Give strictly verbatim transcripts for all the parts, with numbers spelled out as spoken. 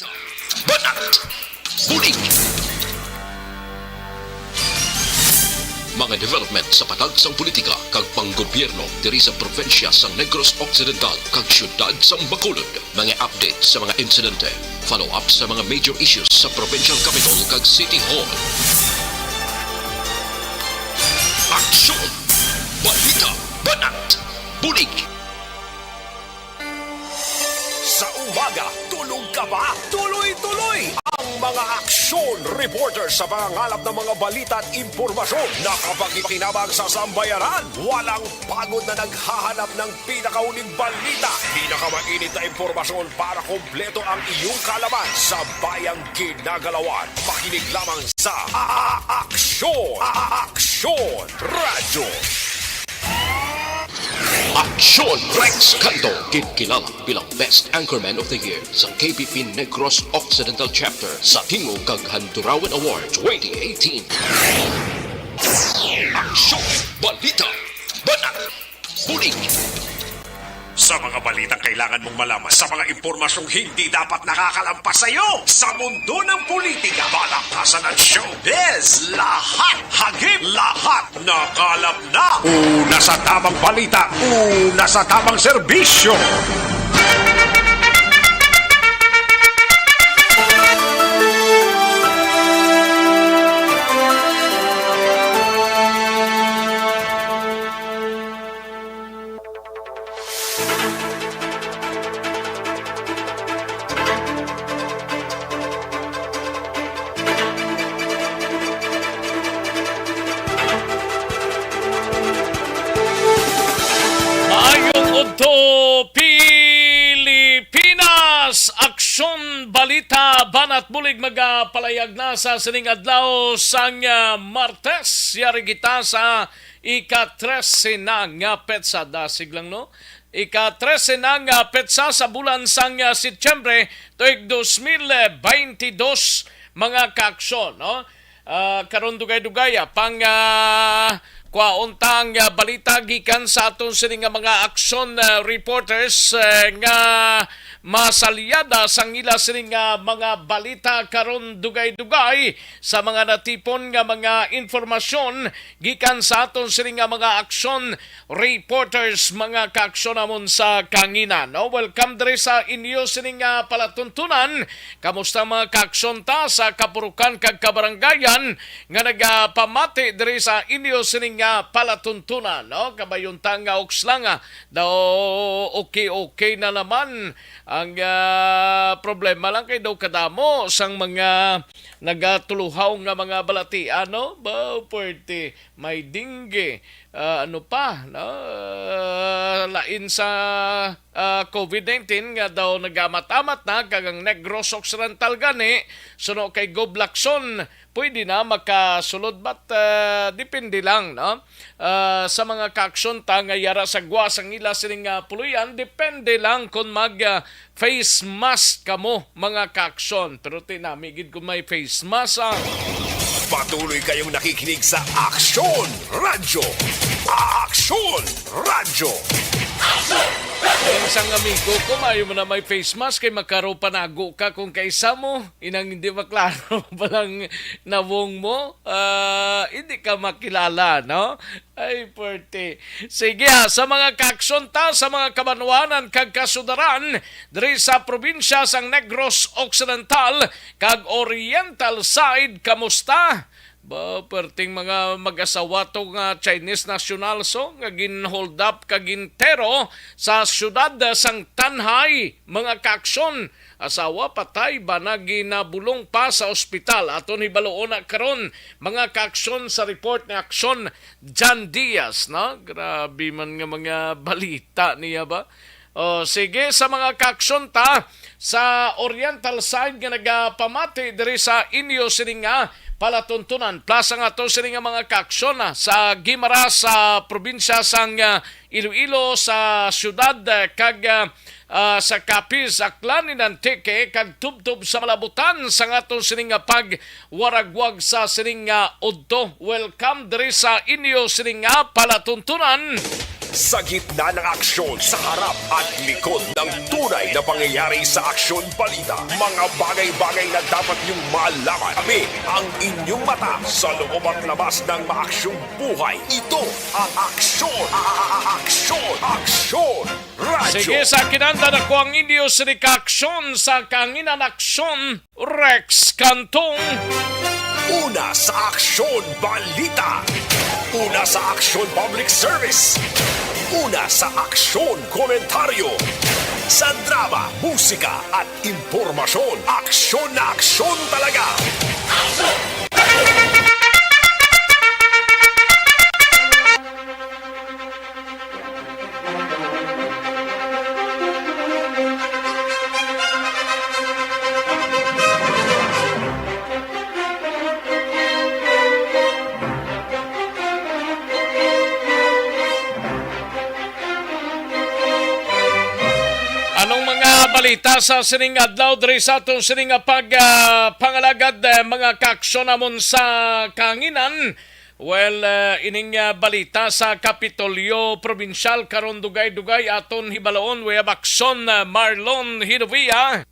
Banat! Bulig! Mga development sa patag sang politika kag panggobyerno diri sa probinsya sang Negros Occidental kag siyudad sang Bacolod. Mga update sa mga insidente, follow-up sa mga major issues sa provincial capital kag city hall. Aksyon! Balita! Banat! Bulig! Sa umaga, tulog ka ba? Tuloy-tuloy ang mga aksyon reporter sa pangangalap ng mga balita at impormasyon na kapakipakinabang sa sambayanan. Walang pagod na naghahanap ng pinakahuling balita, pinakamainit na impormasyon para kompleto ang iyong kaalaman sa bayang ginagalawan. Makinig lamang sa A- A- Aksyon, A- A- Aksyon Radyo. Aksyon Rex Canto, ginkilala bilang Best Anchorman of the Year sa K B P Negros Occidental Chapter sa Tingog kag Handurawan Award twenty eighteen. Aksyon, balita, banat, bulig. Sa mga balitang kailangan mong malaman, sa mga impormasyong hindi dapat nakakalampas sa iyo, sa mundo ng politika, balakasan at showbiz, lahat hagip, lahat nakalap na. Una sa tamang balita, una sa tamang serbisyo. Maayong udto, Pilipinas! Aksyon Balita, Banat Bulig, magapalayag na sa sining adlaw sang, ah, Martes. Yari kita sa ika-trese na nga petsa. Dasig lang, no? Ika-trese na nga petsa sa bulan sang, ah, Setyembre, tuig dos mil beintidos, mga kaaksyon, no? Ah, karon dugay-dugay, ah, pang, ah, kwaon ta ang, ah, balita gikan sa aton sini nga mga aksyon, ah, reporters, eh, nga masalyada sang ila sini nga mga balita karon dugay-dugay sa mga natipon nga mga impormasyon gikan sa aton sini nga mga aksyon reporters, mga kaaksyon namon sa kanginan. No? Welcome diri sa inyo sining, ah, palatuntunan. Kamusta, mga kaaksyon ta sa kapurukan kag kabaranggayan nga nagapamati diri sa inyo sining, ah, palatuntunan, no? Kabayon ta nga uks lang, ah, daw okay-okay na naman ang, ah, problema lang kay daw kadamo sang mga nagatuluhaw nga mga balatian, no? Ba, puwerte. May dengue, ah, ano pa, no? Ah, lain sa, ah, covid nineteen nga daw nagamat-amat na, kag ang Negros Occidental gani, suno kay Gob Lacson, pwede na makasulod, but, ah, depende lang, no? Ah, sa mga kaaksyon ta nga yara sa gwa sang ila sining, ah, puloy-an, depende lang kung mag, ah, face mask kamo, mga kaaksyon. Pero ti nami gid kung may face mask, ah. Patuloy kayong nakikinig sa Aksyon Radyo. Aksyon Radyo. Ang isang amigo ko, maayo man na may face mask kay makaro panago ka kung kaisa mo. Inang hindi maklaro palang nawong mo, ah, hindi ka makilala, no? Ay, puwerte. Sige, ha, sa mga kaaksyon ta, sa mga kabanwanan kag kasudaran diri sa probinsya sang Negros Occidental kag Oriental side, kamusta? Ba, perting mga mag-asawa to nga Chinese nationals, oh, nga gin-hold up kag gintero sa siyudad sang Tanjay, mga kaaksyon. Asawa patay, bana ginabulong pa sa ospital. Aton hibaluon na karon, mga kaaksyon, sa report ni Aksyon Jan Diaz, no? Grabe man nga mga balita niya ba? O, sige, sa mga kaaksyon ta, sa Oriental side nga nagapamati diri sa inyo sini nga palatuntunan. Plus ang ato sini nga mga kaaksyon, ah, sa Guimaras, sa probinsya sang, ah, Iloilo, sa siyudad, ah, kag, ah, ah, sa Capiz, Aklan, Antique, kag tubtob sa malabutan sang aton sini nga pagwaragwag sa sini nga udto. Welcome diri sa inyo sini nga palatuntunan. Sa gitna ng aksyon, sa harap at likod ng tunay na pangyayari sa Aksyon Balita, mga bagay-bagay na dapat niyong malaman. Kami ang inyong mata sa loob at labas ng maaksyong buhay. Ito ang Aksyon, a- a- a- Aksyon, Aksyon Radio. Sige, sa kinanda na ko ang inyo sini ka-aksyon sa kanginan, Aksyon Rex Cantong. Una sa Aksyon Balita. Una sa Aksyon Public Service. Una sa Aksyon Komentaryo. Sa drama, musika at impormasyon, aksyon na aksyon talaga. Anong mga balita sa sining adlaw diri sa aton sining nga pag, ah, pangalagad, eh, mga kaaksyon namon sa kahanginan? Well, ah, ining, ah, balita sa Kapitolyo Probinsyal karon, dugay-dugay aton hibaloon. We have action, ah, Marlon Hinovia.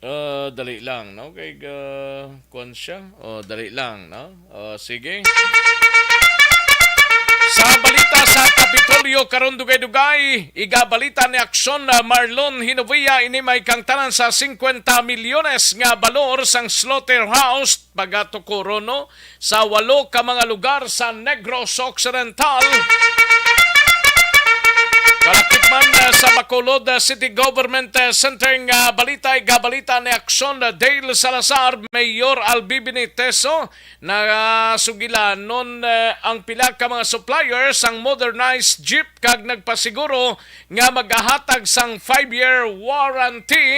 Ah, dali lang, no? Kay, ah, kuwan siya. Oh, dali lang, no? Oh, sige. Sa balita sa Kapitolyo karon, dugay-dugay, igabalita ni Aksyon, ah, Marlon Hinovia, ini may kangtanan sa singkwenta milyones nga balor sang slaughterhouse, pagatukuron, no, sa walo ka mga lugar sa Negros Occidental. Kalakip man, eh, sa Bacolod, eh, City Government, eh, Center nga balita, igabalita ni Aksyon, eh, Dale Salazar, Mayor Albi Benitez, oh, nasugilanon, eh, ang pila ka mga suppliers ang modernized jeep kag nagpasiguro nga magahatag sang five-year warranty.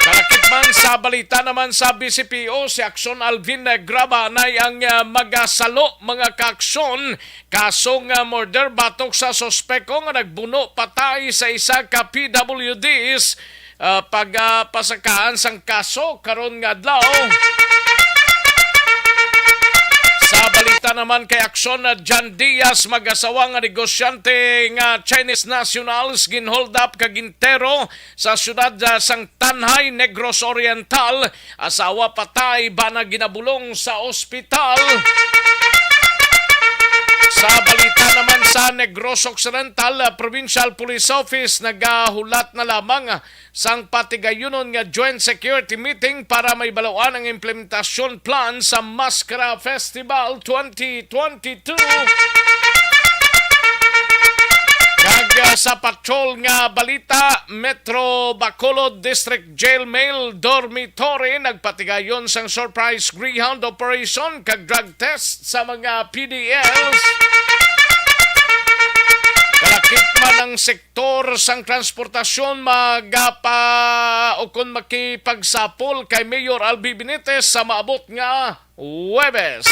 Kalakip man sa balita naman sa B C P O, si Aksyon Alvin Graba anay ang, ah, magasalo, mga kaaksyon, kaso nga murder batok sa suspeko nga nagbuno patay sa isa ka P W Ds, ah, pagapasakaan sang kaso karon nga adlaw. Sa balita naman kay aksyon, na John Diaz, mag-asawa nga negosyante nga Chinese nationals, ginhold up kag gintero sa siyudad, ah, sang Tanjay, Negros Oriental. Asawa patay, bana ginabulong sa ospital. Sa balita naman sa Negros Occidental, ah, Provincial Police Office nagahulat na lamang, ah, sang patigayunon nga joint security meeting para mahibaluan ang implementasyon plan sa Maskara Festival twenty twenty-two. Kag, ah, sa patrol nga balita, Metro Bacolod District Jail Male Dormitory nagpatigayon sang surprise greyhound operation kag drug test sa mga P D Ls. Kalakip man ang sektor sang transportasyon magapa-, o kon makipagsapol kay Mayor Albi Benitez sa maabot nga Huwebes.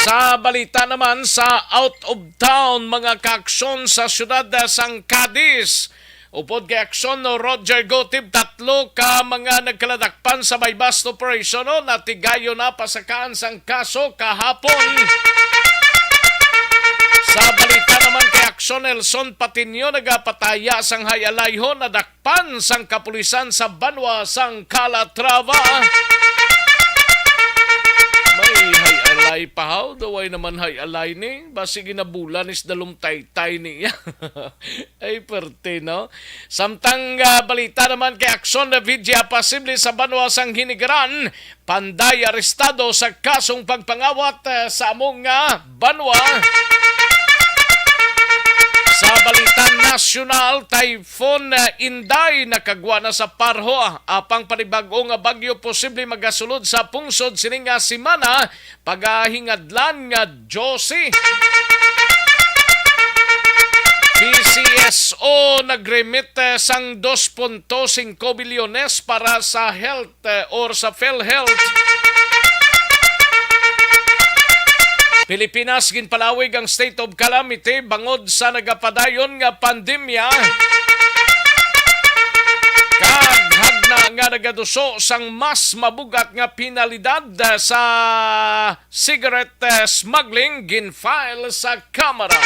Sa balita naman sa out of town, mga kaaksyon, sa siyudad sang Cadiz, upod kay aksyon, no, Roger Gotib, tatlo ka mga nagkaladakpan sa buy-bust operation, no, natigayon na pasakaan sang kaso kahapon. Sa balita naman kay aksyon, Nelson Patiño, nagapataya sang hay-alayhon, nadakpan sang kapulisan sa banwa sang Calatrava. May hay-alay pa, haw? Daw ay naman hay-alay ni. Basi ginabulan is dalom taytay niya. Ay, perte, no? Samtang, ah, balita naman kay aksyon, na V G A pasible sa banwa sang Hinigaran, panday arestado sa kasong pagpangawat, ah, sa among, ah, banwa. Sa balita nasyonal, Typhoon, ah, Inday nakagwa na sa Paro, ah, apang panibag-o nga bagyo posible magasulod sa pungsod sini nga semana, pagahingadlan nga dose. P C S O nag-remit, eh, sang dos punto singko bilyones para sa health, eh, or sa PhilHealth. Pilipinas ginpalawig ang state of calamity bangod sa nagapadayon nga pandemya. Kag hagna nga nagaduso sang mas mabugat nga penalidad, ah, sa cigarette, ah, smuggling gin-file sa Kamara.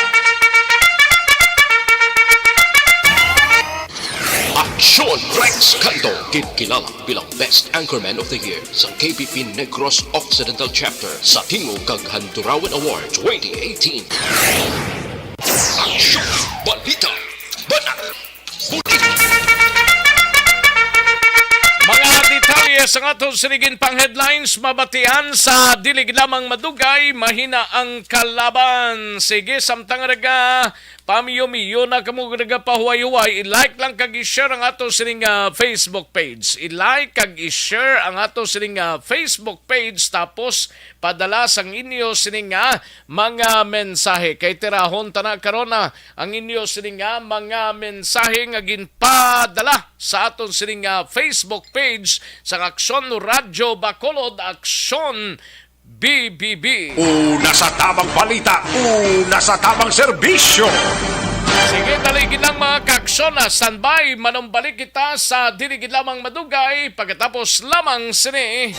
Aksyon! Rex Canto, ginkilala bilang Best Anchorman of the Year sa K P P Negros Occidental Chapter sa Tingog kag Handurawan Award twenty eighteen. Aksyon! Balita! Banat! Bulig! Mga detalye sa aton sining pang headlines, mabatian sa dili gid lamang madugay, mahina ang kalaban. Sige, samtang naga pamiyo-miyo na kamo nagapahuway-huway, i-like lang kag i-share ang ato sining, ah, Facebook page. I-like kag i-share ang ato sining, ah, Facebook page, tapos padala sang inyo sining, ah, mga mensahe. Kay tirahon ta na karon, ah, ang inyo sining, ah, mga mensahe nga ginpadala sa aton sining, ah, Facebook page sang Aksyon Radyo Bacolod, Aksyon B B B. Una sa tamang balita, una sa tamang serbisyo. Sige, dali gid lang, mga kaaksyon, ah, standby. Manumbalik kita sa dili gid lamang madugay pagkatapos lamang sini.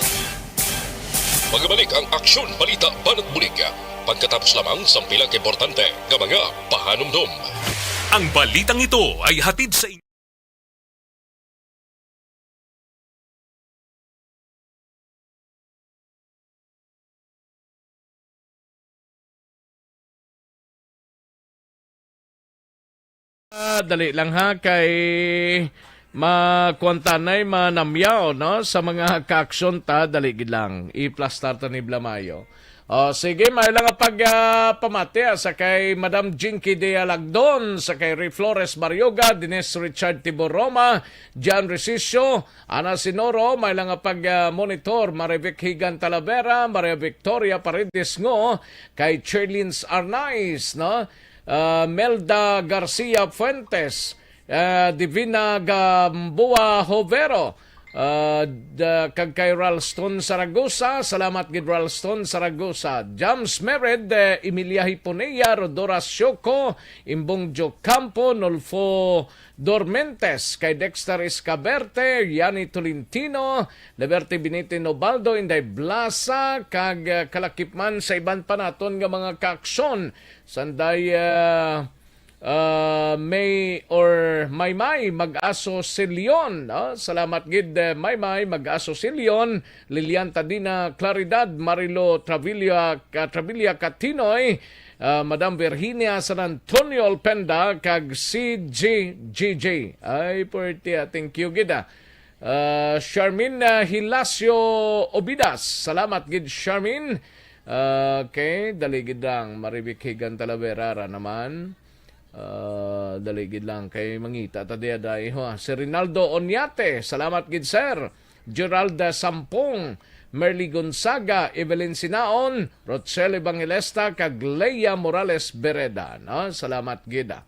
Pagabalik ang Aksyon Balita Banat Bulig pagkatapos lamang sang pila ka importante nga mga pahanumdom. Ang balitang ito ay hatid sa inyo. Ah, dali lang ha, kay makuantanay, manamyaw, no? Sa mga kaaksyon ta, dali gid lang. I-plastar ta ni Blamayo. Oh, sige, may lang nga pag, ah, pamati, ah, sa kay Madam Jinky Dialagdon, sa kay Ray Flores Barioga, Dennis Richard Tiboroma, John Resicio, Ana Sinoro, may lang nga pag, ah, monitor, Marivic Higan Talavera, Maria Victoria Paredes Ngo, kay Cherlins Arnaiz, no? Ah, Melda Garcia Fuentes, ah, Divina Gamboa Hovero, ah, da-, kag kay Ralston Saragosa. Salamat gid, Ralston Saragosa. James Mered, eh, Emilia Hiponea, Rodora Sioco, Imbong Jo Campo, Nolfo Dormentes, kay Dexter Escaberte, Yani Tolentino, Liberty Benitez Nobaldo, Inday Blasa, kag, ah, kalakip man sa iban pa naton nga mga kaaksyon. Sanday, ah, ah, May or Maymay Mag-aso si Leon, no? Salamat gid, eh, Maymay Mag-aso si Leon, Lilian Tadina Claridad, Marilo Travilla, ka-, Travilla Catinoy, ah, Madam Virginia San Antonio Alpenda, kag C G G G. Ay, puwerte, ah. Thank you gid, ah. Ah, Charmin, ah, Hilacio Obidas. Salamat gid, Charmin. Ah, okay, dali gid lang. Marivic Higan Talavera ra naman. Ah, dali gid lang. Kay mangita ta diya, dai, ha. Si Rinaldo Onyate. Salamat gid, sir. Geralda Sampong, Merly Gonzaga, Evelyn Sinaon, Rochelle Evangelista, kag Leia Morales Bereda, no? Salamat gid, ah.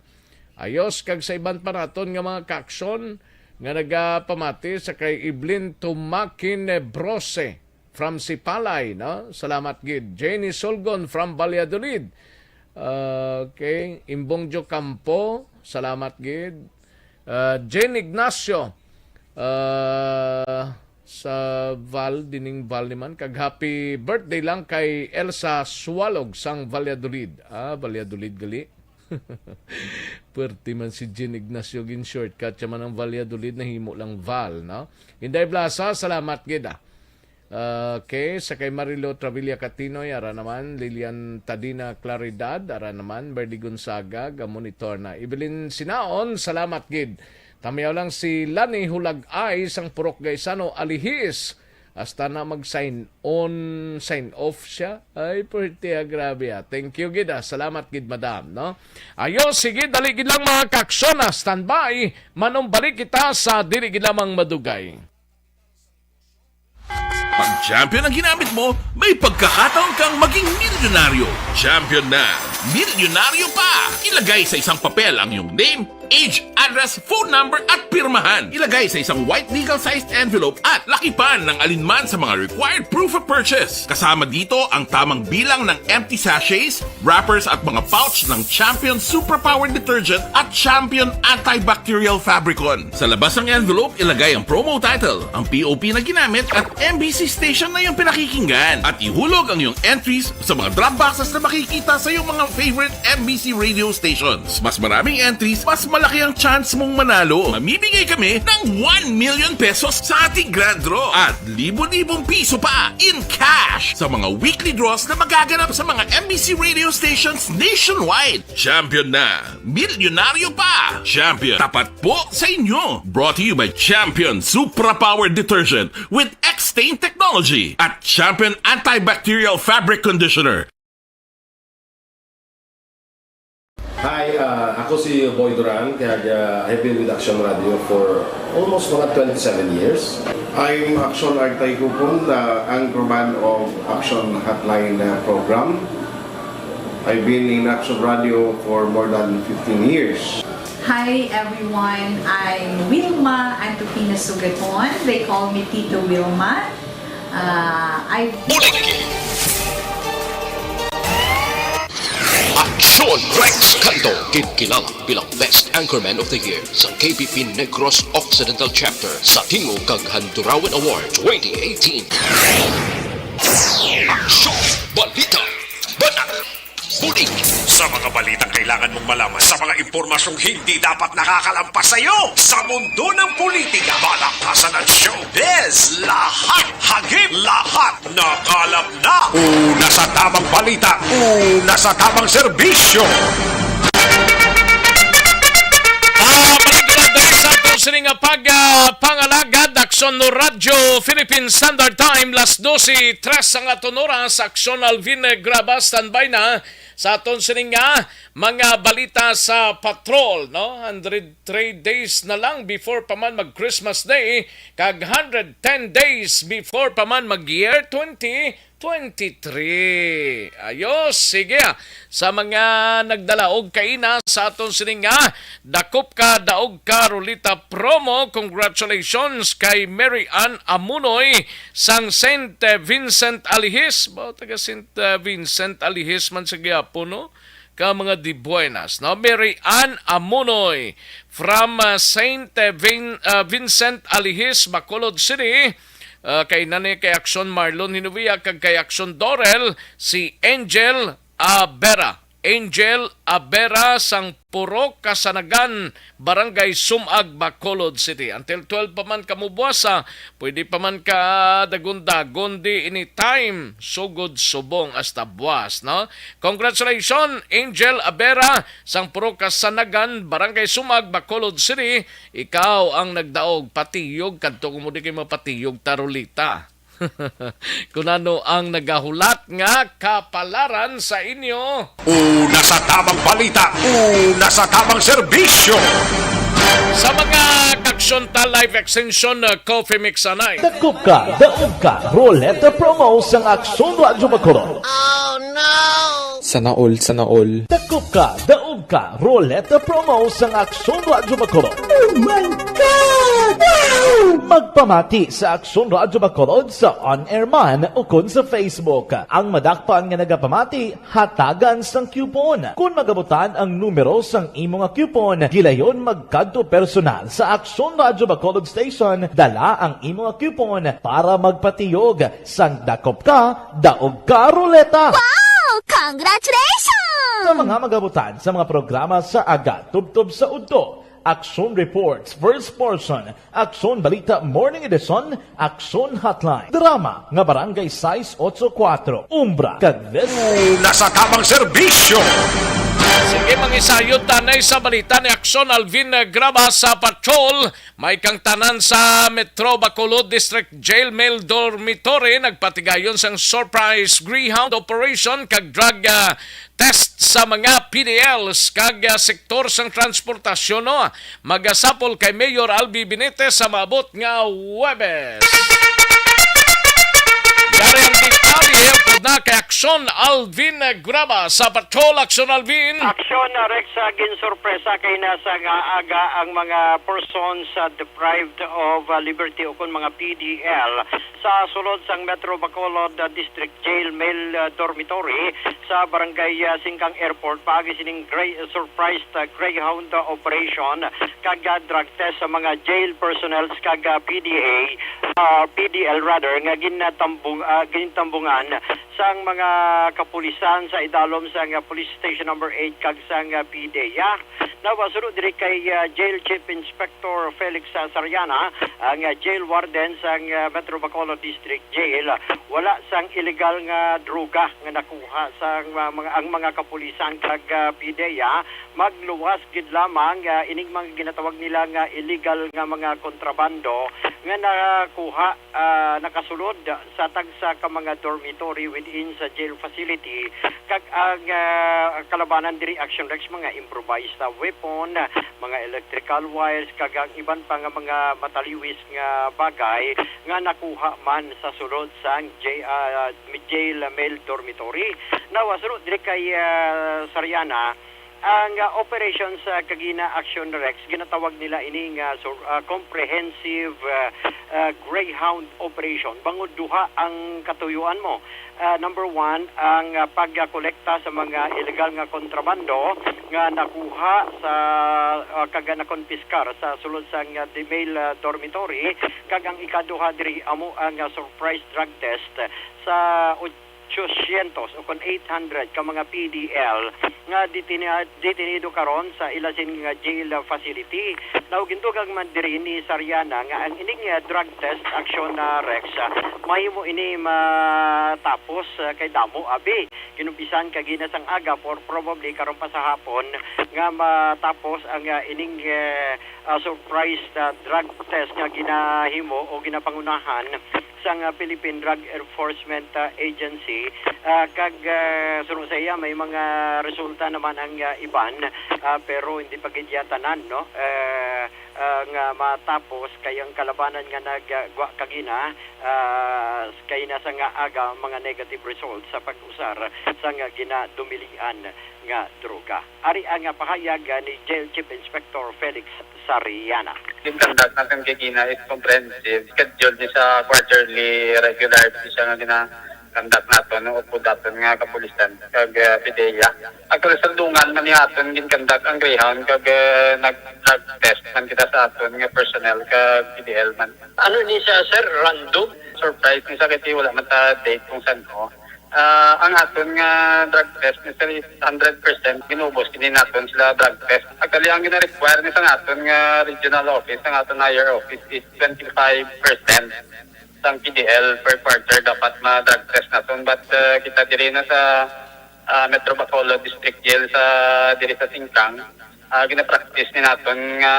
Ayos, kag sa iban pa naton nga mga kaaksyon nga nagapamati sa kay Evelyn Tumakin Brose from Sipalay, no? Salamat gid. Jenny Sulgon from Valladolid. Okay. Imbong Jo Campo, salamat gid. Ah, Jane Ignacio, ah, sa Val, dining Val ni man. Kag happy birthday lang kay Elsa Sualog sang Valladolid. Ah, Valladolid gali. Pwerte man si Jane Ignacio, gin-shortcut siya man ang Valladolid, nahimo lang Val, no? Inday Blasa, salamat gid, ah. Okay, sa kay Marilo Travilla Catinoy, ara naman, Lilian Tadina Claridad, ara naman, Berdy Gonzaga, ga-monitor na. Evelyn Sinaon, salamat gid. Tamiyaw lang si Lani Hulag-ay sang Purok Gaisano, Alihis. Hasta na mag-sign on, sign off siya. Ay, pwerte, ah, grabe, ah. Thank you gid, ah. Salamat gid, madam, no? Ayo, sige, dali gid lang, mga kaaksyon, ah. Standby. Manumbalik kita sa dili gid lamang madugay. Pag champion ang ginamit mo, may pagkakataon kang maging milyonaryo. Champion na, milyonaryo pa! Ilagay sa isang papel ang iyong name, Age, address, phone number at pirmahan. Ilagay sa isang white legal-sized envelope at lakipan ng alinman sa mga required proof of purchase. Kasama dito ang tamang bilang ng empty sachets, wrappers at mga pouch ng Champion Superpower Detergent at Champion Antibacterial Fabricon. Sa labas ng envelope, ilagay ang promo title, ang P O P na ginamit at M B C station na iyong pinakikinggan. At ihulog ang iyong entries sa mga drop boxes na makikita sa iyong mga favorite M B C radio stations. Mas maraming entries, mas malaki ang chance mong manalo. Mamimigay kami ng one million pesos sa ating grand draw at libo-libong piso pa in cash sa mga weekly draws na magaganap sa mga M B C radio stations nationwide. Champion na! Milyonaryo pa! Champion, tapat po sa inyo! Brought to you by Champion Supra Power Detergent with X-Stain Technology at Champion Antibacterial Fabric Conditioner. Hi, ah, ako si Boy Duran, kag, ah, I've been with Action Radio for almost mga twenty-seven years. I'm Action Artay Kupon, the anchorman of Action Hotline, uh, program. I've been in Action Radio for more than fifteen years. Hi everyone, I'm Wilma Antupina Sugaton. They call me Tito Wilma. Uh, I've Buligi. Action Rex Canto, ginkilala bilang Best Anchorman of the Year sa K P P Negros Occidental Chapter sa Tingog kag Handurawan Award twenty eighteen. Action! Balita! Banat! Bulig! Sa mga balitang kailangan mong malaman, sa mga impormasyong hindi dapat nakakalampas sa iyo, sa mundo ng politika, balakasan at showbiz, lahat hagip, lahat nakalap na. Una sa tamang balita, una sa tamang serbisyo. Ah, balik na tayo sa aton sini nga pag, ah, pangalagad, Aksyon no Radyo, Philippine Standard Time, las dose tres ang aton oras, Aksyon Alvin Graba, standby na sa aton sini nga mga balita sa patrol, no? Hundred three days na lang before pa man mag Christmas Day, kag hundred ten days before pa man mag year twenty twenty-three. Ayos, sige, ah. Sa mga nagdala og kaina sa aton sining nga Dakop Ka, Daog Ka Ruleta promo, congratulations kay Mary Ann Amunoy sang Saint Vincent Alihis. Ba, taga Saint Vincent Alihis man sa gihapon, no? Ka mga dibuenas, no? Mary Ann Amunoy from, ah, Saint Vin-, ah, Vincent Alihis, Bacolod City. Ah, kay nanay kay Aksyon Marlon Hinovia kag kay Aksyon Dorel, si Angel Abera. Angel Abera sang Purok Kasanagan, Barangay Sumag, Bacolod City. Until twelve pa man kamo buwasa, pwede pa man ka dagon-dagon di anytime, sugod subong hasta buwas, no? Congratulations, Angel Abera, sang Purok Kasanagan, Barangay Sumag, Bacolod City. Ikaw ang nagdaog, patiyog kadto kung mo di kay mapatiyog, ta ruleta. Kung ano ang nagahulat nga kapalaran sa inyo. Una sa tamang balita, una sa tamang serbisyo. Sa mga Kaksyon ta Life Extension, uh, Coffee Mix anay. Dakop Ka, Daog Ka Ruleta promo sang Aksyon Radyo Bacolod. Sana all, sana all. Dakop Ka, Daog Ka Ruleta promo sang Aksyon Radyo Bacolod. Oh my God! Wow! Magpamati sa Aksyon Radyo Bacolod sa on-air man ukon sa Facebook. Ang madakpan nga nagapamati, hatagan sang coupon. Kon magabutan ang numero sang imo nga coupon, gilayon magkadto personal sa Aksyon Radyo Bacolod Station, dala ang imo nga coupon para magpatiyog sang Dakop Ka, Daog Ka Ruleta. Wow! Congratulations! Sa mga magabutan sa mga programa sa aga tubtob sa udto, Aksyon Reports, First Portion, Aksyon Balita Morning Edition, Aksyon Hotline, Drama nga Barangay sais otso kuwatro, Umbra, kag This. Una sa tamang serbisyo. Sige, mangisayod tanay sa balita ni Aksyon Alvin, eh, Graba sa Patrol. May kang tanan sa Metro Bacolod District Jail Male Dormitory nagpatigayon sang surprise greyhound operation kag drug, ah, test sa mga P D Ls kag, ah, sektor sang transportasyon, no? Magasapol kay Mayor Albi Benitez sa maabot nga Huwebes. Yari ang detalye, upod na kay Aksyon, Alvin Graba sa Patrol. Aksyon, Alvin. Aksyon, uh, Rex, uh, ginsorpresa kay nasa nga aga ang mga persons, uh, deprived of, uh, liberty o kon mga P D L sa sulod sang Metro Bacolod, uh, District Jail Male, uh, Dormitory sa Barangay, uh, Singkang Airport paagi sining gray, uh, surprised, uh, Greyhound, uh, operation kag, uh, drug test sa mga jail personnel kag, uh, P D A, uh, P D L rather, nga ginatambong, uh, ginatambungan sang mga kapulisan sa idalom sang, uh, Police Station Number Eight kag sang, uh, P D E A. Nawa, suno diri kay, uh, Jail Chief Inspector Felix, uh, Sariana, ang, uh, jail warden sang, uh, Metro Bacolod District Jail, wala sang illegal nga droga nga nakuha sang, uh, mga, ang mga kapulisan kag, uh, P D E A. Magluwas gid lamang, uh, ining mga ginatawag nila nga illegal nga mga kontrabando nga nakuha, ah, nakasulod sa tagsa ka mga dormitory within sa jail facility, kag ang, ah, kalabanan diri, Action Rex, mga improvised, ah, weapon, mga electrical wires, kag ang iban pa nga mga mataliwis nga bagay nga nakuha man sa sulod sang j-, ah, jail male dormitory. Now, ah, suno diri kay, ah, Sariana, ang, ah, operation sa Kagina Action Rex, ginatawag nila ini nga sur-, ah, comprehensive, ah, ah, Greyhound operation. Bangod duha ang katuyuan mo. Ah, number one, ang, ah, pagkolekta sa mga illegal nga kontrabando nga nakuha sa, ah, kag nakonpiskar sa sulod sang, ah, the male, ah, dormitory, kag ang ikaduha diri amo ang, ah, surprise drug test sa otso syentos o kon eight hundred ka mga P D L nga deteni-, detenido karon sa ila sini nga jail facility. Now, gindugang man diri ni Sariana nga ang ining, ah, drug test, Action, ah, Rex, ah, mahimo ini matapos, ah, kay damo abi. Ginumpisan kagina sang aga, or probably karon pa sa hapon, nga matapos ang, ah, ining, eh, ah, surprise, ah, drug test nga ginahimo o ginapangunahan sang, ah, Philippine Drug Enforcement, ah, Agency, ah, kag, ah, suno sa iya may mga resulta naman ang, ah, iban, ah, pero hindi pa gid iya tanan, no? Eh, ah, nga matapos kay ang kalabanan nga nagwa kagina, ah, kay nasa nga aga mga negative results sa pag-usar sa nga ginadumilian nga droga. Ari ang pahayag ni Jail Chief Inspector Felix Sariana. Ginconduct naton kagina is comprehensive. Schedule ni sa quarterly regular siya nga gina-conduct naton, no, upod daton nga kapulisan kag, ah, P D E A. Actually, sa dungan man ni aton ginconduct ang Greyhound kag, ah, nag-drug test man kita sa aton nga personnel kag P D L man. Ano ni siya, sir? Random? Surprise ni sa kay wala man ta date kung san-o. Ah, ang aton nga drug test ni sir is hundred percent ginubos kini naton sila drug test. Actually, ang gina-require ni sa aton nga regional office, ang aton higher office is twenty-five percent sang P D L per quarter dapat ma-drug test naton. But, ah, kita diri na sa, ah, Metro Bacolod District Jail sa, diri sa Singkang, ah, gina-practice ni naton nga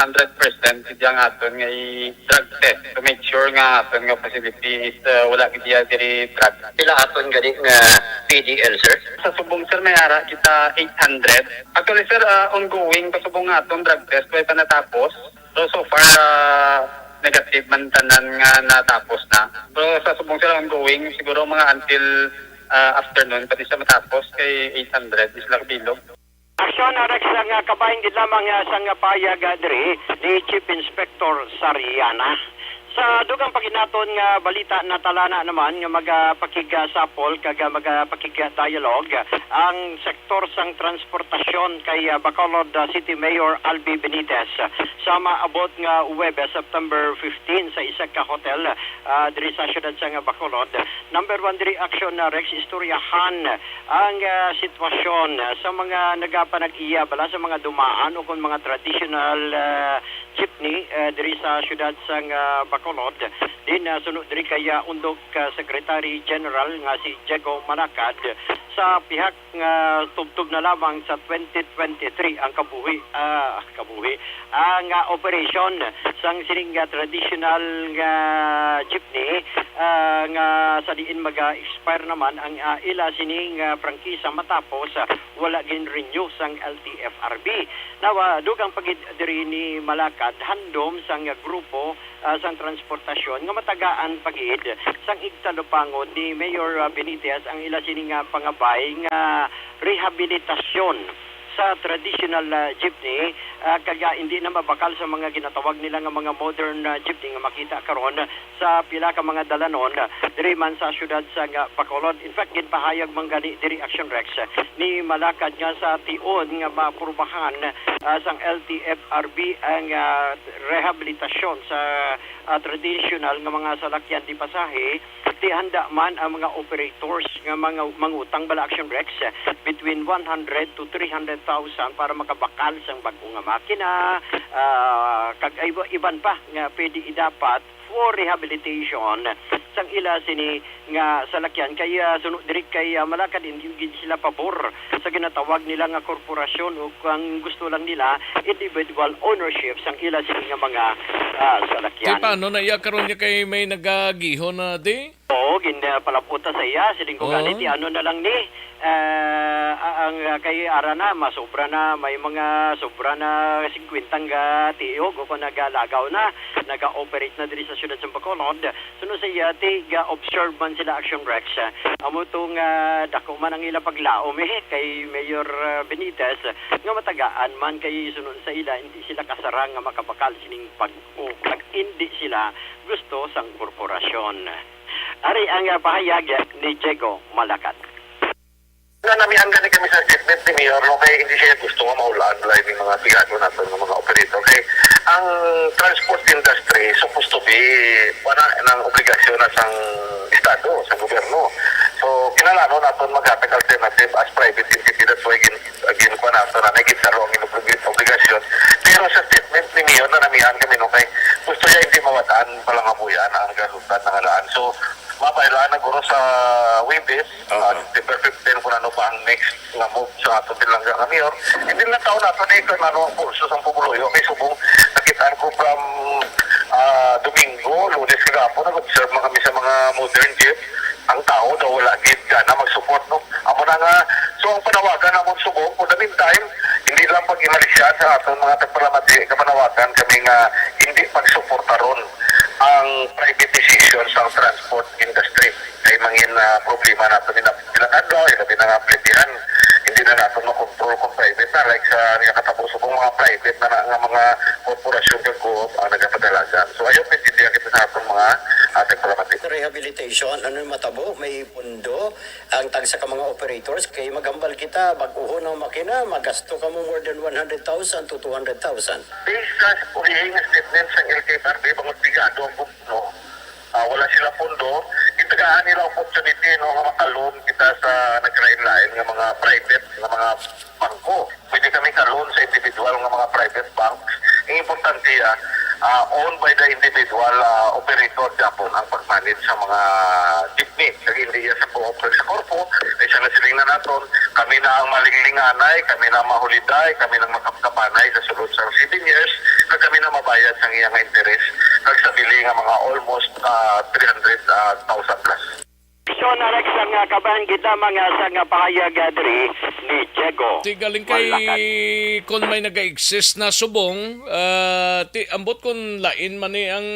hundred percent gid ang aton nga i-drug test to make sure nga aton nga facility is, ah, wala gid iya diri drug. Pila aton gani nga P D L, sir? Sa subong, sir, may ara kita eight hundred. Actually, sir, ah, ongoing pa subong nga aton drug test, way pa natapos. So, so far, ah, negative man tanan nga natapos na. Pero sa subong, sir, ongoing, siguro mga until, ah, afternoon, pwede siya matapos kay eight hundred, is lang bilog. Aksyon, ah, Rex, ang, ah, kabahin gid lamang, ah, sang, ah, payag, ah, diri ni Chief Inspector Sariana. Sa dugang pa gid naton nga balita, natalana naman nga magapakigsapol kag, ah, magapakig-dialogue ang sektor sang transportasyon kay, ah, Bacolod, ah, City Mayor Albi Benitez sa maabot nga Huwebes, September fifteen, sa isa ka hotel, ah, diri sa siyudad sang Bacolod. Number one diri, Aksyon, ah, Rex, istoryahan ang, ah, sitwasyon, ah, sa mga nagapanag-iya bala sa mga dumaan o kon mga traditional, ah, jeepney, ah, diri sa siyudad sang, ah, Bacolod. Din, ah, suno diri kay, ah, Undok, ah, Secretary General nga si Diego Manacad, sa pihak nga tubtob na lamang sa twenty twenty-three ang kabuhi, ah, kabuhi, ang, ah, operasyon sang sining, ah, traditional nga jeepney. ah, nga sa diin maga-expire naman ang, ah, ila sining, ah, prangkisa matapos, ah, wala gin-renew sang L T F R B. Now, ah, dugang pa gid diri ni Malakad, handom sang, ah, grupo, ah, sang transportasyon nga matagaan pa gid sang igtalupangod ni Mayor, ah, Benitez ang ila sini nga pangabay nga rehabilitasyon sa traditional, ah, jeepney, ah, kag, ah, hindi na mabakal sa mga ginatawag nila nga mga modern, ah, jeepney nga makita karon sa pila ka mga dalanon, ah, diri man sa siyudad sa, ah, Bacolod. In fact, ginpahayag man gani diri, Action Rex, ah, ni Malakad nga sa tion nga maaprubahan, ah, sang L T F R B ang, ah, rehabilitasyon sa, ah, traditional nga mga salakyan di pasahe, di handa man ang mga operators nga mga mangutang bala, Action Rex, between one hundred to three hundred thousand para makabakal sang bag-o nga makina, ah, kag iba-, iban pa nga pwede idapat for rehabilitation sang ila sini nga salakyan. Kay, ah, suno diri kay, ah, Malakad, hindi gid sila pabor sa ginatawag nila nga korporasyon, o ang gusto lang nila, individual ownership sang ila sini nga mga, ah, salakyan. Di paano na iya karon niya kay may nagagihon na di? Oo, gin, ah, palaputa sa iya, siling ko Oo. gani, ti ano na lang ni, ah, a-, ang, ah, kay ara na, masobra na, may mga sobra na singkwenta nga tiog o kung nagalagaw na, naga-operate na diri sa siyudad sa Bacolod. Suno sa iya, ti ga-observe man sila, Action Rex. Amo to nga dako man ang ila paglaom, eh, kay Mayor, ah, Benitez, nga matagaan man kay suno sa ila, hindi sila kasarang nga makabakal sining pag-o, kag hindi sila gusto sang korporasyon. Ari ang, ah, pahayag ni Diego Malakad. Na namian gani kami sa statement ni Mayor, no, kay hindi siya gusto nga mahulaan bala ining mga pigado naton nga mga operator. Kay ang transport industry supposed to be, wala nang obligasyon na sang Estado, sa gobyerno. So, kinahanglan naton maghatag alternative as private entity. That's why gin-, gin-, kuwan naton na naging salo ang oblig-, obligasyon. Pero sa statement ni Mayor na namian kami, no, kay gusto niya hindi mawad-an palangabuyan ang galutan na ngalaan. So, mabailaan na guro sa Huwebes, Oo. ah, September fifteen, kung ano pa ang next nga move sa aton pinalangga nga mayor. Hindi lang taon nato ni kung ano ang pulso sa pumuluyo. Kay subong, nakitaan ko from, ah, Domingo, Lunes kagapon, nag-observe man kami sa mga modern jeep. Ang tao daw wala gid gana mag-support, no? Amo na nga, so ang panawagan namon subong, for the meantime, hindi lang pag-inalisya sa aton mga tagpalamati, kapanawagan kami nga hindi pagsuporta ron ang privatization sa transport industry. Kay mangin, ah, problema nato ni na pinakadlaw, ilabi na nga plitihan. Hindi na nato makontrol kung private na, like sa niya katabo subong mga private na, na nga mga korporasyon kag co-op ang nagapadalagan. So, ayaw pintindihan kita sa atong mga, ah, tagpalamati. Rehabilitation, ano yung matabo? May pundo ang tagsa ka mga operators? Kay maghambal kita, bag-uhon ang makina, magasto ka mo more than one hundred thousand to two hundred thousand. Based sa ulihing statement sa L K F R B, bangod pigado ang gobyerno, ah, wala sila pondo, gitagaan nila opportunity, no, nga maka-loan kita sa nagkalain-lain nga mga private nga mga bangko. Pwede kami ka-loan sa individual nga mga private banks. Ang importante, ah, ah, owned by the individual, ah, operator gyapon ang pag-manage sa mga jeepney. Kag hindi iya sa co-op kag sa corpo, kay sa nasiling na naton, kami na ang malinglinganay, kami na ang mahuliday, kami na ang makapkapanay sa sulod sa seven years, kag kami na mabayad sang iya nga interes, kag sa bili nga mga almost, ah, three hundred thousand plus. So, narag sa nga kabahan kita, mga sa nga pahayag, ah, diri ni Diego. Ti galing kay Malakad. Kung may nag-exist na subong, ah, ti ambot kung lain man ni ang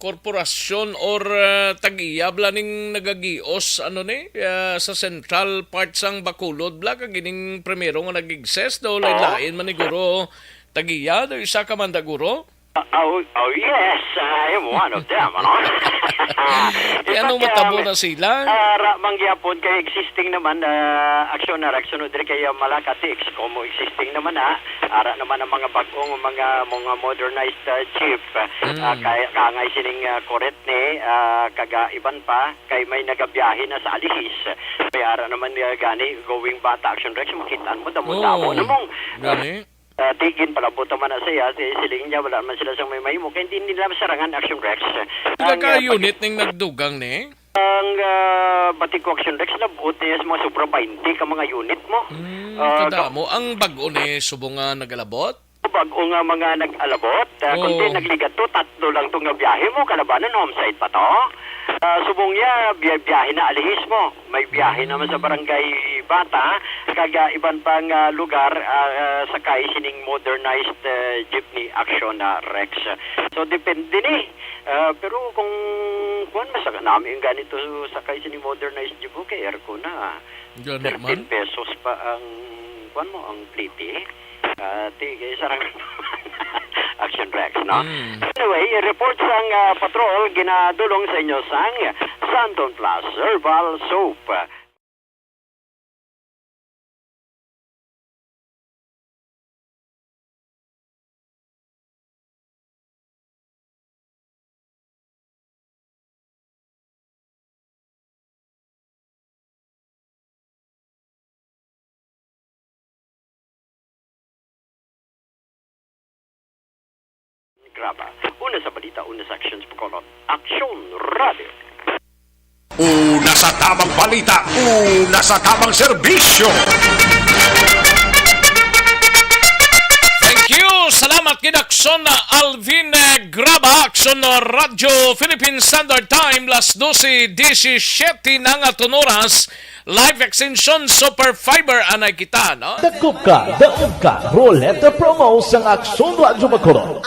korporasyon or, ah, tag-iya bala ning nagagios, ano ni, ah, sa central part sang Bacolod bala, kag ining primero nga nag-exist, daw Oo. lain-lain man ni guro tag-iya, daw isa ka man da guro. Ah, oh, oh, yes, I am one of them, ano? Di ano In fact, matabo um, na sila? Ah, ra man gyapon kay existing naman, ah, aksyon na, aksyon diri kay, ah, Malakati, ex-, como existing naman na. Ara naman ang mga bag-ong, mga, mga modernized, ah, jeep. Mm. Ah, kay, kangay sining, ah, kuret ni, ah, kaga iban pa, kay may nagabiyahe na sa Alihis. Kay ara naman, ah, gani, going bata, Action Rex, makitaan mo, damo-damo Oo. na mong, ah, Gani. Ah, di ginpalabot naman na siya, si, siling niya, wala man sila sang may mahimo. Kaya hindi nila masarangan, Action Rex. Pila Ang, ka ah, unit ning nagdugang ni? Ang, ah, batik ko, Action Rex, labot niya sa mga sobra twenty ka mga unit mo. Hmm, Ah, kadamo. Ang bag-o ni subong nga nagalabot? Bag-o nga mga nag-alabot. Ah, Oo. Kundi nagligat to, tatlo lang to nga biyahe mo, kalabanan, homeside pa to. Ah, subong niya, biya-, biyahe na alihis mo. May biyahe naman sa Barangay Bata, kag, ah, iban pang, ah, lugar, ah, ah, sakay sining modernized, ah, jeepney action na Rex. So, depende ni. Ah, pero kung, kuwan, masaka namin yung ganito sakay sining modernized jeep, okay, aircon na. Gani man. Thirteen pesos pa ang, kuwan mo, ang plete. Ah, ti, kay sarang Action Rex, no? Mm. Anyway, report sang, ah, patrol ginadulong sa inyo sang Santon Plus Herbal Soap. Graba. Una sa balita, una sa aksyon sa Bacolod. Aksyon Radio. Una sa tamang balita, una sa tamang serbisyo. Thank you. Salamat kid Aksyon Alvin, eh, Graba, Aksyon Radyo Philippine Standard Time, las dose disisiete na nga tun oras. Live Extension Super Fiber anay kita, no? Dakop ka, daog ka, Roleta Promo sang Aksyon Radyo Bacolod.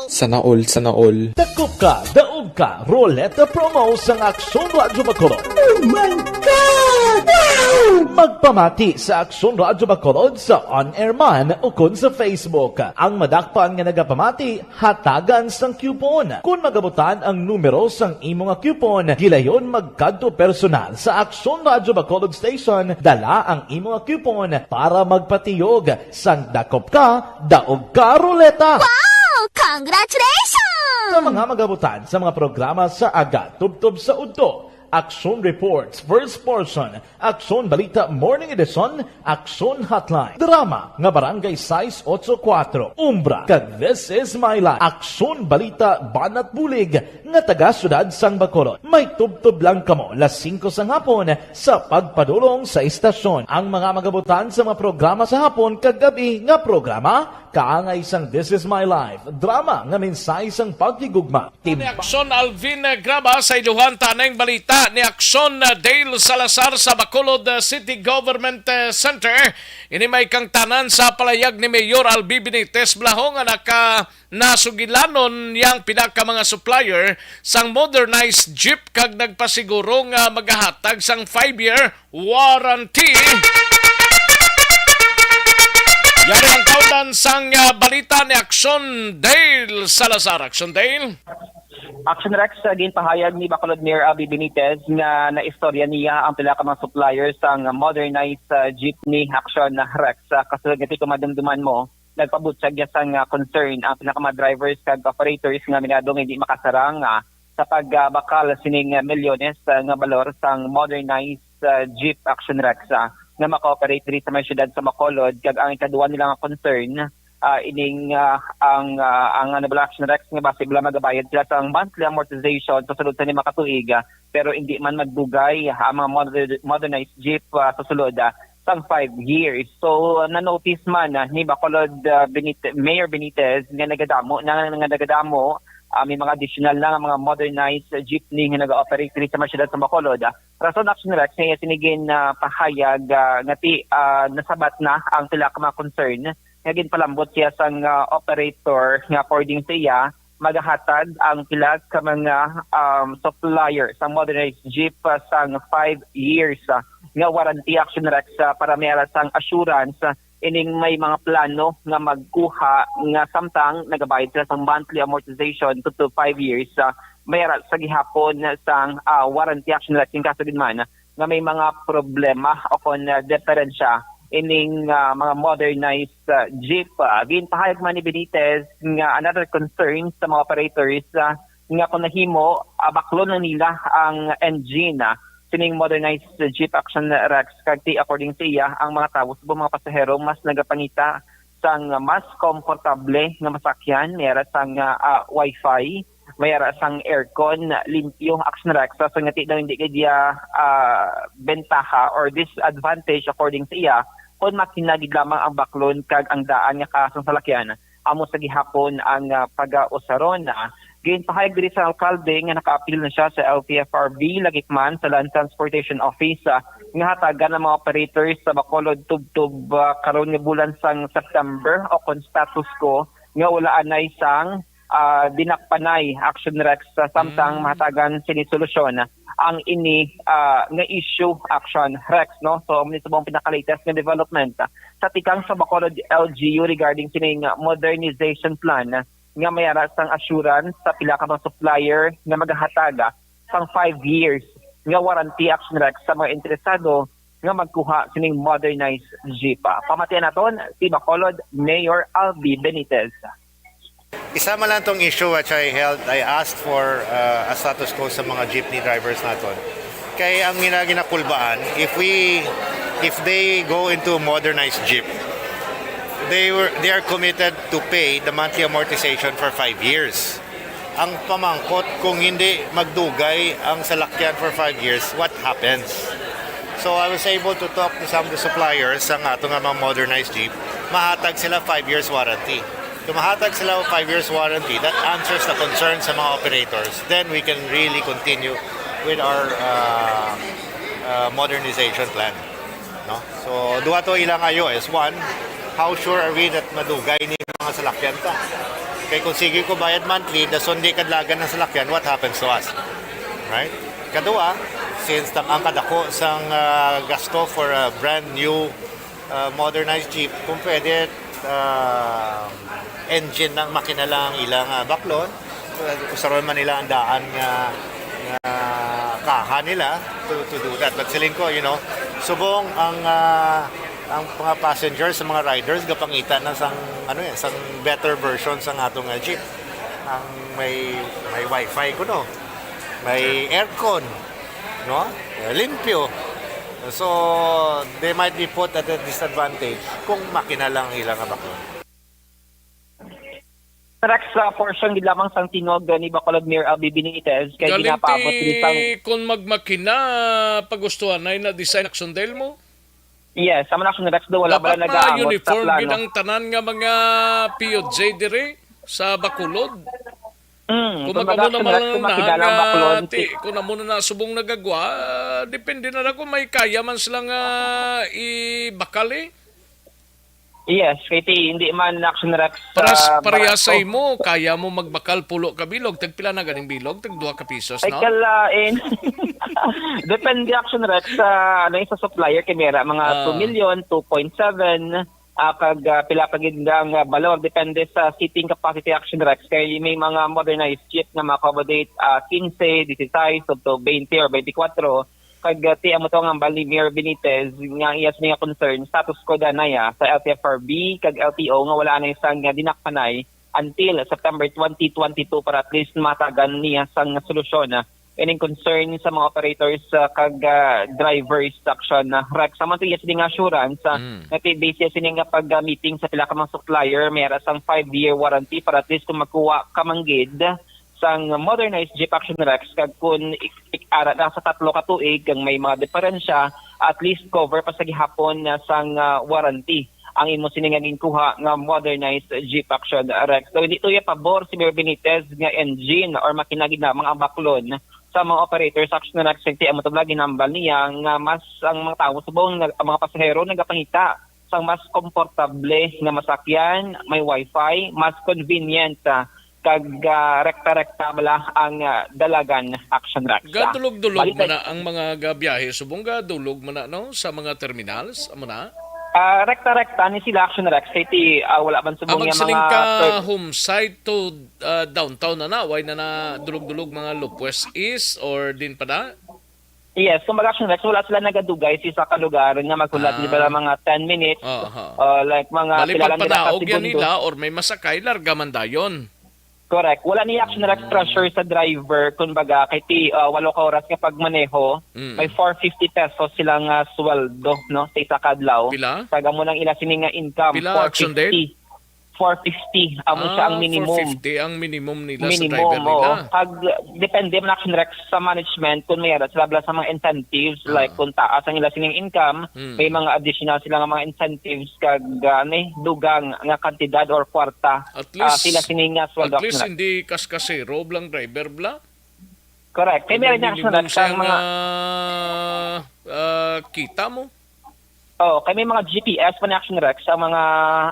Sana all, sana all. Dakop ka, daog ka, Roleta Promo sang Aksyon Radyo Bacolod. Oh my God! Wow! Magpamati sa Aksyon Radyo Bacolod sa on-air man ukon sa Facebook. Ang madakpan nga nagapamati, hatagan sang coupon. Kon magabutan ang numero sang imo nga coupon, gilayon magkadto personal sa Aksyon Radyo Bacolod Station, dala ang imo nga coupon para magpatiyog sang dakop ka, daog ka ruleta. Wow! Congratulations! Sa mga magabutan sa mga programa sa aga, tubtob sa udto, Aksyon Reports, First Portion, Aksyon Balita Morning Edition, Aksyon Hotline. Drama nga Barangay sais otso kuwatro, Umbra, kag This Is My Life. Aksyon Balita Banat Bulig nga taga Siyudad sang Bacolod. May tubtob lang kamo las singko sang hapon sa pagpadulong sa istasyon. Ang mga magabutan sa mga programa sa hapon kag gab-i nga programa, kaangay sang This Is My Life, drama nga mensahe sang paghigugma. Ni Aksyon Alvin Graba sa iluhan ta ning balita ni Aksyon Dale Salazar sa Bacolod City Government, eh, Center. Ini may kangtanan sa palayag ni Mayor Albi Benitez Blaho nga naka nasugilanon yang pila ka mga supplier sang modernized jeep kag nagpasiguro nga magahatag sang five-year warranty. Yari ang kaundan sang, ah, balita ni Aksyon Dale Salazar. Aksyon Dale. Action Rex, uh, ginpahayag ni Bacolod Mayor Abby Benitez nga naistorya niya ang pila ka mga suppliers sang modernized, uh, jeepney. Action Rex, uh, kasulod nga ti kung madumduman mo, nagpabutyag niya sang, uh, concern ang pila ka mga drivers kag operators nga minado nga hindi makasarang, uh, sa pagbakal sining, uh, milyones, uh, nga balor sang modernized, uh, jeep. Action Rex, uh, nga maka-operate diri sa may siyudad sa Bacolod, kag ang ikaduha nila nga concern, ah, ining, ah, ang, ah, ang, ano bala, Action Rex, nga basi bala magabayad sila sa monthly amortization sa sulod sa lima ka tuig, ah, pero hindi man magdugay, ah, ang mga moder-, modernized jeep, ah, sa sulod, ah, sang five years. So, ah, na-notice man, ah, ni Bacolod, ah, Benite-, Mayor Benitez nga nagadamo na, nga nagadamo, ah, may mga additional na nga mga modernized jeepney nga nag-ooperate diri sa mga siyudad sa Bacolod, ah. Rason, Action Rex, nga iya sini gin, ah, pahayag, ah, nga ti, ah, nasabat na ang pila ka mga concern nga ginpalambot siya sang, ah, operator nga, according sa iya, magahatag ang pila ka mga, um, supplier sa modernized jeep, ah, sang five years, ah, nga warranty. Action Rex, ah, para may ara sang assurance, ah, ining may mga plano nga magkuha nga samtang nagabayad sila sang monthly amortization to, to five years, ah, may ara sa gihapon sang, ah, warranty. Action Rex, in kaso gid man nga may mga problema o kon, ah, diferensya ining, ah, mga modernized, ah, jeep. Ah, ginpahayag man ni Benitez nga another concern sa mga operators, ah, nga kung nahimo, ah, baklon lang nila ang engine, ah, sining modernized jeep. Action Rex, kag ti, according sa iya, ang mga tawo, subong mga pasahero, mas nagapangita sang mas komportable nga masakyan, may ara sang, ah, wifi, may ara sang aircon, limpyo. Action Rex, sa nga ti daw hindi kay diya, ah, bentaha or disadvantage, according sa iya, kung makina gid lamang ang baklon kag ang daan nga kaha sang salakyan amo sa gihapon ang, ah, pagausaron, ah, Ginpahayag diri sa alkalde nga nakaapil na siya sa L T F R B, lagip man sa Land Transportation Office, ah, nga hatagan ang mga operators sa Bacolod tubtob, ah, karon nga bulan sang September o kon status quo nga wala anay sang, ah, dinakpanay, Action Rex, sa samtang Mm. mahatagan sini solusyon ang ini, ah, nga issue, Action Rex, no? So, mao ni subong pinaka-latest nga development, ah, sa tikang sa Bacolod L G U regarding sining modernization plan nga may ara sang assurance sa pila ka mga supplier nga magahatag, ah, sang five years nga warranty, Action Rex, sa mga interesado nga magkuha sining modernized jeep. Ah, pamatian naton si Bacolod Mayor Albi Benitez. Isa man lang tong issue which I held, I asked for, uh, a status quo sa mga jeepney drivers naton. Kay ang gina-, ginakulbaan, if we, if they go into modernized jeep, they were, they are committed to pay the monthly amortization for five years. Ang pamangkot, kung hindi magdugay ang salakyan for five years, what happens? So I was able to talk to some of the suppliers sa ato nga mga modernized jeep, mahatag sila five years warranty. Kung mahatag sila five years warranty, that answers the concern sa mga operators. Then we can really continue with our, uh, uh, modernization plan. No? So, duha to ilang ayo is one, how sure are we that madugay ni mga salakyan ta? Kay kung sige ko bayad monthly, dason di kadlagan ang salakyan, what happens to us? Right? Kadua, since tam-, ang kadako sang, ah, gasto for a brand new, ah, modernized jeep, kung pwede, ah, engine lang, makina lang ang ilang, ah, baklon, usaron man nila ang daan nga, nga kaha nila to, to do that. But siling ko, you know, subong ang, ah, ang mga passengers, sa mga riders, gapangita na sang, ano yan, sang better version sang atong, ah, jeep. Ang may, may wifi kuno, may aircon, no? Eh, limpyo. So, they might be put at a disadvantage kung makina lang ang ilang baklon. Rex, sa portion gid lamang sang tingog ni Bacolod Mayor Albi Benitez kay Galing ginapaabot ti diri sang kun magmakina, pagustuhanay na design Action Del mo? Yes, amo na, Action Rex, do wala Dapat bala nagaangot sa ma-uniform gid plano. Ang tanan nga mga P U J diri sa Bacolod. Mm, Kung kumbaga, mag-amo na Action man Rex, lang kung na makilala ang nga Bacolod, ti-, ti-, kung amo na na subong nagagwa, depende na lang kung may kaya man sila nga ibakal eh. Yes, kay ti, hindi man Action Rex, Paras, ah, pareha sa barato. Imo, kaya mo magbakal pulo ka bilog, tagpila na ganing bilog? Tag duha ka pisos, Ay, no? Kalain. Depende, Action Rex, sa, ano, sa supplier, kay mera, mga Ah. two million, two point seven, ah, kag, ah, pila pa gid ang, ah, balor, depende sa seating capacity, Action Rex, kay may mga modernized jeep nga ma-accommodate, ah, quince, dieciséis, up to twenty or twenty-four. Kag, ah, ti amo to ang hambal ni Mayor Benitez nga iya sini nga concern, status quo danay, ah, sa L T F R B kag L T O nga wala na isang, ah, dinakpanay until September twenty twenty-two para at least matagan niya sang solusyon, ah, ining concern sa mga operators, ah, kag, ah, drivers, Action, ah, Rex. Amo to iya sini nga assurance, ah, Mm. nga ti-, base sini nga pag, ah, meeting sa pila ka mga supplier, may ara sang five-year warranty para at least kung magkuha ka man gid sang modernized jeep, Action Rex, kag kun ik-, ik-, ara na sa tatlo ka tuig kag may mga diferensya, at least cover pa sa gihapon na sang, ah, warranty ang imo sini nga ginkuha nga modernized jeep, Action Rex. So, hindi to iya pabor si Mayor Benitez nga engine or makina gid lamang ang baklon sa mga operators, Action Rex, kay ti amo to bala ginambal niya nga mas ang mga tawo subong nag-, ang mga pasahero nagapangita sang mas komportable nga masakyan, may wifi, mas convenient, ah, kag, ah, rekta-rekta bala ang, ah, dalagan, Action Rex. Gadulog-dulog Balik man na ang mga gabiyahe subong gadulog man na, no, sa mga terminals, amo na? Ah, rekta-rekta ni sila, Action Rex, kay ti, ah, wala man subong Ang nga magsiling mga ka ter- home side to, ah, downtown na na, way na na dulog-dulog mga lupwes east or din pa na? Yes, kumbaga, Action Rex, wala sila nagadugay sa isa ka lugar nga maghulat Ah. nila mga ten minutes, Oo, aha. uh, like, mga Bali, pila lang nila ka pagpanaog yan segundo. Nila or may masakay, larga man dayon. Correct. Wala ni Action Rex Mm. pressure sa driver, kumbaga, kay ti, uh, walo ka oras nga pagmaneho, Mm. may four fifty pesos sila nga sweldo, no, sa isa ka adlaw. Pila? Taga mo nang ila sini nga income, Pila, Action Dale? four fifty. four fifty, amo siya ang Ah, minimum. four fifty ang minimum nila sa Minimum, driver oo. nila. Kag depende man, Action Rex, sa management kung may ara sila bala sa mga incentives, Ah. like kung taas ang ila sining income, Hmm. may mga additional sila nga mga incentives kag, ah, ano eh, dugang nga kantidad or kwarta, At ah, least, sila sining nga sweldo, at least Action Rex. hindi kaskasero blang driver bla. Correct. Kay Kung may may rin, Action minimum Rex, siya ang mga nga, ah, kita mo. Oo, kay may mga G P S pa ni, Action Rex, ang mga,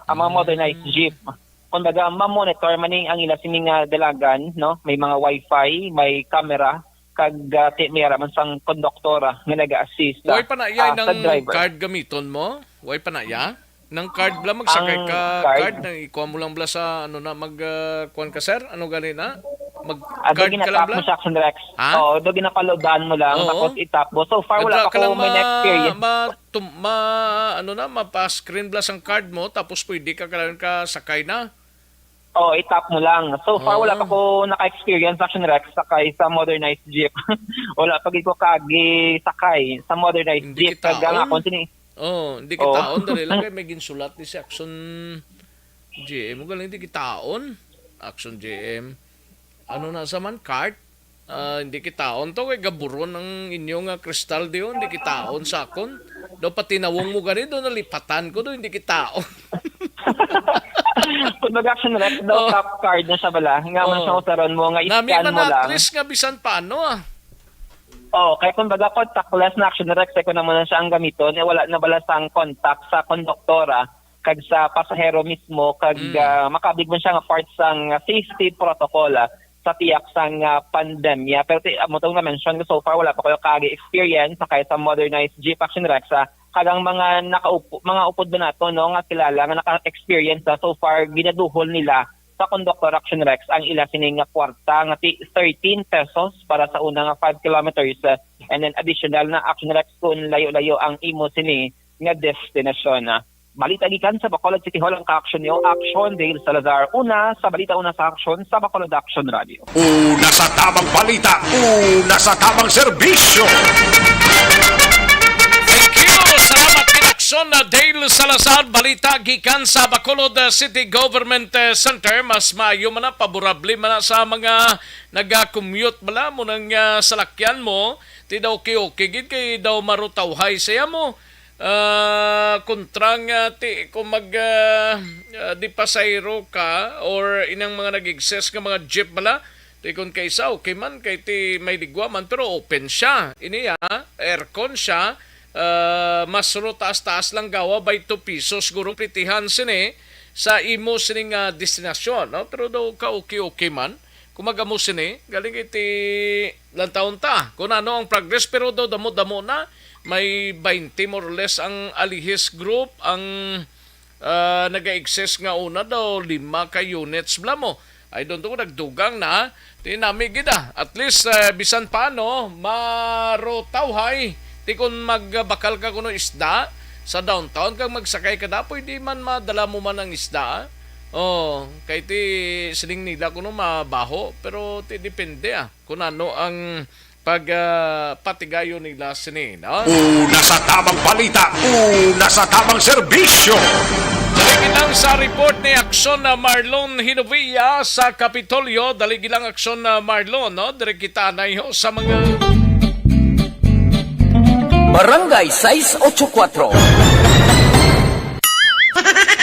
ang mga modernized Mm. jeep. Kumbaga, ma-monitor man ning ang ila sini nga dalagan, no? May mga wifi, may camera, kag, ah, ti-, may ara man sang konduktora nga nag-a-assist, Way pa na iya ah, sa nang driver. card gamiton mo? Way pa na iya? Nang card bla, magsakay Ang ka, card? card, nang ikuha mo lang bla sa, ano na, mag, ah, kuwan ka, sir? Ano gani na? Mag Ah, card doon ka lang ginatap bla? mo siya, Action Rex. Ha? Oo, doon ginapaloadan mo lang, Oo. tapos itap mo. So far, wala Nagdra pa ka ko lang may ma-, na-experience. ma-, tum-, ma-, ano na, mapa-screen bla sang card mo, tapos pwede ka ka lang ka sakay na. Oo, itap mo lang. So far, wala Oo. pa ko naka-experience, Action Rex, sakay sa modernized jeep. Wala pa gid ko kagi sakay sa modernized Hindi jeep. kita Kag ang on. akon sini-, Oh, hindi Oh. kitaon, dali lang kay may ginsulat ni si Action G M. Mo galing, hindi kitaon. Action G M. Ano na sa man? Cart? Ah, hindi kitaon to, kay gaburon ang inyo nga kristal diyon, hindi kitaon sa akon. Daw patinawong mo gani, daw nalipatan ko, daw hindi kitaon. Kung mag-Action Rex, daw Oh. tap card na siya bala. Nga man Oh. siya usaron mo, nga Nami i-scan man mo na at lang. least nga bisan paano, ah. Oh, kay kung baga contactless na, Action Rex, kay kung amo na siya ang gamiton, eh, wala na bala sang contact sa konduktora kag sa pasahero mismo, kag, Mm. ah, makabig man siya nga part sang, ah, safety protocol, ah, sa tiyak sang, ah, pandemya. Pero ti-, amo tong na-mention ko, so far, wala pa ko kagi experience sa kay sa modernized jeep, Action Rex, ah, kag ang mga nakaupo-, mga upod ba nato, no, nga kilala nga naka-experience na, so far, ginaduhol nila sa konduktor, Action Rex, ang ila sini nga kwarta nga ti-, thirteen pesos para sa una nga five kilometers, uh, and then additional na, Action Rex, kung layo-layo ang imo sini nga destinasyon, ah. Balita gikan sa Bacolod City Hall ang ka-action niyo, Action Dale Salazar. Una sa balita, una sa action, sa Bacolod Action Radio. Una sa tamang balita, una sa tamang serbisyo. Thank you. Salamat, Kinakson na Dale Salazar. Balita gikan sa Bacolod, uh, City Government, uh, Center. Mas maayo man na, paborable man na sa mga naga-commute bala mo nang, uh, salakyan mo. Ti daw okay-okay gid kay daw marutawhay saya mo. Ah, kontra nga ti kung mag, ah, ah, di pasahero ka or inang mga nag-exist nga mga jeep bala, ti kon kaisa, okay man, kay ti may ligwa man, pero open siya. Ini, ah, aircon siya, ah, mas ro taas-taas lang gawa by two pesos, gurong plitihan sini sa imo sining, ah, destinasyon, no? Pero daw ka okay-okay man. Kung mag-amo sini, galing iti lantawon ta. Kung ano ang progress, pero daw damo-damo na, may twenty more or less ang Alihis Group, ang ah, naga-exist nga una daw lima ka units bala mo. I don't know, nagdugang na. Ti nami gid, ah. At least, eh, bisan paano, marutawhay. Ti kon magbakal ka kuno isda sa downtown, kag magsakay ka na, pwede man madala mo man ang isda, ah. Oh, kay ti siling nila kuno mabaho, pero ti depende, ah, kung ano ang pag, ah, patigayon nila sini, no? Una sa tamang balita, una sa tamang serbisyo. Dali lang sa report ni Action na Marlon Hinovia sa Kapitolyo. Dali lang, Action na Marlon, no? Diri kita na sa mga Barangay sais ocho kuatro.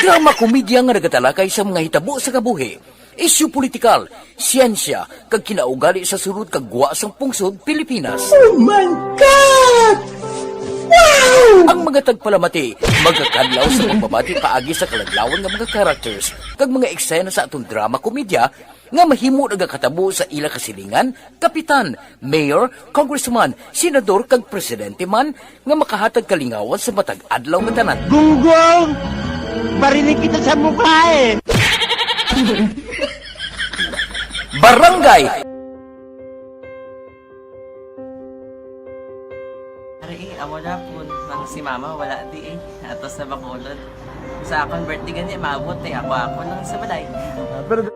Drama komedya nga nagatalakay sa mga hitabo sa kabuhi, isyu politikal, siyensya, kag kinaugali sa sulod kag gwa sang pungsod Pilipinas. Oh my God! Wow! Ang mga tagpalamati magakadlaw sa pagbabati paagi sa kaladlawan nga mga characters kag mga eksena sa atong drama komedya nga mahimo nagakatabo sa ila kasilingan, kapitan, mayor, congressman, senador, kag presidente man nga makahatag kalingawan sa matag adlaw nga tanan. Gunggong! Barinig kita sa mukha eh! Barangay! Ari, eh, amo na po nang si mama, wala di eh. Ato sa Bacolod. Sa akon birthday gani, maabot eh. Ako, ako lang sa balay. Ah, pero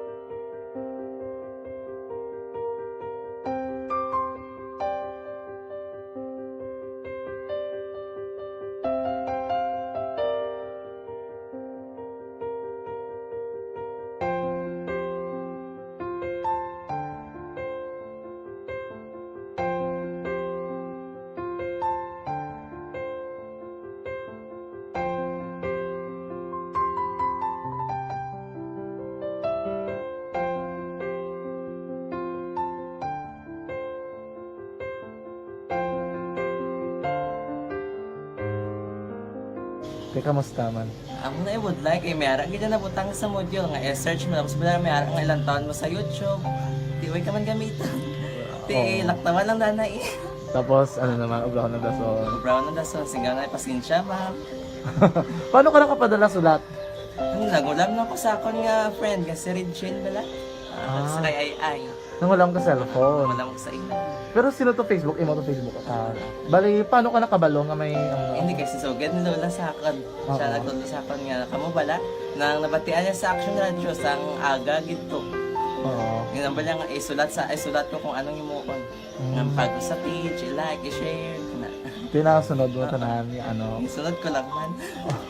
Di, kamusta man? Ako na, I would like, eh, may ara gid na nabutang sa module nga i-search mo, tapos wala, may ara nga ilang taon mo sa YouTube. Di, way ka man gamitan. Di, Oo. Laktawan lang na na eh. Tapos, ano naman, ubrahon ng dason. Ubrahon ng dason, singgaw na, pasensya, ma'am. Paano ka nakapadala sulat? Ano, nagulam lang ko sa akon nga friend, nga si Regine bala. Ah, Ah. Sa kay Ai Ai. Nangulam ka cellphone. Wala mo sa imo. Pero sino to Facebook? Imo to Facebook? Ah, bali, paano ka nakabalo nga may, ano? Hindi, kasi sugad ni Lola sa akon. Oo. Siya nagtudlo sa akon nga, kamo bala, nang nabatian niya sa Action Radio, sang aga gid to. Oo. Yun ang bala nga, isulat sa, isulat ko kung anong himuon. Mm. Nga pag sa page, i-like, i-share, na. Tinasunod mo Oo. Tanan, ano? Isunod ko lang man.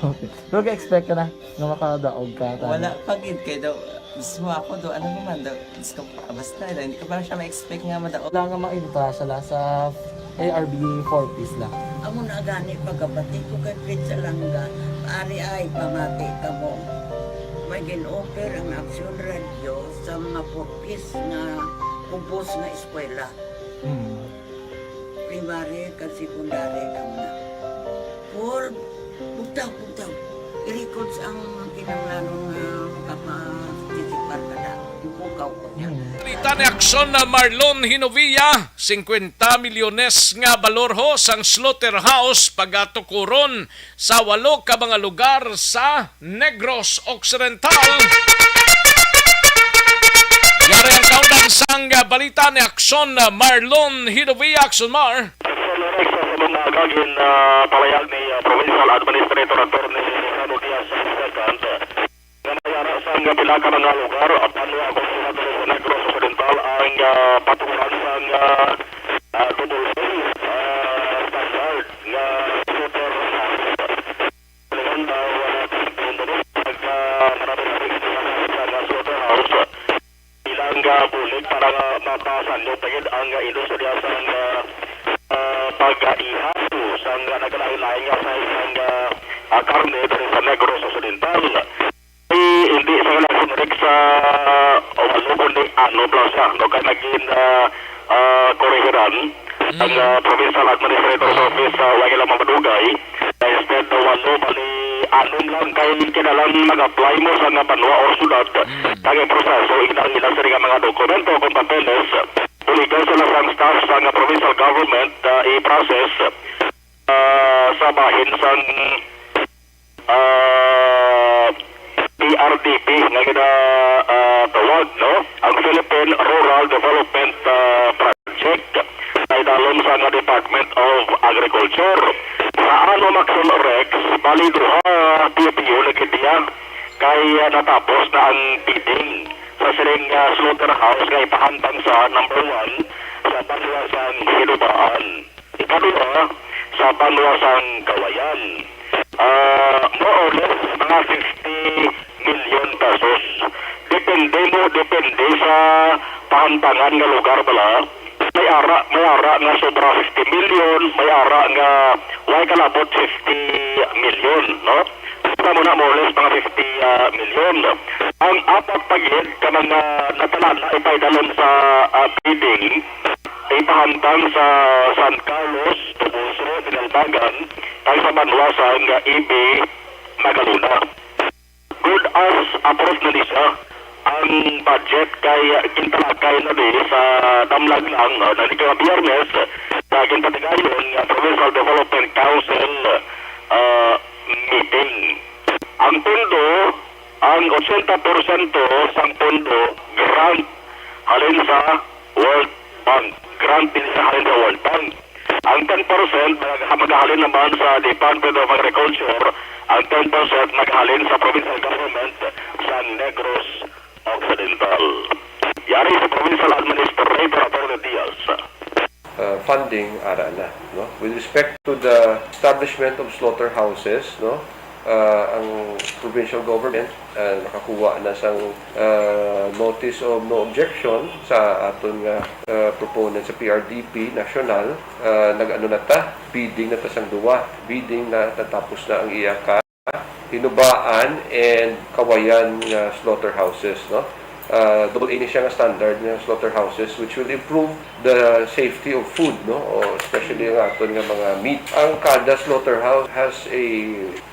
Okay. Pero ga-expect ka na nga makadaog ka, tanan? Wala pa gid, kay daw, mismo ako do, ano naman daw, Diyos ko, basta, hindi ko pa siya ma-expect nga madaog. Wala nga mainta siya la sa A R B forties la. Amo na gani pagkabati ko kay Prince Alanga, ari ay pamati kamo. May gin-offer ang Action Radio sa mga forties nga kubos nga eskwela. Hmm. Primary kag secondary lang na. Paul, bugtaw, bugtaw. I-records ang kinahanglanon nga makaparticipar ka na. Bukaw ko niya. Hmm. Balita ni Action na Marlon Hinovia, singkwenta milyones nga balor ho sang slaughterhouse pagatukuron sa walo ka mga lugar sa Negros Occidental. Yari ang kaundan sang balita ni Action, Marlon Hidovi. Action, Mar. Sa mga agagin, ah, palayag ni, ah, Provincial Administrator Attorney Rosado Diaz the second, nga may ara sang pila ka mga lugar, ah, banwa, konsehado sa Negros Occidental ang, ah, patukuran sang, ah, ah, double A, ah, standard nga slaughterhouse. Pag, ah, marami na rin sa mga slaughterhouse, bilang, ah, bulig para nga mapasanyo pa gid ang, ah, industriya sang, ah, ah, pag-ihaw sang, ah, nagkalain-lain nga size sang, ah, ah, karne diri sa Negros Occidental. Ay, hindi sa Election Rex sa walo, kundi ano lang siya, no? Kay naging, ah, ah, korihiran ang, Mm. ah, Provincial Administrator's Ah. Office sa Wangila Mamadugay. Instead na walo, bali anom lang kay kinahanglan mag-apply mo sa nga banwa o syudad. Mm. Kag ang proseso, ilang-ilang sila nga mga dokumento kung papeles, buligan sila sang staff sa nga provincial government, ah, i-process, ah, sa bahin sang, ah, P R D P nga gina-, ah, tawag, no? Ang Philippine Rural Development, ah, Project. Naidalom sa nga Department of Agriculture. Sa ano, Maxon Rex, bali duha P P O lagi diya kay, ah, natapos na ang bidding sa sining, ah, slaughterhouse nga ipahantang sa number one sa banwa sang Hinubaan. Ikaduha, sa banwa sang Kawayan. Ah, more or less, mga fifty million pesos. Depende mo, depende sa pahantangan nga lugar bala. May ara, may ara nga sobra fifty million, may ara nga way kalabot fifty million, no? Basta mo na more or less mga fifty, ah, million. Ang apat pa gid ka mga natala na ipaidalom sa, ah, bidding, ipahantang sa San Carlos, Toboso, Binalbagan, kag sa banwa sang Ibi, Magalona. Good as approved na ni siya ang budget kay gintalakay na ni sa damlag lang, ah, na ni nga Biyernes sa ginpatigayon nga Provincial Development Council, ah, meeting. Ang pondo, ang ochenta porsyento sang pondo grant halin sa World Bank. Grant din sa halin sa World Bank. Ang ten percent mag-, magahalin naman sa Department of Agriculture, ang ten percent magahalin sa provincial government sa Negros Occidental. Yari si Provincial Administrator Attorney Diaz. Uh, funding, ara na, no? With respect to the establishment of slaughterhouses, no? Ah, ang provincial government, ah, nakakuha na sang, ah, notice of no objection sa aton nga, ah, proponent sa P R D P national. Ah, nag-ano na ta, bidding na ta sang duwa. Bidding na, natapos na ang iya ka Hinubaan and Kawayan nga slaughterhouses, no? Ah, double A ni siya nga standard nga slaughterhouses, which will improve the safety of food, no? O especially ang aton nga mga meat. Ang kada slaughterhouse has a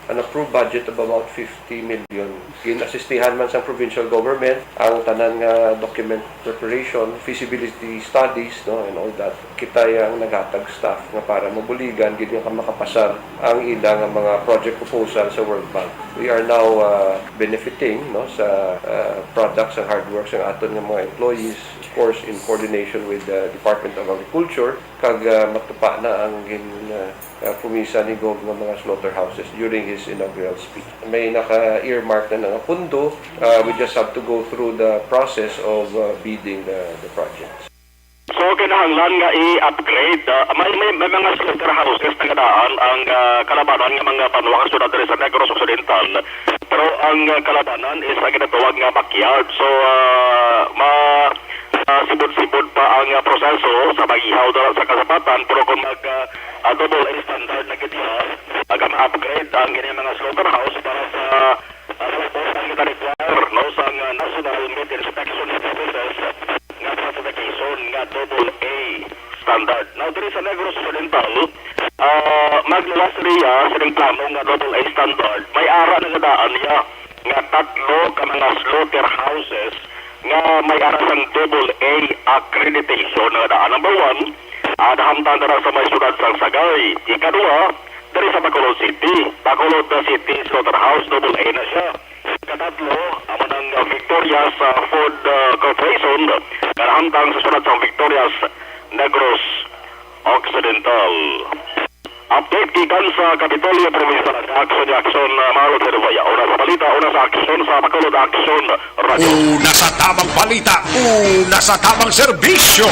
An approved budget of about fifty million. Gin-asistihan man sang provincial government ang tanan nga document preparation, feasibility studies, no, and all that. Kita ang naghatag staff nga para mabuligan gid nga makapasar ang ila nga mga project proposal sa World Bank. We are now, uh, benefiting, no, sa, uh, products and hard work sang aton nga mga employees, of course, in coordination with the Department of Agriculture, kag, uh, matupa na ang gin, uh, uh, promisa ni Gov nga mga slaughterhouses during his inaugural speech. May naka-earmark na nga pundo. Uh, we just have to go through the process of, uh, bidding the, the projects. So, kinahanglan nga i-upgrade. Ah, may, may, may mga slaughterhouses na nga daan ang, ah, Kalabanan nga mga banwa nga syudad diri sa Negros Occidental. Pero ang, ah, Kalabanan is ang ginatawag nga backyard. So, ah, ma-, ah, sibod-sibod pa ang, ah, proseso sa pag-ihaw dala sa kasapatan. Pero kung mag, ah, ah, double A standard na gid siya, aga ma-upgrade ang ining mga slaughterhouse para sa, ah, sa labor nga gina-require, no, sa, ah, National Meat Inspection Services nga certification nga double A standard. Now, diri sa Negros Occidental, ah, magluwas siya sining plano nga double A standard. May ara na nga daan niya nga tatlo ka mga slaughterhouses nga may ara sang double A accreditation nga daan. Number one, ah, nahamtang dira sa may siyudad sang Sagay. Ikaduha, diri sa Bacolod City, Bacolod City Slaughterhouse, double A na siya. Katatlo, amo nang Victorias, ah, Food, ah, Corporation, nga nahamtang sa siyudad sang Victorias, Negros Occidental. Update gikan sa Kapitolyo Provincial. Aksyon, aksyon, ah, Marlon Herboya. Una sa balita, una sa aksyon sa Bacolod Aksyon Radio. Una sa tamang balita, una sa tamang serbisyo.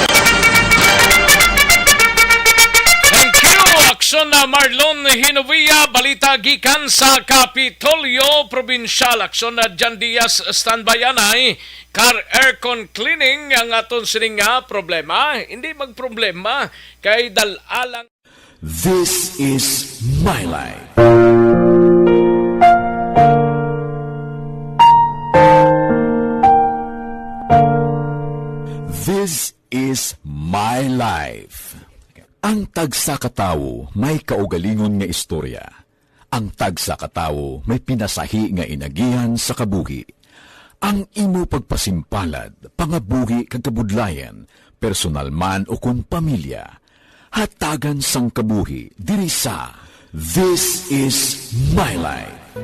Thank you, Aksyon na Marlon Hinovia. Balita gikan sa Kapitolyo Probinsyal. Aksyon na Jan Diaz, standby anay. Car aircon cleaning ang aton sining nga problema. Hindi magproblema kay dal-a lang. This is my life. This is my life. Ang tagsa ka tawo may kaugalingon nga istorya. Ang tagsa ka tawo may pinasahi nga inagihan sa kabuhi. Ang imo pagpasimpalad, pangabuhi kag kabudlayan, personal man o kon pamilya, hatagan sang kabuhi diri sa This Is My Life.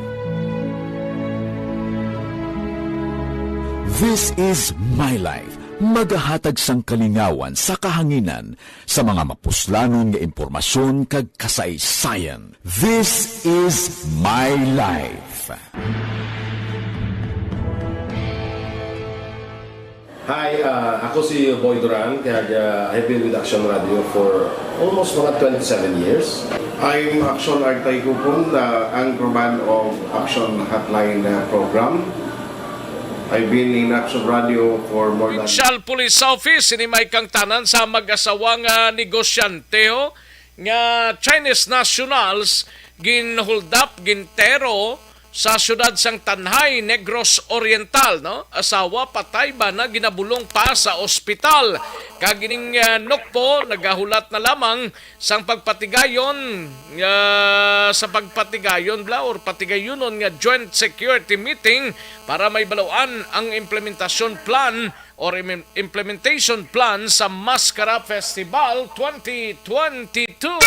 This Is My Life, magahatag sang kalingawan sa kahanginan sa mga mapuslanon nga impormasyon kag kasaysayan. This Is My Life. Hi, ah, ako si Boy Duran, kag, ah, I've been with Action Radio for almost mga twenty-seven years. I'm Action Artay Kupon, the anchorman of Action Hotline, ah, program. I've been in Action Radio for more than Provincial Police Office, ini may kangtanan sa mag-asawa nga negosyante, ho, nga Chinese nationals, ginhold up, gintero sa siyudad sang Tanjay, Negros Oriental, no? Asawa patay, bana ginabulong pa sa ospital. Kag ining, ah, nukpo nagahulat na lamang sang pagpatigayon, ah, sa pagpatigayon bla or patigayunon nga joint security meeting para may baluan ang implementasyon plan or im-, implementation plan sa Mascara Festival twenty twenty-two.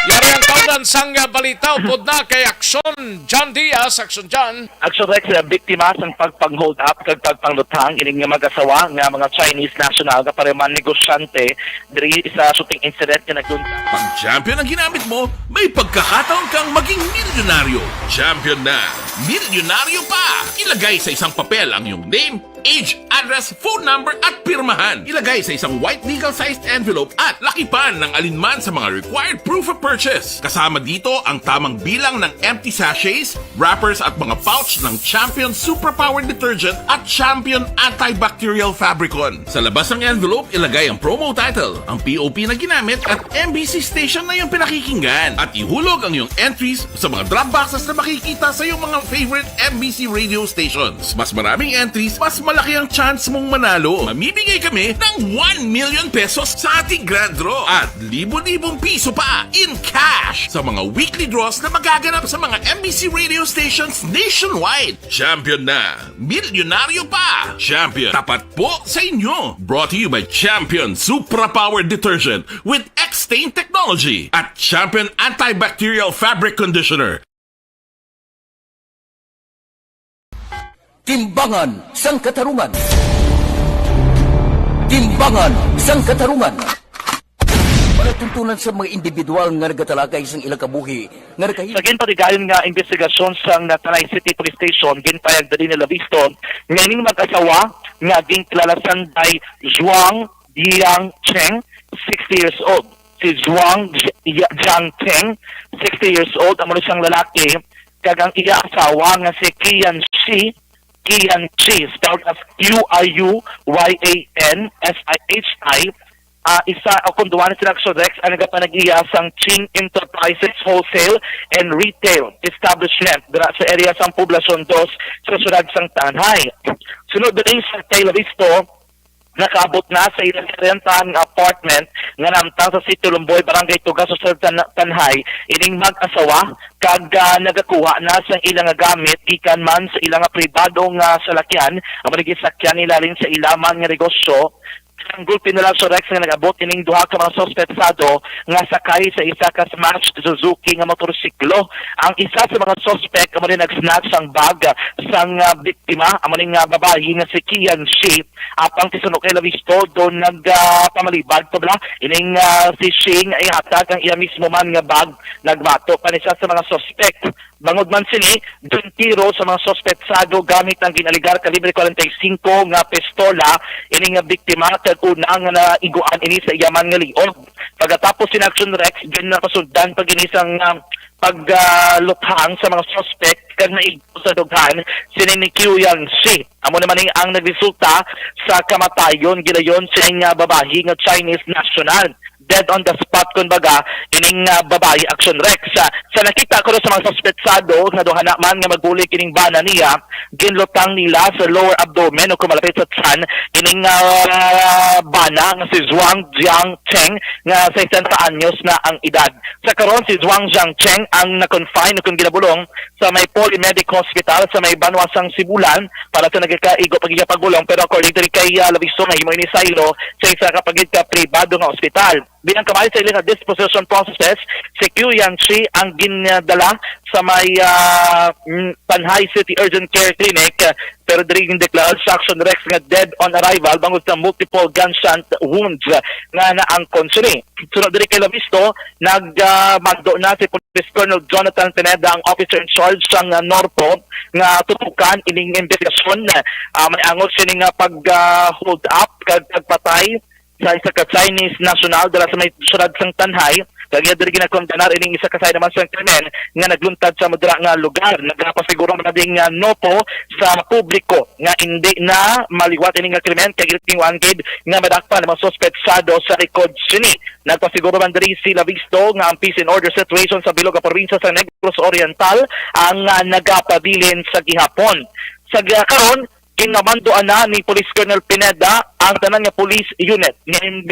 Yari ang kaundan sang, ah, balita. Upod na kay Aksyon John Diaz. Aksyon John. Aksyon Rex, ah, biktima sang pagpang-hold up kag pagpangluthang ining nga mag-asawa nga mga Chinese national nga pareho man negosyante diri sa shooting incident nga nagdun. Pag champion ang ginamit mo, may pagkakataon kang maging milyonaryo. Champion na, milyonaryo pa! Ilagay sa isang papel ang iyong name, age, address, phone number, at pirmahan. Ilagay sa isang white legal-sized envelope at lakipan ng alinman sa mga required proof of purchase. Kasama dito ang tamang bilang ng empty sachets, wrappers, at mga pouch ng Champion Superpower Detergent at Champion Antibacterial Fabricon. Sa labas ng envelope, ilagay ang promo title, ang P O P na ginamit, at M B C station na iyong pinakikinggan. At ihulog ang iyong entries sa mga drop boxes na makikita sa iyong mga favorite M B C radio stations. Mas maraming entries, mas Malaki ang chance mong manalo. Mamimigay kami ng one million pesos sa ating grand draw at libo-libong piso pa in cash sa mga weekly draws na magaganap sa mga M B C radio stations nationwide. Champion na, milyonaryo pa. Champion, tapat po sa inyo. Brought to you by Champion Supra Power Detergent with X-Stain Technology at Champion Antibacterial Fabric Conditioner. Timbangan sang Katarungan. Timbangan sang Katarungan. Palatuntunan sa mga individual nga nagatalakay sang ilang kabuhi nga nagahil Sa ginpatigayon nga investigasyon sang Tanay City Police Station, ginpayag diri ni Lavisto nga ining mag-asawa nga ginkilala sang day Zhuang Diang Cheng, sixty years old. Si Zhuang J- Ya- Jiang Cheng, sixty years old, amo ni siyang lalaki, kag ang iya asawa nga si Kian Shi, Kian Shi, spelled as Q I U Y A N S I H I, ah, isa o kung duwa na sila, Action Rex, ang nagapanag-iya sang Ching Enterprises Wholesale and Retail Establishment dira sa area sang Poblacion Dos sa siyudad sang Tanjay. Sunod diri sa kay Lavisto, nakaabot na sa ila rentahan nga apartment nga nahamtang sa Sitio Lumboy, Barangay Tugas, sa Tan- Tanjay, ining mag-asawa, kag ah, nagakuha na sang ila nga gamit gikan man sa ila nga pribado nga salakyan, amo ni gisakyan nila halin sa ila man nga negosyo. Ang gulpi nila sa Rex nga nag-abot ining duha ka mga suspetsado nga sakay sa isa ka smashed Suzuki nga motorsiklo. Ang isa sa mga suspek amo ni nag-snatch sang bag sang ah, biktima, amo ni nga babayi nga si Kian Shi. Apang si Suno kay Lavisto do nagpamalibad pa bala ining ah, si Shi nga ihatag ang iya mismo man nga bag. Nagbato pa ni siya sa mga suspek. Bangod man sini, duwang tiro sa mga suspetsado gamit ang ginaligar kalibre forty-five nga pistola ini nga biktima, kag una nga naiguan ini sa iya man nga liog. Pagkatapos sin Action Rex, ginapasundan pa gini sang ah, pagluthang sa mga suspek kag naigo sa dughan sini ni Qiu Yang Shi. Amo naman ni ang nagresulta sa kamatayon gilayon sining nga babayi nga Chinese national. Dead on the spot, kumbaga, ining ah, babayi, Action Rex. Sa, sa nakita ko sa mga suspetsado nga duha na man nga magbulig ining bana niya, ginlutang nila sa lower abdomen o kung malapit sa tiyan ining ah, bana nga si Zhuang Jiang Cheng nga sesenta anyos na ang edad. Sa karon, si Zhuang Jiang Cheng ang na-confine o kung ginabulong sa may Poly Medic Hospital sa may banwa sang Sibulan para sa nagakaigo pagigapagulong, pero according diri kay ah, Lavisto, nahimo ini saylo sa isa ka pagid ka pribado nga ospital. Bilang kamay sa ila nga disposition processes, si Qiu Yang Shi ang ginadala sa may ah, mm, Tanjay City Urgent Care Clinic, ah, pero diri gindeklara sa Action Rex nga dead on arrival bangod sa multiple gunshot wounds nga naangkon sini. Sunod diri kay Lavisto, nagmando na si Police Colonel Jonathan Pineda, ang officer in charge sang ah, Norpo, nga tutukan ining investigasyon. Ah, may angod sini nga pag ah, hold up kag pagpatay sa isa ka Chinese national dala sa may siyudad sang Tanjay. Kag iya diri ginakondenar ining isa ka side naman sa krimen nga nagluntad sa mudra nga lugar. Nagapasiguro man ding ah, Norpo sa publiko nga indi na maliwat ini nga krimen kay gintinguhaan gid nga madakpan ang mga suspetsado sa likod sini. Nagpasiguro man diri si Lavisto nga ang peace and order situation sa bilog nga probinsya sa Negros Oriental ang ah, nagapabilin sa gihapon. Sa karon, ginamanduan na ni Police Colonel Pineda ang tanan nga police unit nga in-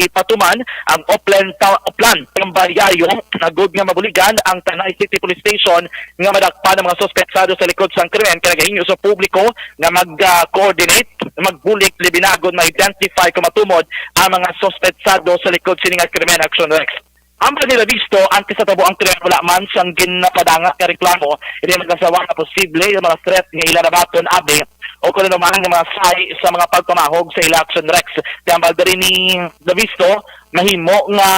ipatuman ang Oplan ta- Oplan Tambayayo agud nga mabuligan ang Tanay City Police Station nga madakpan ang mga suspetsado sa likod sang krimen, kay nagahingyo sa publiko nga mag-coordinate, magbulig, libinagon ma-identify kung matumod ang mga suspetsado sa likod sini nga krimen. Action Rex. Ang Manila Visto, ang kasatabo ang krimen wala man sang ginapadangat nga reklamo ini mag-asawa nga posible nga mga threat nga ila nabaton abi o kung ano man nga mga sahi sa mga pagpamahog sa ila. Action Rex. Kay ang balda rin ni Davisto, mahimo nga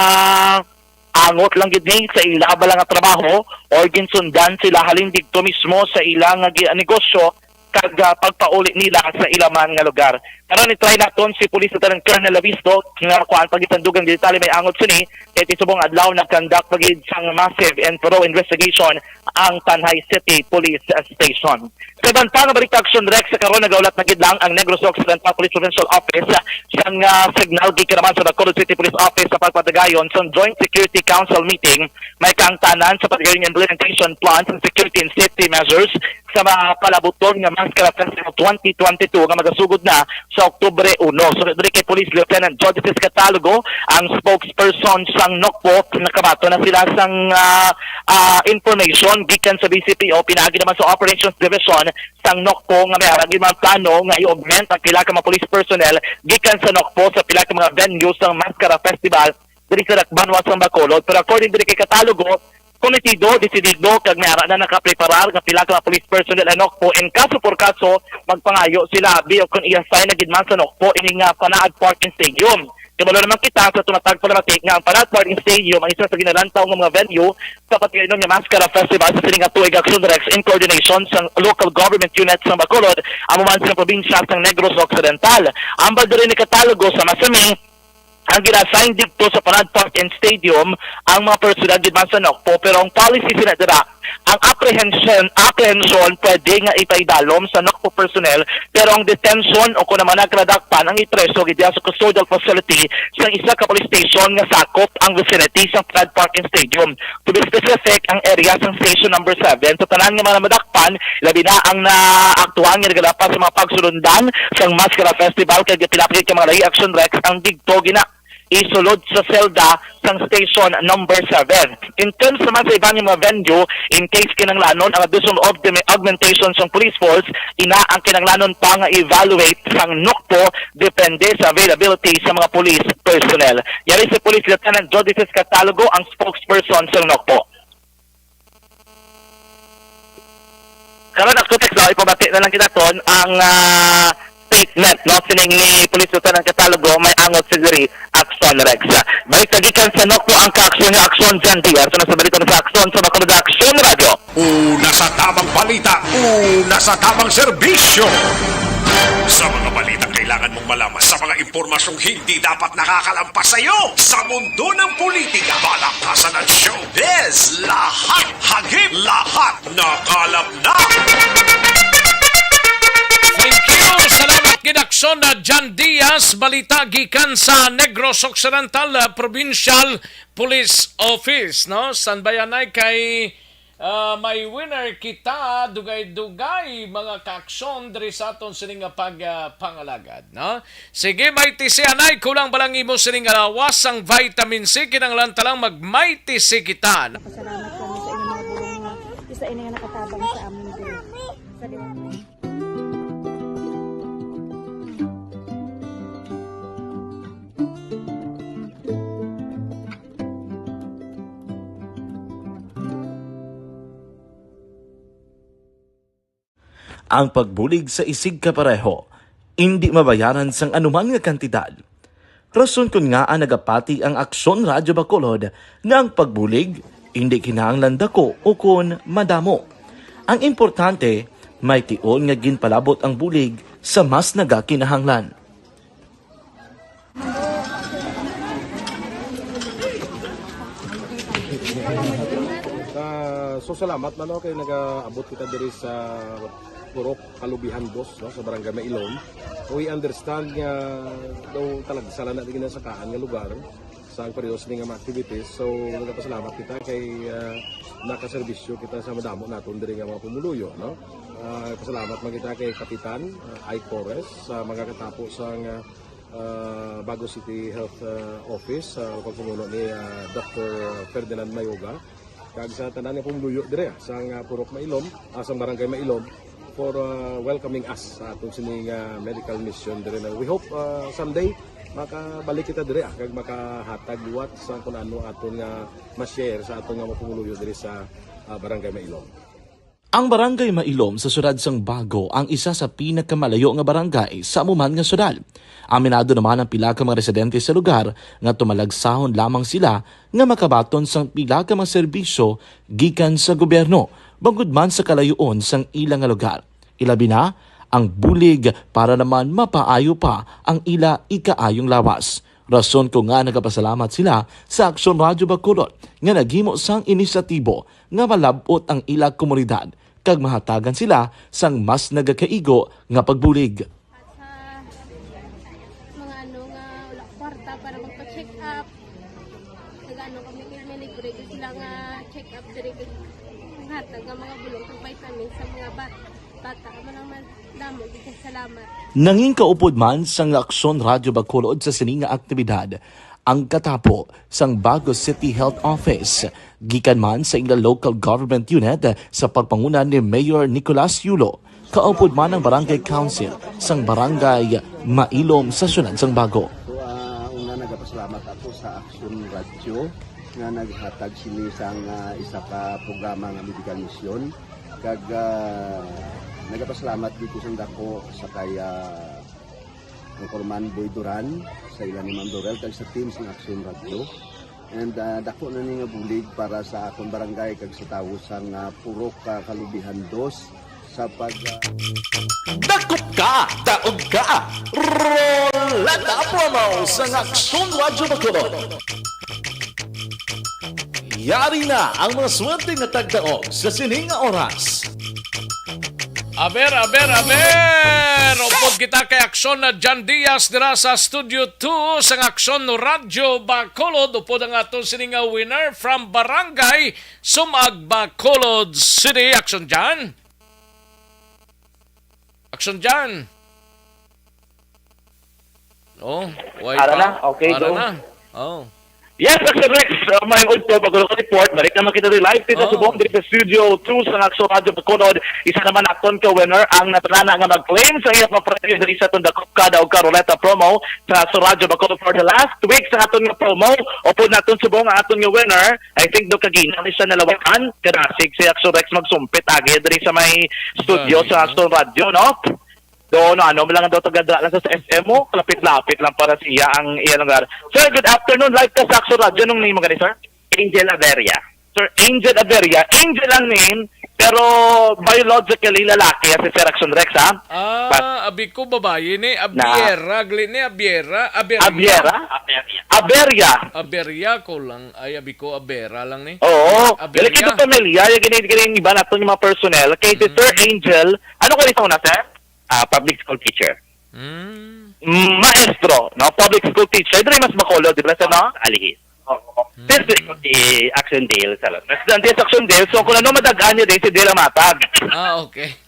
angot lang gid ni sa ila bala nga trabaho or ginsundan sila halin didto mismo sa ila nga gi- negosyo kag ah, pagpauli nila sa ila man nga lugar. Karon i-try naton si Police Lieutenant Colonel Lavisto nga kuan pagitandog ang detalye may angot sini kay ti subong adlaw nag-conduct pa gid sang massive and thorough investigation ang Tanjay City Police Station. Iban pa nga balita, Action Rex, sa karon nagaulat na gid lang ang Negros Occidental Police Provincial Office sang, ah, signal gikan naman sa Bacolod City Police Office sa pagpatigayon sang Joint Security Council meeting may kaangtanan sa pagpatigayon nga implementation plan sa security and safety measures sa mga palabuton nga Mascara Festival twenty twenty-two nga magasugod na sa Oktubre uno. So, diri kay Police Lieutenant Jodicis Catalogo, ang spokesperson sang NOCPO, nakabaton na sila sang, ah, ah, information gikan sa B C P O, pinaagi naman sa Operations Division sang NOCPO, nga may ara gid man plano nga i-augment ang pila ka mga police personnel gikan sa NOCPO sa pila ka mga venue sang Mascara Festival diri sa Dakbayan sang Bacolod. Pero according diri kay Catalogo, komitido, desidido, kag may ara na nakapreparar nga pila ka mga police personnel ang NOCPO. In kaso por kaso, magpangayo sila, abi, o kung i-assign na gid man sa NOCPO ini nga Panaad Park and Stadium. Kabalo naman kita sa tumatag palamati nga ang Panaad Park and Stadium ang isa sa ginalantaw nga mga venue sa pagkainon nga Mascara Festival sa sining nga tuig, Action Rex, in coordination sa local government unit sa Bacolod, amo man sa probinsya sa Negros Occidental. Ambal diri ni Catalogo, sa masami, ang gina-assign didto sa Panaad Park and Stadium ang mga personal gid man sa NOCPO, pero ang policy sila dira, ang apprehension, apprehension pwede nga ipaidalom sa NOCPO personnel, pero ang detention o kung naman nagradakpan ang ipreso gid sa custodial facility sa isa ka police station nga sakop ang vicinity sa Panaad Park and Stadium. To be specific, ang area sang Station Number Seven, sa tanan nga mga madakpan, labi na ang naaktuhan nga nagalapas sa mga pagsulundan sang Mascara Festival, kay pila pa gid ka mga lahi, Action Rex, ang digto gina isulod sa selda sang Station Number Seven. In terms naman sa iban nga mga venue, in case kinahanglanon ang additional augme-, augmentation sang police force, ina ang kinahanglanon pa nga evaluate sang NOCPO depende sa availability sa mga police personnel. Yari si Police Lieutenant Jodices Catalogo, ang spokesperson sang NOCPO. Karon, Action Rex, no, ipabati na lang kita ton ang, ah, statement, no, sining ni Police Lieutenant Catalogo, may angot si diri, Action Rex. Balik sa gikan sa NOCPO ang kaaksyon nga Action John Diaz. Ano sa balita sa Action sa Bacolod, Action Radyo? Una sa tamang balita, una sa tamang serbisyo. Sa mga balitang kailangan mong malaman, sa mga impormasyong hindi dapat nakakalampas sa iyo, sa mundo ng politika, balakasan at showbiz, lahat hagip, lahat nakalap na. Thank you. Salamat gid, Action na John Diaz. Balita gikan sa Negros Occidental, ah, Provincial Police Office, no? Sanbayanay kay, ah, may winner kita, dugay-dugay, mga kaaksyon, diri sa aton sini nga pag, ah, pangalagad, no? Sige, may tisi anay, kulang ba lang imo sining alawas sang vitamin C? Kinahanglan ta lang mag may tisi kita. Pasalamat kami sa inyong mga pulong nga isa ini nga nakatabang sa amin diri. Sa Ang pagbulig sa isigkapareho indi mabayaran sang anuman nga kantidad. Rason kon ngaa nagapati ang Aksyon Radyo Bacolod nga ang pagbulig indi kinahanglan dako ukon madamo. Ang importante, may tion nga ginpalabot ang bulig sa mas nagakinahanglan. Ah, so, salamat man, no, kay nagaabot kita diri sa Purok Kalubihan Dos, no, sa Barangay Mailom. We understand nga daw talagsa lang na di ginasakaan nga lugar sa ang periodo sini nga mga activities. So, nagapasalamat kita kay, ah, nakaserbisyo kita sa madamo naton diri nga mga pumuluyo, no? Ah, pasalamat man kita kay Kapitan, ah, Ike Torres, sa mga katapo sa nga, ah, Bago City Health, ah, Office, sa pagpamuno ni, ah, Doctor Ferdinand Mayoga, kag sa tanan nga pumuluyo dire, ah, sa nga Purok Mailom, ah, sa Barangay Mailom, for, ah, welcoming us sa aton sini nga medical mission dire na we hope, ah, someday makabalik kita dire, ah, kag makahatag liwat sa kun ano aton nga ma-share sa aton nga mga pumuluyo dire sa, ah, Barangay Mailom. Ang Barangay Mailom sa siyudad sang Bago ang isa sa pinakamalayo nga barangay sa amo man nga siyudad. Aminado naman ang pila ka mga residente sa lugar nga tumalagsahon lamang sila nga makabaton sang pila ka mga serbisyo gikan sa gobyerno, bangod man sa kalayoon sang ila nga lugar. Ilabi na ang bulig para naman mapaayo pa ang ila ikaayong lawas. Rason kon ngaa nagapasalamat sila sa Aksyon Radyo Bacolod nga naghimo sang inisyatibo nga malab-ot ang ila komunidad, kag mahatagan sila sang mas nagakaigo nga pagbulig. At sa mga ano nga wala kwarta para magpa-check up, nag-ano kami kay may libre gyud sila nga check up diri, kay hatag nga mga bulong kag vitamins sa mga ba-, bata. Amo lang man, damo gyud kay salamat. Nangin kaupod man sang Aksyon Radyo Bacolod sa sini nga aktibidad ang katapo sang Bago City Health Office, gikan man sa ila local government unit sa pagpanguna ni Mayor Nicolas Yulo, kaupod man ang Barangay Council sang Barangay Mailom sa siyudad sang Bago. So, ah, una, nagapasalamat ako sa Action Radio nga naghatag sini sang, ah, isa ka programa nga medical mission. Kag, ah, nagapasalamat dito sa dako sa kay, ah, Anchorman Boy Duran, sa ila ni Ma'am Dorel, kag sa team sang Action Radio. And, ah, dako na ni nga bulig para sa akon barangay kag sa tawo sang, ah, Purok, ah, Kalubihan Dos sa pag, ah, Dakop ka, daog ka. Roleta Promo sa Aksyon Radyo Bacolod. Yari na ang mga swerte nga tagdaog sa sining nga oras. Aber, aber, aber! Upod kita kay Aksyon na Jan Diaz dira sa Studio two sang Aksyon Radyo Bacolod. Upod ang aton sini nga winner from Barangay Sumag, Bacolod City. Aksyon Jan! Aksyon Jan! Oh, way Ara pa? na? Okay, Ara go. na. Oh. Yes, Action Rex, uh, may udto, bago ko report, balik naman kita rin live dito Oh. subong dito sa Studio two sa Action Radio Bacolod. Isa naman aton ka winner ang natrana nga mag-claim sa iyang mga premyo diri sa Tunda Kupkada o Karoleta promo sa Action Radio Bacolod for the last week sa aton nga promo. Upod naton subong ang aton nga winner. I think do kagina ni siya nalawakan. Kadasig si Action Rex magsumpit agi diri sa may studio Gani, sa no? Action Radio, no? Doon, ano, ano lang daw, taga dra lang sa, sa S M mo, kalapit-lapit lang para siya ang iyang lugar. Sir, good afternoon. Live ka sa Action Radio. Anong name mo gani, sir? Angel Averia. Sir Angel Averia. Angel ang name, pero biologically lalaki si Sir Action Rex, ha? Ah, But abi ko babayi ni Na- Abiera, gali ni Abiera, Aberia. Abiera? Averia. Aberia ko lang. Ay, abi ko Abera lang ni. Oo. Averia. Dili kita pamilya, yung gini, gini, iba nato yung mga personnel. Kay si Mm. Sir Angel, ano ka rin sa una, sir? Ah, public school teacher. Mm. Mm, maestro, no? Public school teacher. Diri mas Bacolod, di ba, sir, no? Alihis. Oo. Mm. This is si Action Dale sa Presidente sa Action Dale. So, kung ano madagaan niya din, si Dale ang matag. Ah, okay.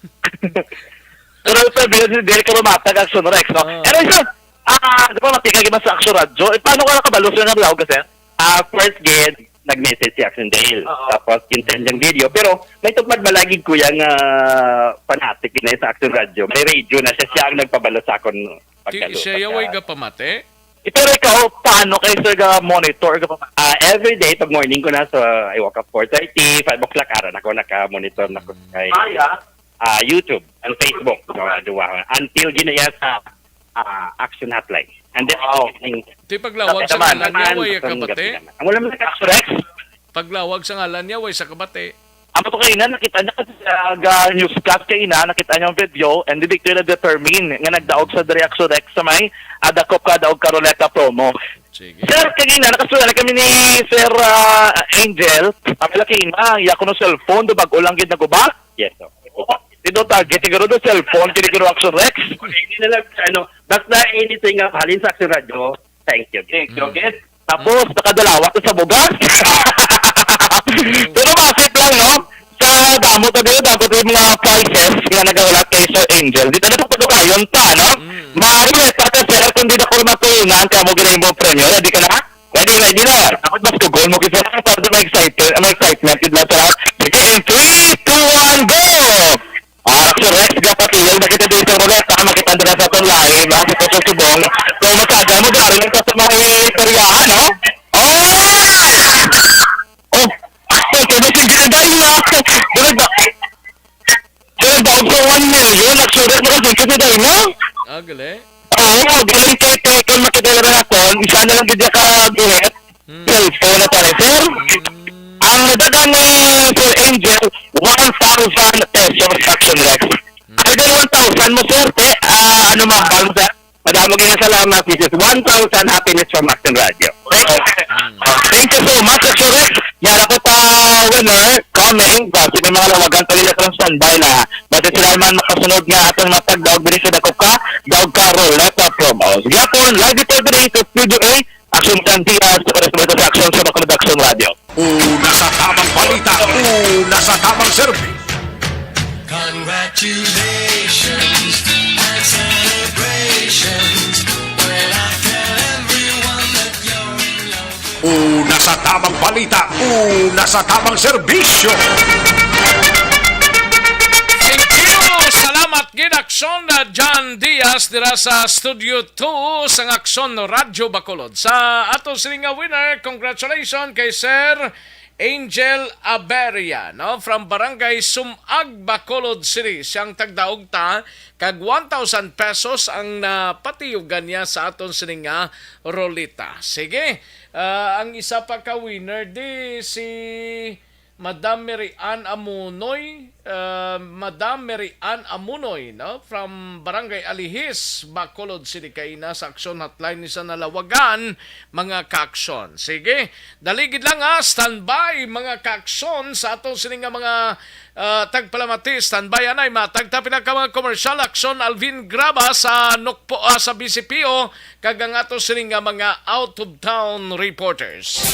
Pero sa Dale, si Dale ka matag, Action Rex, no? Ah. Anyway, sir, ah, di ba, matikag iba sa Action Radio? Eh, paano ka nakabalo sa nga tawag, sir? Ah, first gid, nag-message si Action Dale. Oo. Tapos, kinta niyang video. Pero, may tupad malagig ko yung, ah, fanatic din sa Action Radio. May radio na siya. Siya ang nagpabalo sa akon Ti-, pagkalo-, siya pagka- yaway ga pamati? Eh, pero ikaw, paano kay sir ga monitor ga pamati? Ah, every day, pag morning ko na, so, I woke up four thirty, five o'clock, ara na ko, naka-monitor na ko Mm. kay, Ah, yeah? ah, YouTube and Facebook. So, ah, duwa. Until ginaya sa, ah, Action Hotline. And then, Wow. evening. Ti paglawag Sa sa ngalan niya, naman, way sa kabati? gabi naman. Ang wala man sa Action Rex. Paglawag sa ngalan niya, way sa kabati. Amo to kaina, nakita niya kasi sa ga-, newscast kaina, nakita niya ang video, and dili ko na determine nga nagdaog sa diri Action Rex sa may, ah, Dakop Ka Daog Karoleta promo. Sige. Sir, kaina, nakasuya na kami ni Sir, ah, Angel. Ang laki na, iya ko no cellphone, do bag-o lang gid naguba. Yes, sir. Dito target, siguro do cellphone, kini siguro Action Rex. Hindi na lang, ano, basta anything nga halin sa Action Radio, thank you. Thank you, Mm. Gid. Tapos, Mm. nakadalawa ko sa bugas. Pero masip lang, no? Sa damo to dito, damo to yung mga prizes nga nagawala kay Sir Angel. Dito na sa Padukayon pa, no? Mm. Maaari na sa ka, sir, kung di na ko matunan, kamo ginay mo premyo. Ready ka na? Ready, ready na. Dapat mas kugol mo, kasi parang may excitement, may excitement, di ba, sir? Sige, in three, two, one, go! Ah, Sir Rex, gapatilan na kita dito sa mga tama, kita na sa atong live, ah, sa Kusog Subong. So, masaga mo, dari lang sa mga istoryahan, no? Oh! Oh! Ay, kaya na si Jedi, ah! Dili ba? Dili ba? Ang one million, nagsulat mo kasi, Jedi, no? Ah, gali. Oo, galing kay, kay, kay makita na ako, isa na lang gid ka buhit. Hmm. Cellphone na tayo, sir. Hmm. Ang nadala ni Sir Angel, one thousand pesos, Action Rex. Hmm. Either one thousand mo, sir, te, ah, ano, mabal mo, sir? Madamo gyud nga salamat. This is one thousand happiness from Action Radio. Thank you so much, Action Rex. Yara ko ta winner coming. Basi may mga lawagan pa nila sa standby na. Basi sila man makasunod nga atong matag daog diri sa Dakop Ka, Daog Ka Ruleta Promo. Gihapon, live ito diri sa Studio A. Action San Diaz, sa Correspondent sa Action sa Bacolod Action Radio. Una sa tamang balita, una sa tamang serbisyo. Congratulations and celebrations when I tell everyone that you're in love with. Una sa tamang balita, una sa tamang serbisyo. Thank you. Salamat gid, Action, na John Diaz dira sa Studio two sang Action Radyo Bacolod. Sa ato sini nga winner, congratulations kay Sir Angel Aberia, no, from Barangay Sumag, Bacolod City. Siyang tagdaog ta kag one thousand pesos ang napatiyugan niya sa aton sini nga rolita. Sige, ah, ang isa pa ka winner di si Madam Mary Ann Amunoy, ah, Madam Mary Ann Amunoy, no, from Barangay Alihis, Bacolod City, kay ina sa Action Hotline ni sa nalawagan, mga ka-action. Sige, dali gid lang, ha, standby, mga ka-action, sa ato sini nga mga, ah, tagpalamati. Standby anay, matagta pila ka mga commercial. Action Alvin Graba sa Nokpo, ah, sa B C P O, kag ang ato sini nga mga out-of-town reporters.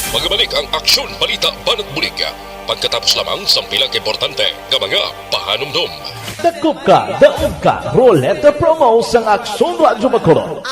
Magabalik ang Aksyon Balita Banat Bulig pagkatapos lamang sang pila ka importante nga mga pahanumdom. Dakop Ka, Daog Ka Ruleta Promo sang Aksyon Radyo Bacolod.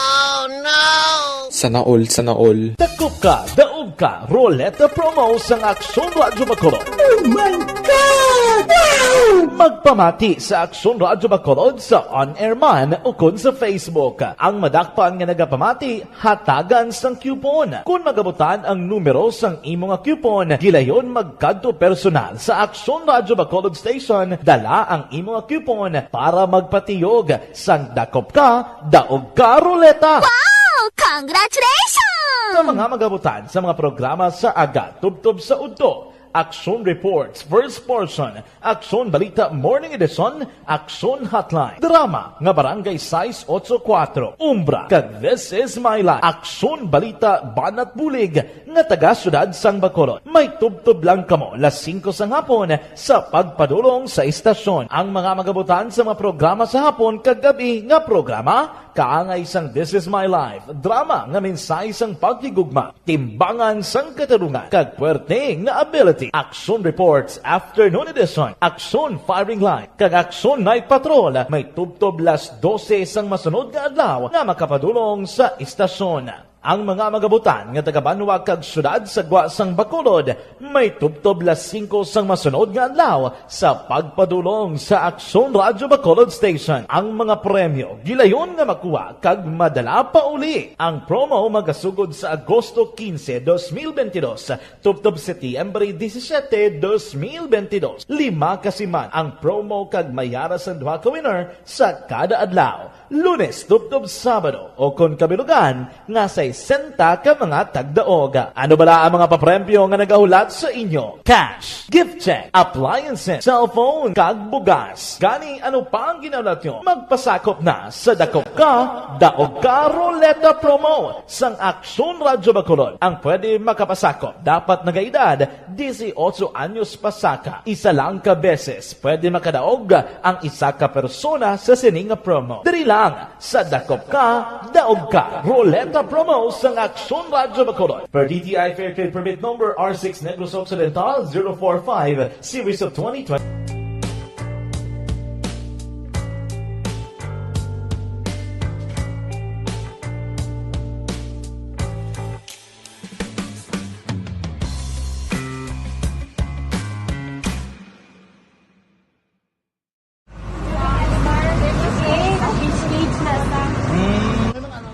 Sana all, sana all. Dakop Ka, Daog Ka Ruleta Promo sang Aksyon Radyo Bacolod. Oh my God! Wow! Magpamati sa Aksyon Radyo Bacolod sa on-air man ukon sa Facebook. Ang madakpan nga nagapamati hatagan sang coupon. Kon magabutan ang numero sang imo nga coupon, gilayon magkadto personal sa Aksyon Radyo Bacolod Station, dala ang imo nga coupon para magpatiyog sang Dakop Ka, Daog Ka Ruleta. Wow! Congratulations! Sa mga magabutan sa mga programa sa aga tubtob sa udto, Aksyon Reports, First Portion, Aksyon Balita Morning Edition, Aksyon Hotline, drama nga Barangay sais ocho kuwatro, Umbra, kag This Is My Life, Aksyon Balita Banat Bulig nga taga Siyudad sang Bacolod. May tubtob lang kamo las singko sang hapon sa pagpadulong sa istasyon. Ang mga magabutan sa mga programa sa hapon kag gab-i nga programa, kaangay sang This Is My Life, drama nga mensahe sang paghigugma, timbangan sang katarungan, kag puwerte nga ability. Aksyon Reports Afternoon Edition, Aksyon Firing Line, kag Aksyon Night Patrol may tubtob las dose sang masunod nga adlaw nga makapadulong sa istasyon. Ang mga magabutan nga taga-banwa kag siyudad sa gwa sang Bacolod may tubtob las singko sang masunod nga adlaw sa pagpadulong sa Aksyon Radyo Bacolod Station. Ang mga premyo gilayon nga makuha kag madala pauli. Ang promo magasugod sa Agosto quince, dos mil veintidós, tubtob Setyembre disisiete, dos mil veintidós. Lima ka siman ang promo kag may ara sang duha ka winner sa kada adlaw. Lunes tubtob Sabado, o kon kabilugan nga sesenta ka mga tagdaog. Ano bala ang mga papremyo nga nagahulat sa inyo? Cash, gift check, appliances, cellphone, kag bugas. Gani, ano pa ang ginahulat nyo? Magpasakop na sa Dakop Ka, Daog Ka Ruleta Promo sang Aksyon Radyo Bacolod. Ang pwede makapasakop dapat nagaedad dieciocho anyos pasaka. Isa lang ka beses pwede makadaog ang isa ka persona sa sini nga promo. Diri lang sa Dakop Ka, Daog Ka Ruleta Promo sang Aksyon Radyo Bacolod. Per D T I Fair Trade Permit Number R six Negros Occidental zero four five, Series of twenty twenty.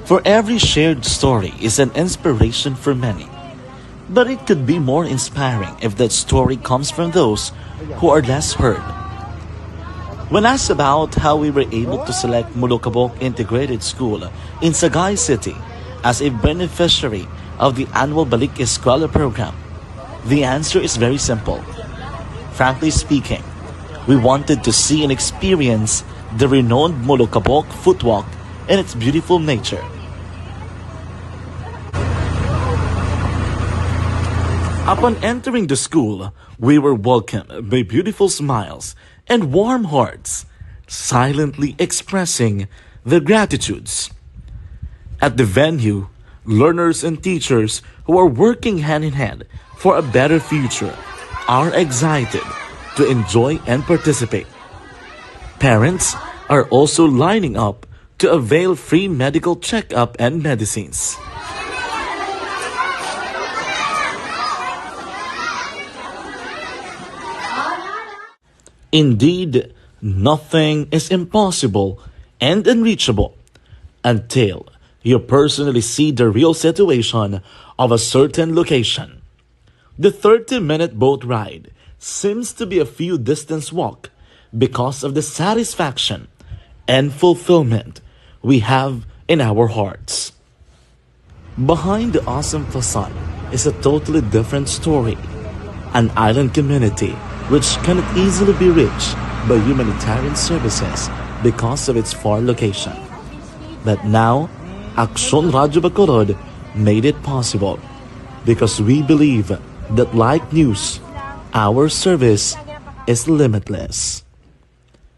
For every shared story is an inspiration for many. But it could be more inspiring if that story comes from those who are less heard. When asked about how we were able to select Molokabok Integrated School in Sagay City as a beneficiary of the annual Balik Eskwela program, the answer is very simple. Frankly speaking, we wanted to see and experience the renowned Molokabok Footwalk and its beautiful nature. Upon entering the school, we were welcomed by beautiful smiles and warm hearts, silently expressing their gratitudes. At the venue, learners and teachers who are working hand in hand for a better future are excited to enjoy and participate. Parents are also lining up to avail free medical checkup and medicines. Indeed, nothing is impossible and unreachable until you personally see the real situation of a certain location. The thirty-minute boat ride seems to be a few distance walk because of the satisfaction and fulfillment we have in our hearts. Behind the awesome facade is a totally different story. An island community which cannot easily be reached by humanitarian services because of its far location. But now, Aksyon Radyo Bacolod made it possible because we believe that, like news, our service is limitless.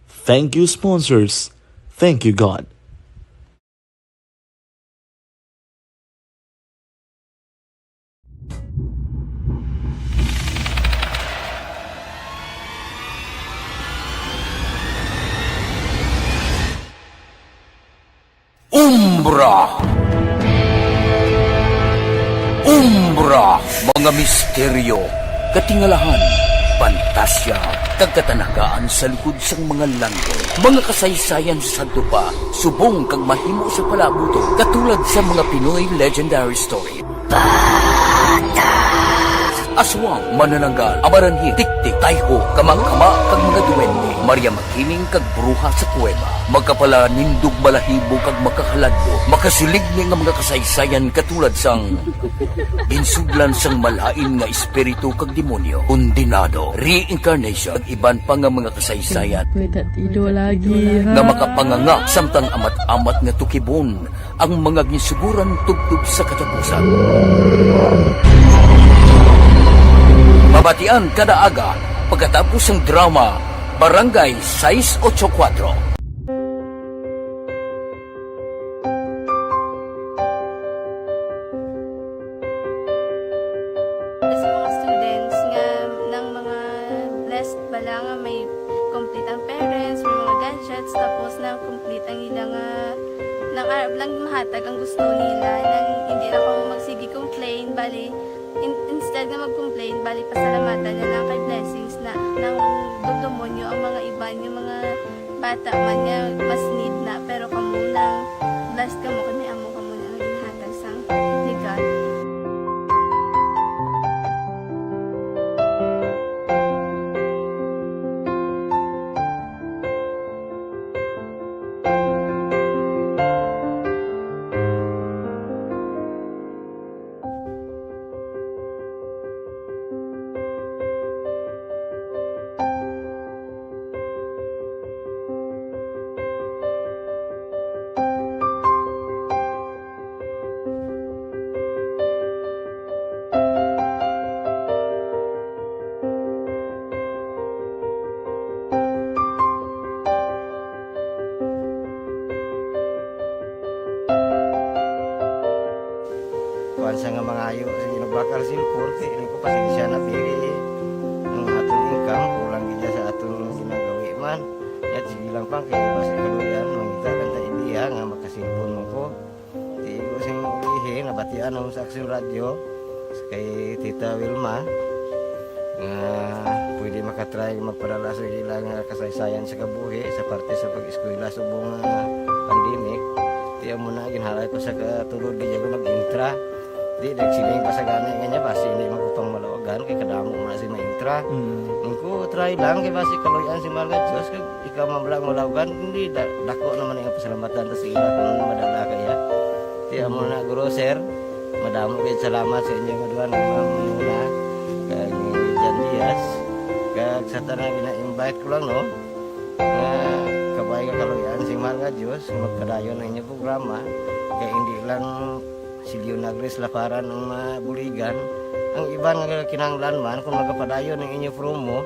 Thank you, sponsors. Thank you, God. Umbra. Umbra, mga misteryo, katingalahan, pantasya, kag katanagaan sa likod sang mga langit. Mga kasaysayan sa sadto pa, subong kag mahimo sa palaabuton, katulad sa mga Pinoy legendary story. Aswang, manananggal, amaranhit, tiktik, tayho, kamangkama, kag mga duwende, Maria Makiling, kag bruha sa kuweba. Makapalanindog balahibo kag makahaladlok, makasiligni nga mga kasaysayan katulad sang ginsudlan sang malain nga espiritu kag demonyo, kondenado, reincarnation, kag iban pa nga mga kasaysayan May tatido lagi, ha? Nga makapanganga samtang amat-amat nga tukibon ang mga ginsuguran tubtob sa katapusan. Mabatian kada aga pagkatapos sang drama Barangay sais ocho kuwatro. Sa mga students nga nang mga blessed bala nga may complete ang parents, may mga gadgets, tapos na complete ang ila nga nang arab lang mahatag ang gusto nila, nang hindi na ko magsige complain, bali in, instead nga mag-complain, bali pasalamatan na lang kay blessings na nang dudumonyo ang mga iban nga mga bata man nga mas need na, pero kamo lang blessed kamo kay may amo kamo na nga ginhatag sang ni God. Kuan sa nga mangayo, sige, nagbakal cellphone, kay ko pasensya na, pili ang aton income, kulang gid sa aton ginagawi man. Yat, sige lang pa, kay basi kaluyan, mangita lang ta ideya nga makasilpon mo ko. Di ko sing ulihi, nabatian ako sa Aksyon Radyo, kay Tita Wilma, nga pwede makatry magpadala sa ila nga kasaysayan sa kabuhi sa parte sa pag-eskwela subong nga pandemic. Ti amo na, ginhalay ko sa katulod, di ako nag-intra. Di, nagsiling pa sa gani nga niya, basi hindi magkupang malawagan, kay kadamo mo na si maintra. Mm. Ang ko, try lang, kay basi kaluyan si Mahal nga Diyos, kag ikaw man lang malawagan, hindi, da-, dako naman ang pasalamatan ta sa ila kung madala kaya. Ti amo na, Guro, Sir, madamo kayo salamat sa inyo nga duha nga mga muna, kag ni Jan Diaz, kag sa tanan gina-invite ko lang, no? Nga Way nga kaluy-an sing mahal nga Dios nga magpadayon ang inyong programa, kay hindi lang si Leonagris Laparan ang mabuligan. Ang iban nga kinahanglan man, kung magapadayon ang inyong promo,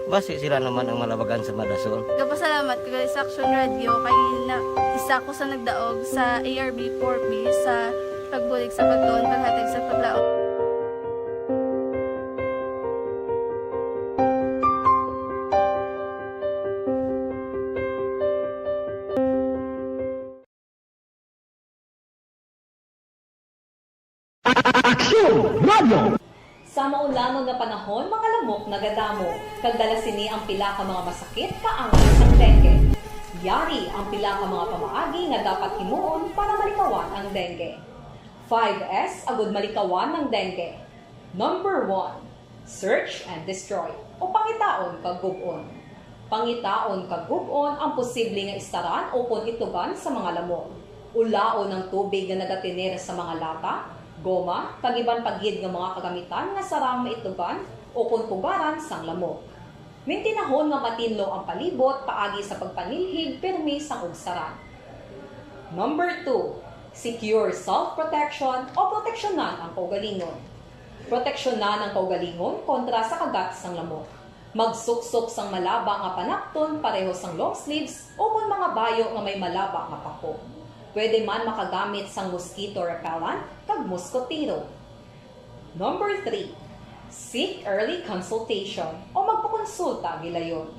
basi sila naman ang malabagan sa madasol. Gapasalamat ko gali sa Action Radio kay na, isa ko sa nagdaog sa A R B four B sa pagbulig sa pagtuon, paghatag sa paglaom. Aksyon Radio! Sa maulangon nga panahon, mga lamok nagadamo, kag dala sini ang pila ka mga masakit kaangay sang dengue. Yari ang pila ka mga pamaagi nga dapat himuon para malikawan ang dengue. Five S agud malikawan ang dengue. Number one, search and destroy, o pangitaon kag gub-on. Pangitaon kag gub-on ang posible nga istaran ukon itugan sa mga lamok. Ulaon ang tubig nga nagatener sa mga lata, goma, kag iban pa gid nga mga kagamitan nga sarang maitugan ukon pugaran sang lamok. Mintinahon nga matinlo ang palibot paagi sa pagpanilhig pirmi sang ugsaran. Number two, secure self-protection o proteksyonan ang kaugalingon. Proteksyonan ang kaugalingon kontra sa kagat sang lamok. Magsuksok sang malaba nga panakton pareho sang long sleeves ukon mga bayo nga may malaba nga pako. Pwede man makagamit sang mosquito repellent kag muskotero. Number three, seek early consultation o magpakonsulta gilayon.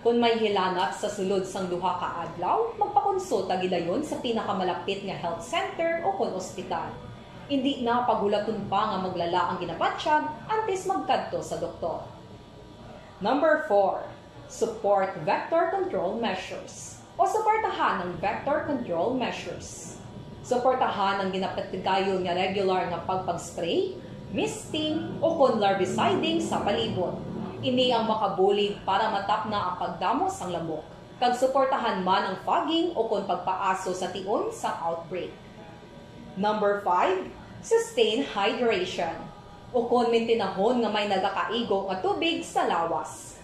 Kon may hilanat sa sulod sang duha ka adlaw, magpakonsulta gilayon sa pinakamalapit nga health center ukon ospital. Indi na paghulaton pa nga maglala ang ginabatyag antes magkadto sa doktor. Number four, support vector control measures o suportahan ang vector control measures. Suportahan ang ginapatigayon nga regular nga pagpag-spray, misting, ukon larviciding sa palibot. Ini ang makabulig para matapna ang pagdamo sang lamok, kag suportahan man ang fogging ukon pagpaaso sa tion sang outbreak. Number five, sustain hydration, ukon mintinahon nga may nagakaigo nga tubig sa lawas.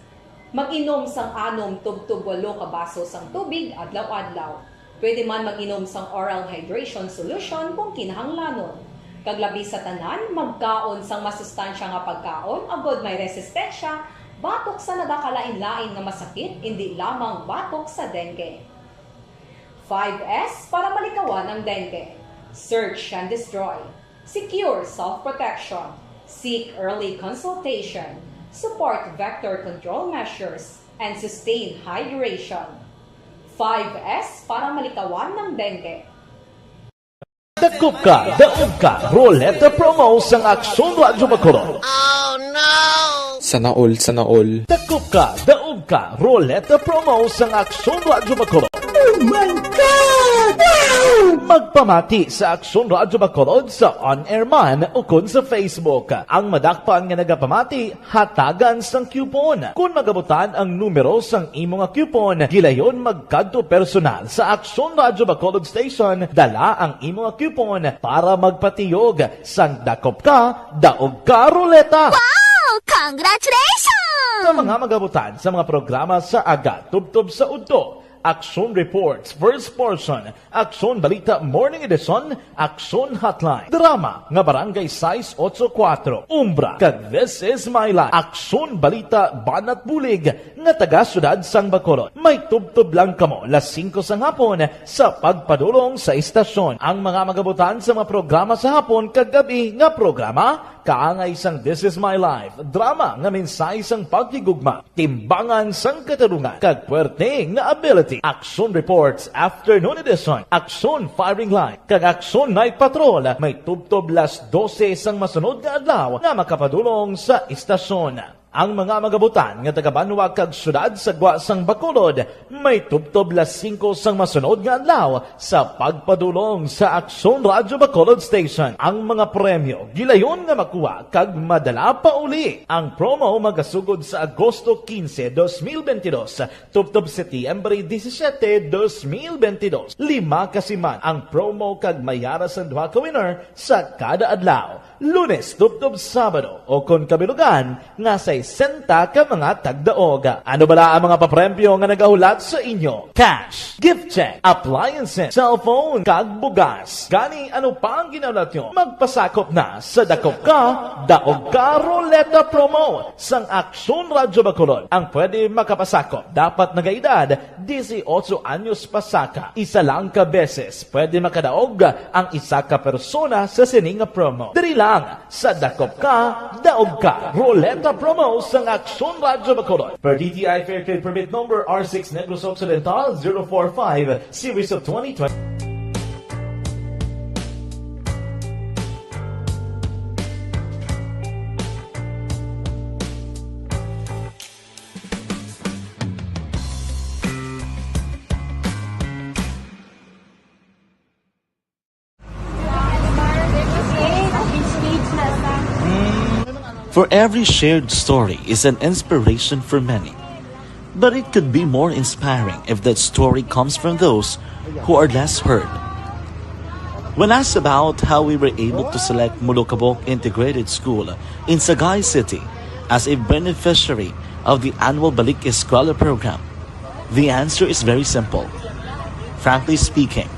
Mag-inom sang anom tubtob walo ka baso sang tubig adlaw-adlaw. Pwede man mag-inom sang oral hydration solution kung kinahanglanon. Kag labi sa tanan, magkaon sang masustansya nga pagkaon agod may resistensya batok sa nagakalain-lain nga masakit, indi lamang batok sa dengue. Five S para malikawan ang dengue. Search and destroy. Secure self-protection. Seek early consultation. Support vector control measures. And sustain hydration. Five S para malikawan ang dengue. Dakop ka, daog ka, Roleta Promo sang Aksyon Radyo Bacolod. Sana all, sana all. Dakop ka, daog ka, Roleta Promo sang Aksyon Radyo Bacolod. Oh my God! Wow! Magpamati sa Aksyon Radyo Bacolod sa on-air man ukon sa Facebook. Ang madakpan nga nagapamati, hatagan sang coupon. Kon magabutan ang numero sang imo nga coupon, gilayon magkadto personal sa Aksyon Radyo Bacolod Station, dala ang imo nga coupon para magpatiyog sang dakop ka, daog ka, Roleta. Wow! Congratulations! Sa mga magabutan sa mga programa sa aga tubtob sa udto, Aksyon Reports, First Portion, Aksyon Balita Morning Edition, Aksyon Hotline, drama nga Barangay sais otso kuwatro, Umbra, kag This Is My Life, Aksyon Balita Banat Bulig nga taga Siyudad sang Bacolod. May tubtob lang kamo las singko sang hapon sa pagpadulong sa istasyon. Ang mga magabutan sa mga programa sa hapon kag gab-i nga programa, kaangay sang This Is My Life, drama nga mensahe sang paghigugma, timbangan sang katarungan, kag puwerte nga ability. Aksyon Reports Afternoon Edition, Aksyon Firing Line, kag Aksyon Night Patrol may tubtob las dose sang masunod nga adlaw nga makapadulong sa istasyon. Ang mga magabutan nga taga-banwa kag siyudad sa gwa sang Bacolod may tubtob las singko sang masunod nga adlaw sa pagpadulong sa Aksyon Radyo Bacolod Station. Ang mga premyo gilayon nga makuha kag madala pauli. Ang promo magasugod sa Agosto quince, dos mil veintidós, tubtob Setyembre disisiete, dos mil veintidós. Lima ka siman ang promo kag may ara sang duha ka winner sa kada adlaw, Lunes tubtob Sabado, o kon kabilugan nga sais sesenta ka mga tagdaog. Ano bala ang mga papremyo nga nagahulat sa inyo? Cash, gift check, appliances, cellphone, kag bugas. Gani, ano pa ang ginahulat nyo? Magpasakop na sa Dakop Ka, Daog Ka Roleta Promo sang Aksyon Radyo Bacolod. Ang pwede makapasakop dapat nagaedad dieciocho anyos pasaka. Isa lang ka beses pwede makadaog ang isa ka persona sa sini nga promo. Diri lang sa Dakop Ka, Daog Ka Roleta Promo sang Aksyon Radyo Bacolod. Per D T I Fair Trade Permit Number R six Negros Occidental zero four five, Series of twenty twenty. For every shared story is an inspiration for many. But it could be more inspiring if that story comes from those who are less heard. When asked about how we were able to select Molokabok Integrated School in Sagay City as a beneficiary of the annual Balik Eskwela program, the answer is very simple. Frankly speaking,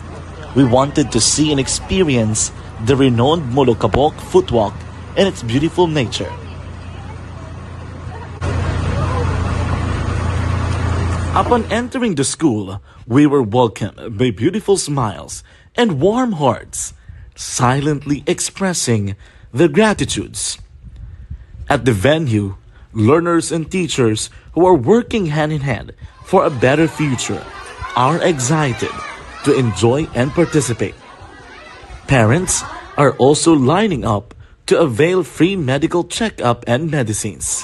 we wanted to see and experience the renowned Molokabok Footwalk and its beautiful nature. Upon entering the school, we were welcomed by beautiful smiles and warm hearts, silently expressing their gratitudes. At the venue, learners and teachers who are working hand in hand for a better future are excited to enjoy and participate. Parents are also lining up to avail free medical checkup and medicines.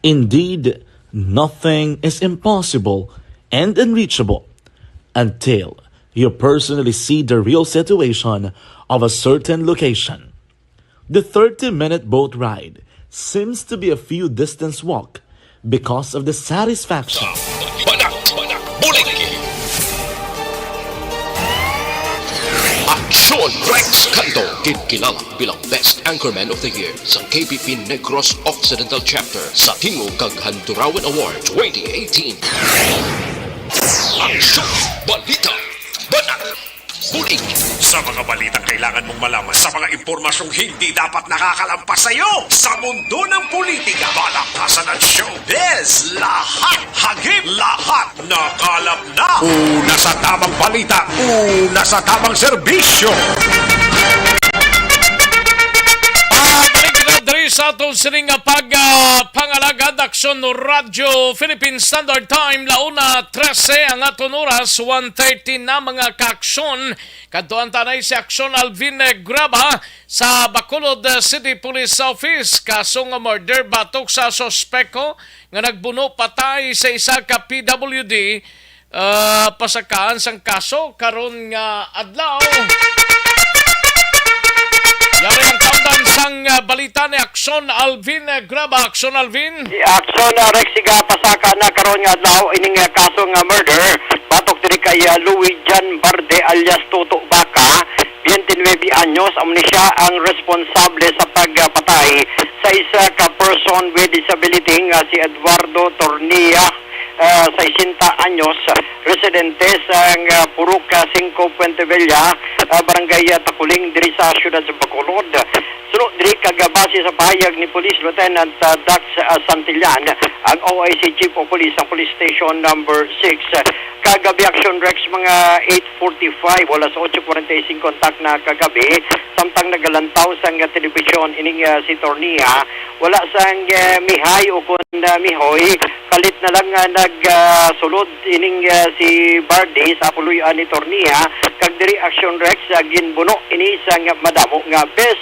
Indeed, nothing is impossible and unreachable until you personally see the real situation of a certain location. The thirty-minute boat ride seems to be a few distance walk because of the satisfaction. Banat, Banat, Bulig. Aksyon Rex Canto, ginkilala bilang Best Anchorman of the Year sa K P P Negros Occidental Chapter sa Tingog kag Handurawan Award twenty eighteen. Aksyon, balita, banat, bulig. Sa mga balitang kailangan mong malaman, sa mga impormasyong hindi dapat nakakalampas sa iyo, sa mundo ng politika, palakpasan at showbiz, lahat hagip, lahat nakalap na. Una sa tamang balita, una sa tamang serbisyo. Ah, balik na diri sa aton sining nga pag, ah, pangalagad, Aksyon Radyo Philippine Standard Time, launa trese ang aton oras, one thirty na, mga kaaksyon. Kadtuan ta anay si Aksyon Alvin Graba sa Bacolod City Police Office. Kaso nga murder batok sa suspek nga nagbuno patay sa isa ka P W D, ah, pasakaan sang kaso karon nga adlaw. Yari ang tamdan sang, ah, balita ni Aksyon Alvin, ah, Graba. Aksyon Alvin. Si Aksyon, ah, Rex, igapasaka na karon nga adlaw ining, ah, kaso nga murder batok diri kay, ah, Louis John Barde alias Toto Baca, twenty-nine anyos, amo ni siya ang responsable sa pagpatay sa isa ka person with disability nga si Eduardo Tornia, ah, sesenta anyos, residente sa, ah, Purok, ah, singko Puente Vella, ah, Barangay, ah, Taculing, diri sa siyudad sa Bacolod. Suno diri kag base sa pahayag ni Police Lieutenant, ah, Dax, ah, Santillan, ang O I C Chief of Police sang Police Station Number Six, ah, kagabi, Aksyon Rex, mga eight forty-five o alas otso cuarenta y cinco ang takna kagabi, samtang nagalantaw sang telebisyon ining, ah, si Tornia, wala sang, ah, mihay o kon, ah, mihoy, kalit na lang nga nag, ah, sulod ining, ah, si Barde sa puloy-an ni Tornia, kag diri, Aksyon Rex, ah, ginbuno ini sang madamo nga bes.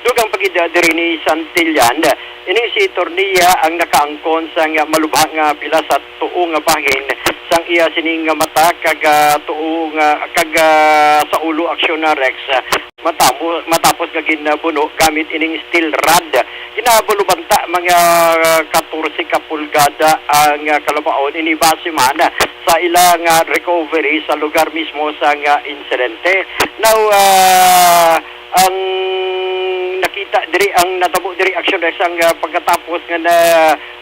Dugang pa gid, ah, diri ni Santillan, ini si Tornia ang nakaangkon sang malubha nga pila sa tuo nga bahin sang iya sining nga mata kag, ah, tuo nga, kag, ah, sa ulo, Aksyon na Rex, ah, matamo-, matapos nga ginbuno gamit ining steel rod. Kinabulubanta mga katorse ka pulgada ang, ah, kalabaon ini base man sa ila nga recovery sa lugar mismo sang, ah, insidente. Now, ah, ang nakita diri, ang natabo diri, Aksyon Rex, ang, ah, pagkatapos nga na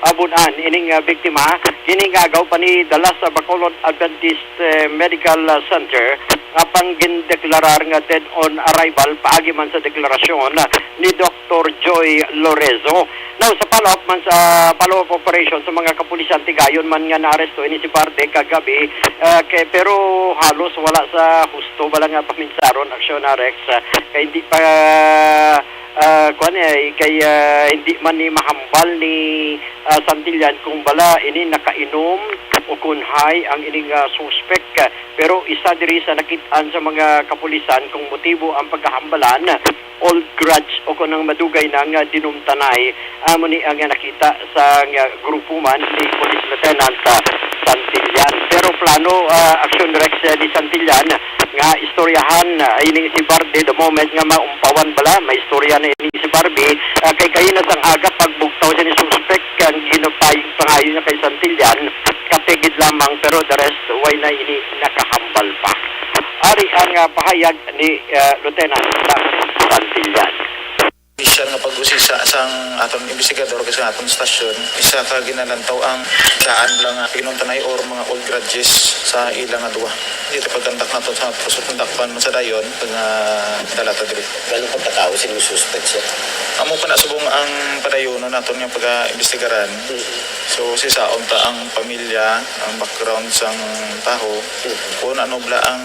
abun-an ining, ah, biktima, kini nga agaw pa ni dala sa Bacolod Adventist, eh, Medical, ah, Center, apang gindeklarar nga dead on arrival paagi man sa deklarasyon, ah, ni Doktor Joy Lorenzo. Now, sa follow-up man, sa follow-up operation sa mga kapulisan, tigayon man nga naaresto ini si Barde kagabi, ah, kay, pero halos wala sa husto bala nga paminsaron, Aksyon na Rex, ah, kay hindi pa, ah, kuwan, eh, kay, ah, hindi man ni mahambal ni, ah, Santillan kung bala ini nakainom o kun high ang ining, ah, suspek. Pero isa diri sa nakit-an sa mga kapulisan kung motibo ang pagkahambalan, old grudge o kon ang madugay na nga dinumtanay, amo ni ang nakita sa nga grupo man ni Police Lieutenant, ah, Santillan. Pero plano, ah, Aksyon Rex, eh, ni Santillan nga istoryahan, ah, ining si Barbie the moment nga maumpawan bala, maistorya na ining si Barbie, ah, kay kaina sang aga pagbugtaw sa ni suspek ang ginupay pangayo niya kay Santillan, katigid lamang, pero the rest, way na ini nakahambal pa. Ari ang, ah, pahayag ni, ah, Lieutenant Sam Santillan. Opisyal nga pag-usisa sang aton investigador kag sa aton stasyon, isa ka ginalantaw ang daan lang nga pinuntanay or mga old grudges sa ila nga duwa. Dito pagkandak nato sa proseso, dakpan man sa dayon nga dala ta diri. Ganong pagkatao sini suspect, sir? Amo pa na subong ang padayonon naton nga pag-imbestigaran. Mm. So, sisaon ta ang pamilya, ang background sang tawo, Mm. kung ano bala ang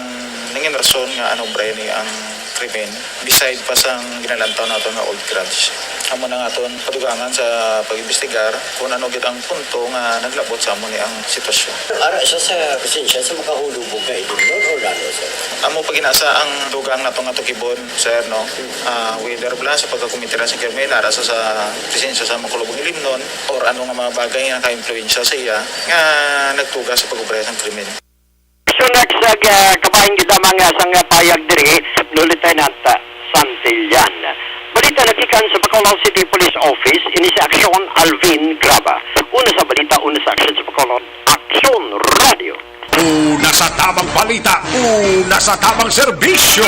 nangin rason nga ano bala ni ang krimen, beside pa sang ginalantaw naton nga old grudge. Amo na nga aton padugangan sa pag-imbestigar kung ano gid ang punto nga naglabot sa amo ni ang sitwasyon. Ara siya sa presensya sa makahulubog nga ilimnon o lalo, sir? Amo pa gina sa ang dugang nato nga tukibon, sir, no? Ah, whether bala sa pagkakomitira sa krimen, ara sa, sa presensya sa makahulubog nga ilimnon, or ano nga mga bagay nga nakaimpluwensya sa iya nga nagtuga sa pag-obra sang krimen. So next, uh, kabahin kita mga sang payag diri, no, Lieutenant, uh, Santillan. Balita nagikan sa Bacolod City Police Office, ini si Aksyon Alvin Graba. Una sa balita, una sa aksyon sa Bacolod, Aksyon Radio. Una sa tamang balita, una sa tamang serbisyo.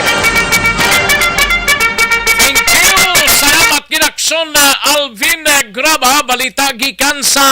Thank you. Salamat gid, Aksyon, uh, Alvin, uh, Graba. Balita gikan sa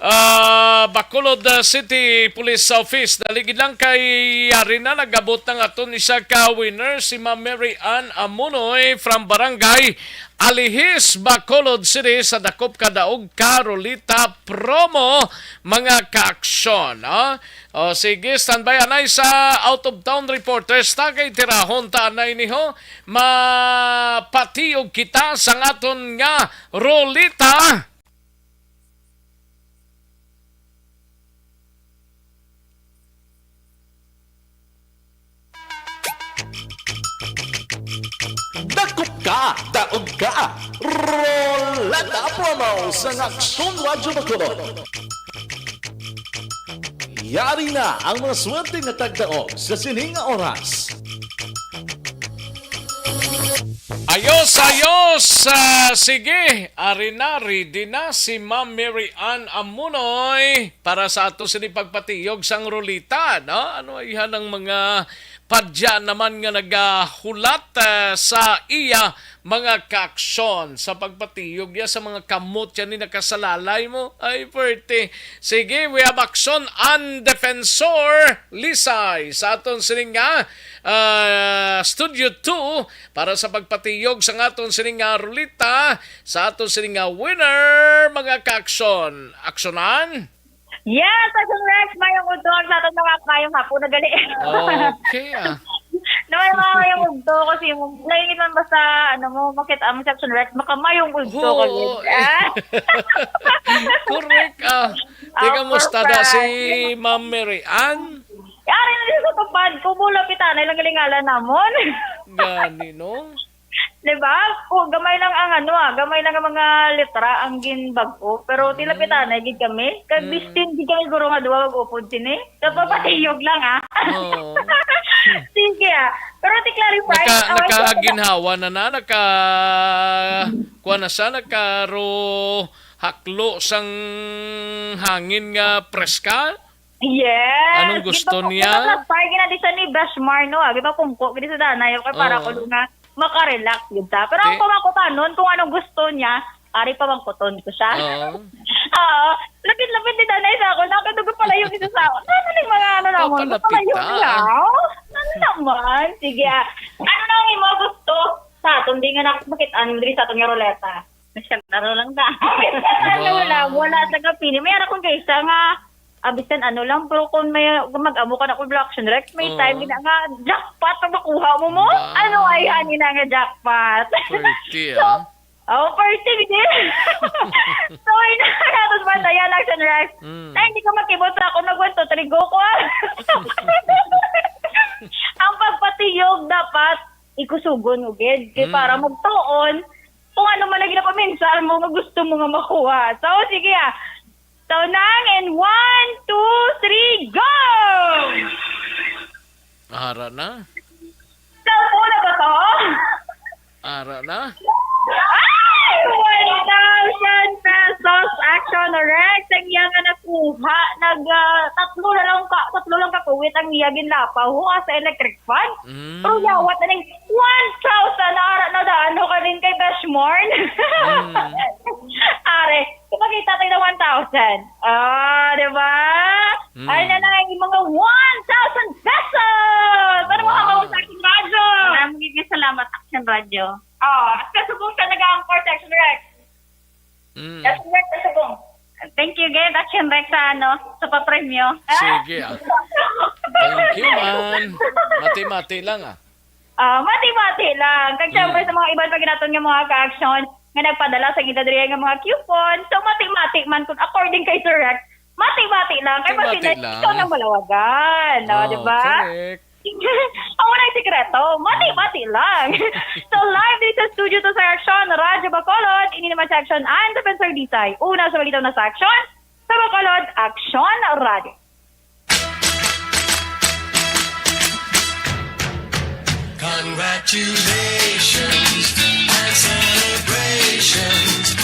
ah, Bacolod, ah, City Police Office. Dali gid lang kay yari na, nag-abot na nga aton isa ka winner, si Ma'am Mary Ann Amunoy from Barangay Alihis, Bacolod City, sa dakop ka daog ka Rolita promo, mga kaaksyon, no? O, sige, standby anay sa out of town reporters. Tagay tirahon ta anay niho. Mapatiyog kita sa aton nga Rolita. Dakop ka, daog ka. Roleta promo sa Aksyon Radyo Bacolod. Yari na ang mga swerte nga tagdaog sa sining nga oras. Ayos, ayos. Ah, sige, ari na, ready na si Ma'am Mary Ann Amunoy para sa ato sini pagpatiyog sang Rolita, no? Ano, ayhan ang mga padya naman nga nagahulat, ah, sa iya mga kaaksyon sa pagpatiyog niya sa mga kamot yan ni nakasalalay mo. Ay, pwerte. Sige, we have Aksyon and Defensor Lisay sa aton sining nga, ah, Studio two para sa pagpatiyog sa aton sining nga Rolita, sa aton sining nga winner, mga kaaksyon. Aksyonan? Yes, Action Rex, mayong udto sa aton mga mayong hapon na gali. Okay, ah. Na may mga mayong udto kasi yung, lain man basta, ano mo, makita mo sa Action Rex, maka mayong udto ka Oo, gid. Eh. Ah. Correct, ah. Teka, Oh, musta da si correct. Ma'am Mary Ann? Yari na din sa tupad ko, mula pitanay lang galingalan namon. Gani, no? Di ba? O, gamay lang ang ano, ah, gamay lang ang mga letra ang ginbag-o. Pero Mm. tilapitanay gid kami. Kag Mm. bistin gid kami, guro, nga duha mag-upod sini. Kapapatiyog lang, ah. Oo. Sige, ah. Pero to clarify, Naka-, ah, nakaginhawa na na, naka-, kuha na siya, naka-, ro-, haklo sang hangin nga preska? Yes. Anong gusto niya? Gipapungko na sa spy, gina di siya ni Bashmar, no? Ah, gipapungko, gini sa danay. Okay, para Oo. ko nga makarelax yun ta. Pero ang Ti- pamangkutanon, kung anong gusto niya, ari pamangkuton ko siya. Oo. Oo. Lapit-lapit ni danay sa ako. Nakadugo pala yung isa sa ako. Ano yung mga ano na mo? Papalayo Papalapita. Niya. Ano naman? Sige, ah. Ano na ang imo gusto sa aton? Di nga na makit-an diri sa aton nga ruleta. Nasyang taro lang ta. Ano Wow. lang, wala sa kapili. May ara kong kaysa nga, ah, bisan ano lang, pero kung may, kung mag-amo ka na kung Action Rex, may Oo. time gina nga, jackpot ang makuha mo mo. Ba. Ano ay, honey, na nga jackpot? Pretty, So, ah. oh, pretty, din. So, ina, natos ba tayo, Action Rex? Mm. Ay, hindi ko makibot sa ako, nag-one, two, three, go ko, ah. Ang pagpatiyog dapat ikusugon mo gid. Kay Mm. para magtuon, kung ano man ang ginapaminsar mo nga gusto mo nga makuha. So, sige, ah. So, nang in one, two, three, go! Ara na. Sa una ba to? Ara na. Ay! One thousand pesos, Action Rex. Ang iya nga nakuha, nag, ah, tatlo na lang ka, tatlo lang ka kuwit ang iya ginlapaw. Huwa sa electric fan. Mm. Pero yawat na ning one thousand, ara na daan, ho, ka rin kay Bashmorn. Mm. Are, ipakita tayo ng one thousand. Ah, di ba? Mm. Ay na na, yung mga one thousand pesos! Ano mo Wow. ako sa aking radyo? Maraming salamat, Action Radyo. Oh, at kasubong sa nag-aangkor sa Action Rex. Mm. Action Rex, kasubong. Thank you, Ged, Action Rex, sa ano, sa papremyo. Sige, ah. Thank you, man. Mati-mati lang, ah. Ah, mati-mati lang. Kag syempre Mm. sa mga iban pa ginaton nga mga ka-action nga nagpadala sa gidadriya nga mga coupon. So, mati-mati man kung according kay Sir Rex, mati-mati lang. Kay Mati-mati Martinez, lang. ikaw nang malawagan. No, Oh, di ba? correct. Ang walang sikreto, mati-mati lang. So, live dito sa studio to sa Action, Radyo Bacolod. Ini naman sa Action, ang Defensor Disay. Una sa malitaw na sa Action, sa Bacolod, Action Radio. Congratulations and celebrations.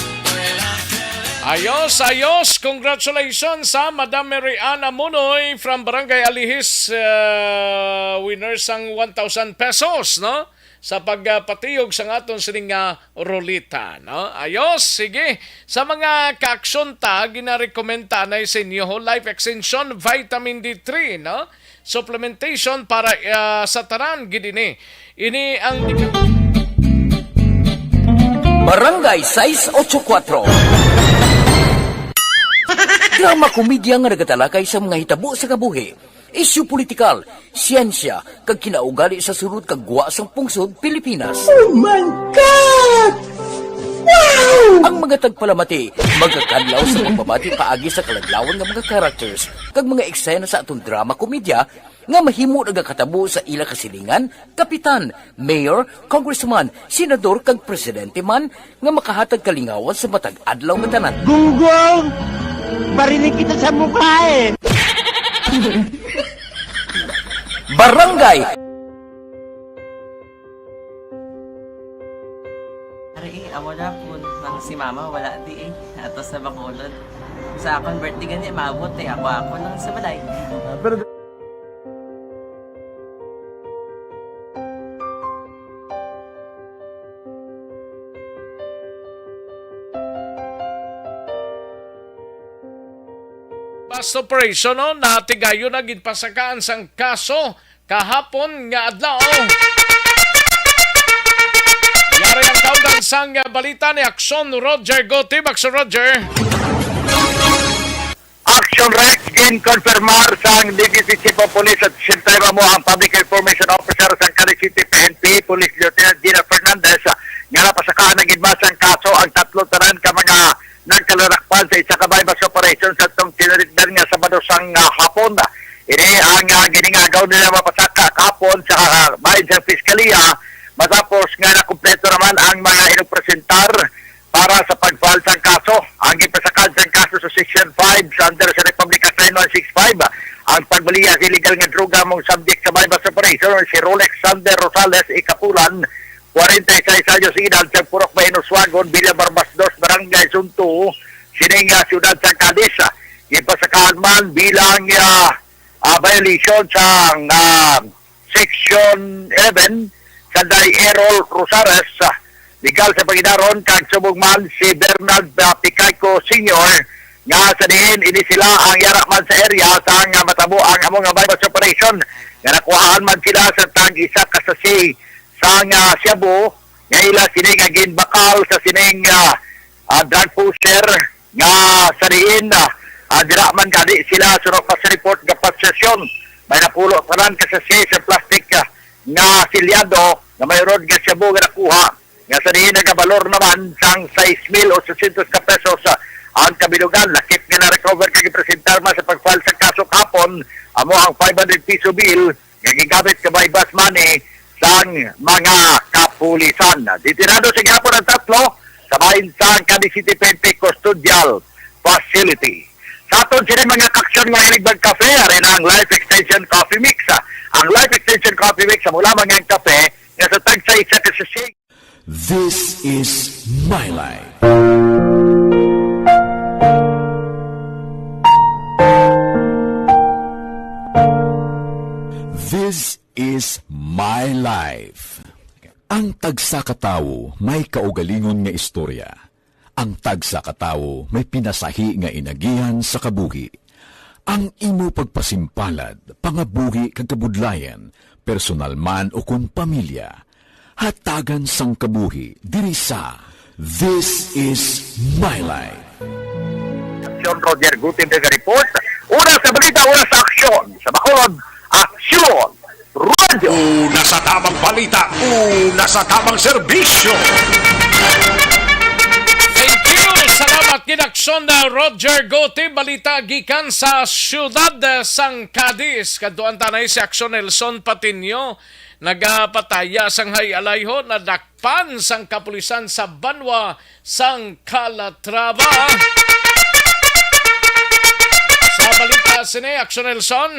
Ayos, ayos. Congratulations sa Madam Mary Ann Amunoy from Barangay Alihis, uh, winner sang one thousand pesos, no? Sa pagpatiyog sa aton sining nga ruleta, no? Ayos, sige. Sa mga ka-aksyon ta, ginarekomenda na sa inyo, ho, Life Extension, Vitamin D three, no? Supplementation para, ah, sa tanan, gid ini. Ini ang Barangay sais ocho kuatro. Drama komedya nga nagatalakay sa mga hitabo sa kabuhi, isyu politikal, siyensya, kag kinaugali sa sulod kag gwa sang pungsod Pilipinas. Oh my God! Wow! Ang mga tagpalamati magakadlaw sa pagpamati paagi sa kaladlawan nga mga characters kag mga eksena sa aton drama komedya nga mahimo nagakatabo sa ila kasilingan, kapitan, mayor, congressman, senador, kag presidente man nga makahatag kalingawan sa matag adlaw nga tanan. Gunggong! Barinig kita sa mukha eh! Barangay. Ari, eh, amo na po. Nang si mama, wala di eh. Ato sa Bacolod. Sa akon birthday gani, maabot eh. Ako, ako lang sa balay. Ah, pero Bust operation, no? Natigayon na ginpasakaan sang kaso kahapon nga adlaw. Yari ang kaundan sang balita ni Aksyon Roger Gotib. Aksyon Roger. Action Rex, ginkonfirmar sang Deputy Chief of Police at the same time amo ang Public Information Officer sang Cadiz City P N P, Police Lieutenant Gina Fernandez, nga napasakaan na gid man sang kaso ang tatlo tanan ka mga nagkalarakpan sa isa ka buy-bust operation sa tong tinarikdan nga Sabado sang, ah, hapon. Ini ang, ah, giningagaw nila mapasaka kahapon sa, ah, bahin sang Piskalya matapos nga nakumpleto naman ang mga inupresentar para sa pag-file sang kaso. Ang gipasakad sang kaso sa Section five sa under sa Republic Act nine one six five, ang pagbaliya sa illegal nga droga among subject sa buy-bust operation, si Rolex Sander Rosales Ikapulan, kwarenta y seis anyos edad, sa Purok Bayan, Uswagon, Villa Barbas dos, Barangay Sunto, sining, ah, siyudad sa Cadiz. Gipasakahan man bilang, ah, ah, violation sang, ah, Section eleven sa Day Errol Rosales, ah, legal sa paginaron kag subong man si Bernard, ah, Picayco Senior, nga sa diin ini sila ang yara man sa area sang, ah, matabo ang amo nga buy-bust operation, nga nakuhaan man sila sa tag isa ka sachet sang, ah, shabu nga ila sini nga ginbakal sa sining, ah, ah, drug pusher nga sa diin, ah, ah, dira man gani sila suno pa sa report nga possession. May napulo tanan ka sachet sa plastic, ah, nga silyado nga mayroon nga shabu nga nakuha, nga sa diin nagabalor naman sang sais mil otsosyentos ka pesos, ah, ang kabilugan. Lakip nga na-recover kag gipresentar man sa pag-file sa kaso kahapon, amo ang five hundred piso bail nga gigamit nga buy-bust money sang mga kapulisan. Detenado sa gihapon ang tatlo sa bahin sang Cadiz City P N P Custodial Facility. Sa aton sini mga kaaksyon, mga kaligbagang kape, ari na ang Life Extension Coffee Mix. Ang Life Extension Coffee Mix, amo lamang ang kape nga sa tagsa isa ka sachet. This is My Life. This is My Life. Ang tagsa ka tawo may kaugalingon nga istorya. Ang tagsa ka tawo may pinasahi nga inagihan sa kabuhi. Ang imo pagpasimpalad, pangabuhi kag kabudlayan, personal man o kon pamilya, hatagan sang kabuhi diri sa This Is My Life. Aksyon, Roger Gutim, nag-report. Una sa balita, una sa aksyon. Sa Bacolod, Aksyon Radio. Una sa tamang balita, una sa tamang serbisyo. Thank you. Salamat gid, Aksyon na Roger Gutim. Balita gikan sa siyudad, eh, sang Cadiz. Kadtuan ta na si Aksyon Nelson Patiño. Nagapataya sang hay-alay ho, nadakpan sang kapulisan sa banwa sang Calatrava. Sa balita sini, Aksyon Nelson.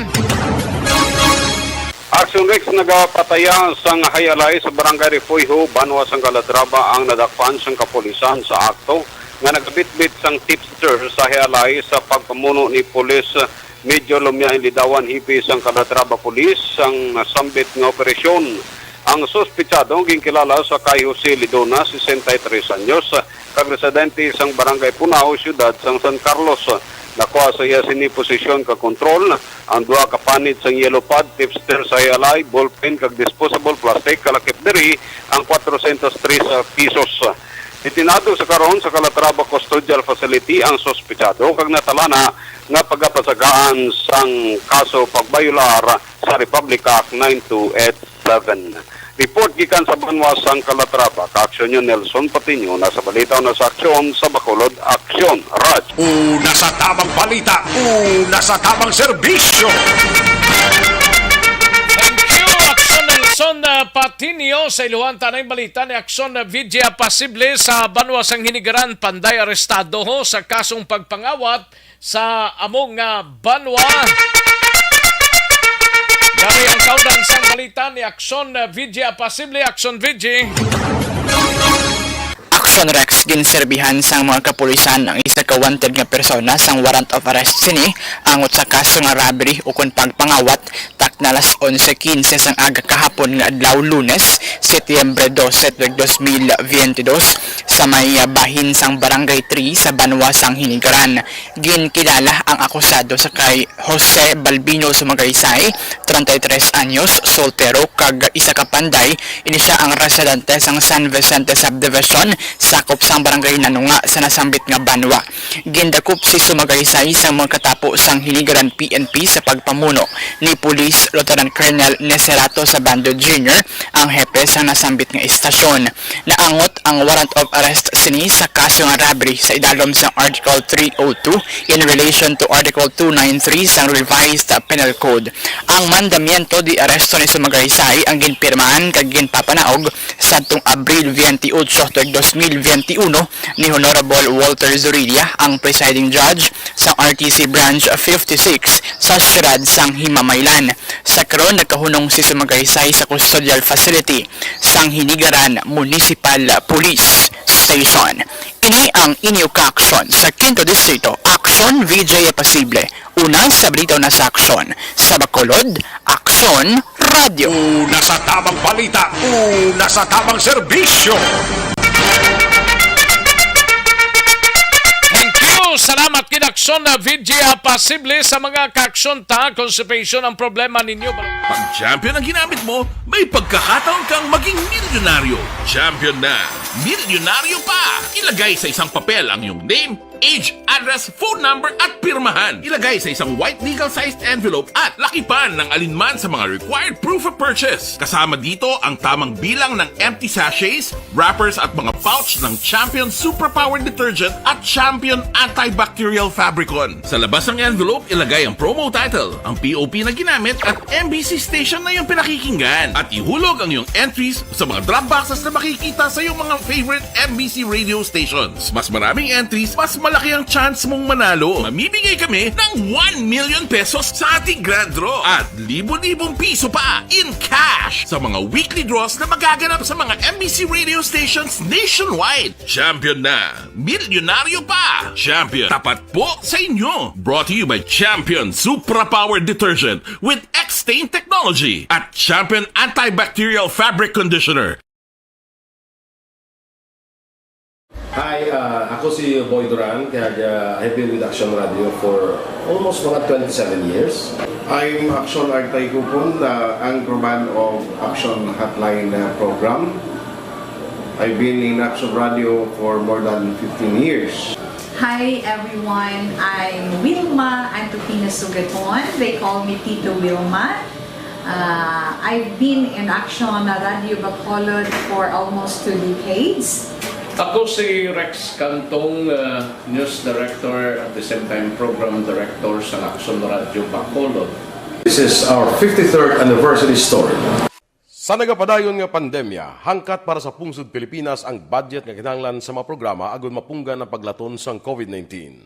Aksyon Rex, nagapataya sang hay-alay sa Barangay Refugio, banwa sang Calatrava, ang nadakpan sang kapulisan sa akto nga nagabitbit sang tipster sa hay-alay sa pagpamuno ni Police Major Lumiain Lidawan, hepe sang Calatrava Police, sang nasambit nga operasyon. Ang suspetsado ginkilala sa kay Jose Lidona, sesenta y tres anyos, kag residente sang Barangay Punao, siyudad sang San Carlos. Nakuha sa iya sini posesyon kag kontrol ang duha ka panit sang yellow pad, tipster sa hay-alay, ballpen, kag disposable plastic. Kalakip diri ang kwatrocientos tres pesos. Detenado sa karon sa Calatrava Custodial Facility ang suspetsado kag natalana nga pagapasagaan sang kaso pagbayolar sa Republic Act nine two eight seven. Report gikan sa banwa sang Calatrava, kaaksyon niyo Nelson Patiño, na sa balita, una sa aksyon, sa Bacolod, Aksyon, Raj. Una sa tamang balita, una sa tamang serbisyo. Thank you, Aksyon Nelson, uh, Patiño. Sa iluhan ta na yung balita ni Aksyon, uh, Vidya, pasible sa banwa sang Hinigaran, panday arestado ho sa kasong pagpangawat sa amo nga banwa. Dari ang kaunang sang balita ni Aksyon, uh, Vidya, pasible, Aksyon Vidya. Aksyon Rex, ginserbihan sang mga kapulisan ang isa ka wanted nga persona sang warrant of arrest sini angot sa kaso nga robbery ukon pagpangawat, takna alas onse quince sang aga kahapon nga adlaw, Lunes, Setyembre dose, tuig dos mil biyente dos, sa may, ah, bahin sang Barangay three sa banwa sang Hinigaran. Ginkilala ang akusado sa kay Jose Balbino Sumagaysay, treinta y tres anyos, soltero, kag isa ka panday. Ini sia ang residente sang San Vicente Subdivision, sakop sang Barangay Nanunga sa nasambit nga banwa. Gindakop si Sumagaysay sang mga katapo sang Hinigaran P N P sa pagpamuno ni Police Lieutenant Colonel Necerato Sabando Junior, ang hepe sang nasambit nga istasyon. Naangot ang warrant of arrest sini sa kaso nga robbery sa idalom sang Article three oh two in relation to Article two nine three sang Revised Penal Code. Ang mandamiento de arresto ni Sumagaysay ang ginpirmahan kag ginpapanaog sadtong Abril veintiocho tuig dos mil veintiuno ni Honorable Walter Zorilla, ang presiding judge sang R T C Branch fifty-six sa siyudad sang Himamaylan. Sa karon, nagkahunong si Sumagaysay sa custodial facility sang Hinigaran Municipal Police Station. Ini ang inyo ka-aksyon sa Quinto Distrito, Aksyon V J Apasible. Una sa balita, una sa aksyon. Sa Bacolod, Aksyon Radio. Una sa tamang balita, una sa tamang serbisyo. Thank you. Salamat, Kinaksyon na V J Apasible, sa mga kaaksyon ta. Constipation ang problema ninyo. Pag Champion ang ginamit mo, may pagkakataon kang maging milyonaryo. Champion na, milyonaryo pa! Ilagay sa isang papel ang iyong name, age, address, phone number, at pirmahan. Ilagay sa isang white legal-sized envelope at lakipan ng alinman sa mga required proof of purchase. Kasama dito ang tamang bilang ng empty sachets, wrappers, at mga pouch ng Champion Suprapower Detergent at Champion Antibacterial Fabricon. Sa labas ng envelope, ilagay ang promo title, ang P O P na ginamit, at M B C station na iyong pinakikinggan. At ihulog ang iyong entries sa mga drop boxes na makikita sa iyong mga favorite M B C radio stations. Mas maraming entries, mas malaki ang chance mong manalo. Mamimigay kami ng one million pesos sa ating grand draw at libo-libong piso pa in cash sa mga weekly draws na magaganap sa mga M B C radio stations nationwide. Champion na! Milyonaryo pa! Champion, tapat po sa inyo! Brought to you by Champion Supra Power Detergent with X-Stain Technology at Champion Antibacterial Fabric Conditioner. Hi, ah, ako si Boy Duran, kag, ah, I've been with Action Radio for almost mga twenty-seven years. I'm Action Artay Kupon, the anchorman of Action Hotline, ah, program. I've been in Action Radio for more than fifteen years. Hi everyone, I'm Wilma Antokina Sugaton. They call me Tito Wilma. Uh, I've been in Action Radio Bacolod for almost two decades. Ako si Rex Cantong, uh, news director, at the same time program director sa Action Radio Bacolod. This is our fifty-third anniversary story. Sa nagapadayon nga pandemya, hangkat para sa pungsod Pilipinas ang budget nga kinahanglan sa mga programa agud mapunggan ang paglaton sang COVID nineteen.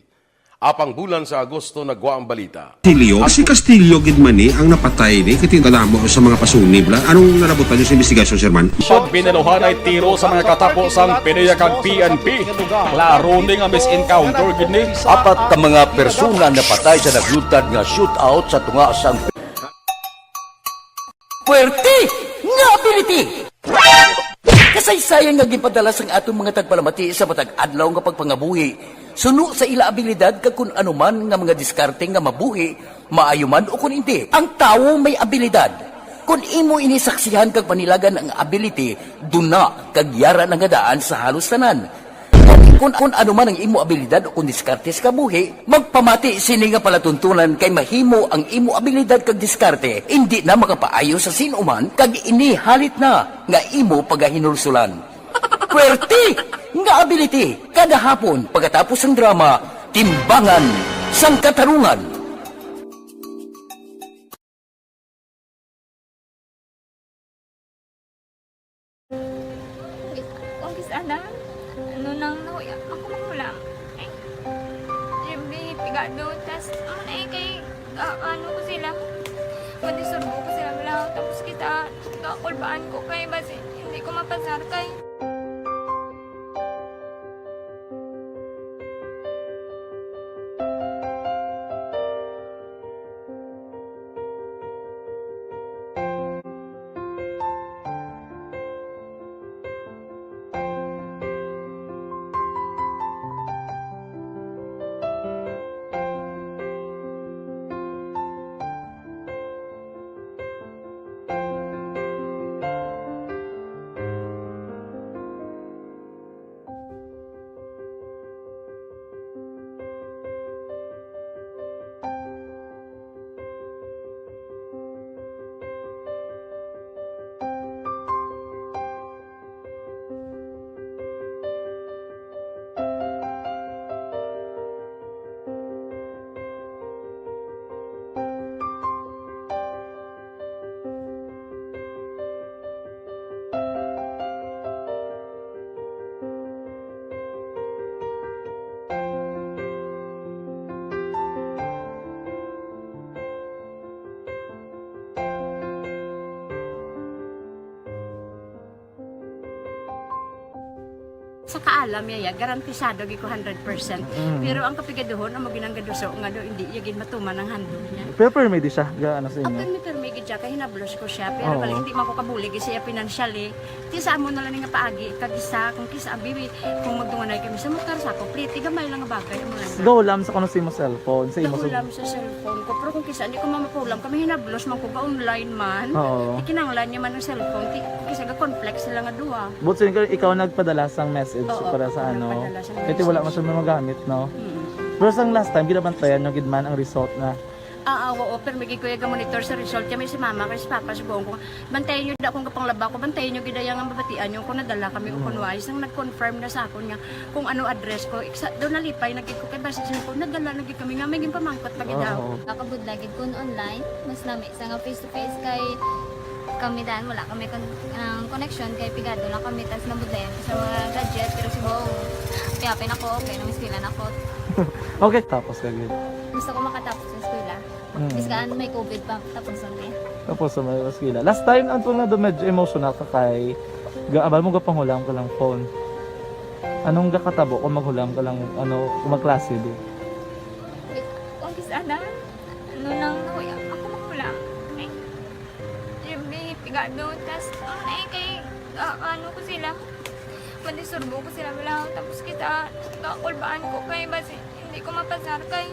Apang bulan sa Agosto nagwa ang balita. Castillo, si Castillo gid man ni ang napatay ni, kay tinadamo sa mga pasunib la. Anong nalabutan niyo sa investigasyon, Sir Man? Pag binaluhan ay tiro sa mga katapo sang PDEA kag P N P. Klaro ni nga mis-encounter gid ni. Apat ka mga persona napatay sa naglutad nga shootout sa tunga sang Puwerte nga ability! Kasaysayan nga ginpadala sang aton mga tagpalamati sa matag adlaw nga pagpangabuhi, suno sa ila abilidad kag kun ano man nga mga diskarte nga mabuhi, maayo man o kun indi. Ang tawo may abilidad. Kun imo ini saksihan kag panilagan ang ability, duna kag yara na nga daan sa halos tanan. Kun, kun ano man ang imo abilidad o kun diskarte sa kabuhi, magpamati sini nga palatuntunan kay mahimo ang imo abilidad kag diskarte indi na makapaayo sa sin-o man kag ini halit na nga imo pagahinulsulan. Puwerte nga ability kada hapon pagkatapos sang drama, Timbangan sang Katarungan. Kung kis ana, ano nang nahuya, ako makulang. Ay, Jimmy, pigado, tas, ano na eh, kay, ah, ano ko sila, madisurbo ko sila lang, tapos kita, kakulbaan ko kay, basi, hindi ko mapasar kay. Sa kaalam niya, ya, garantisado gid ko hundred percent. Mm. Pero ang kapigaduhon, amo ginang gaduso nga do, hindi iya gid matuman ang handog niya. Pero permi di siya, ga ano sa inyo? Apil mi permi gid siya, kay hinablos ko siya. Pero Oo. bali, hindi man ko kabulig siya financially. Ti sa amo na lang nga paagi, kag isa, kung kisa, bibi, kung magdunganay kami sa motor, sa ako, pliti, gamay lang nga bagay, amo lang. Gahulam sa kuno sa imo cellphone, sa imo Gahulam sa cellphone ko, pero kung kisa, hindi ko mamapulam, kami hinablos man ko, ga-online man. Oo. Ikinanglan niya man ang cellphone, ti, kisa ga-conflict sila nga duha. But sin ikaw nagpadala sang message Oo, para sa ano. nagpadala sang Kaya wala man message. siya magamit, no? Mm. Pero sang last time, ginabantayan nyo gid man ang result na. Ah, ah, oo, pero may gid ko yung monitor sa result. Kaya may si mama, kay si papa, subuhon ko. Bantayan nyo da kung kapanglaba ko, bantayan nyo gid yung mabatian nyo kung nadala kami o Mm. kung wais. Ang nag-confirm na sa akon nga kung ano address ko. Iksa, doon nalipay, nagkik ko kay basi sa ko, nadala na gid kami nga, may ginpamangkot pa gid daw. Oo. Nakabudlay gid kun online, mas nami sa nga face to face kay kami dan wala kami kon ang connection kay pigado lang kami tas nabudlayan ko sa mga gadget pero si Bong kaya pa nako okay nang eskwela na ko. Okay, tapos ka gid. Gusto ko makatapos sa eskwela. Mm. Biskaan may covid pa tapos ang eh. Tapos sa mga eskwela. Last time, ang tunga na medyo emotional ka kay gaabal mo gapanghulam ka lang phone. Anong gakatabo kung maghulam ka lang, ano, kung magklase di? Kung kis ana, ano nang nahuya ako mahulam. Ay, Jimmy, pigado. Tas, ang na kay, ah, ano ko sila, madisturbo ko sila wala. Tapos kita, kakulbaan ko kay basi hindi ko mapasar kay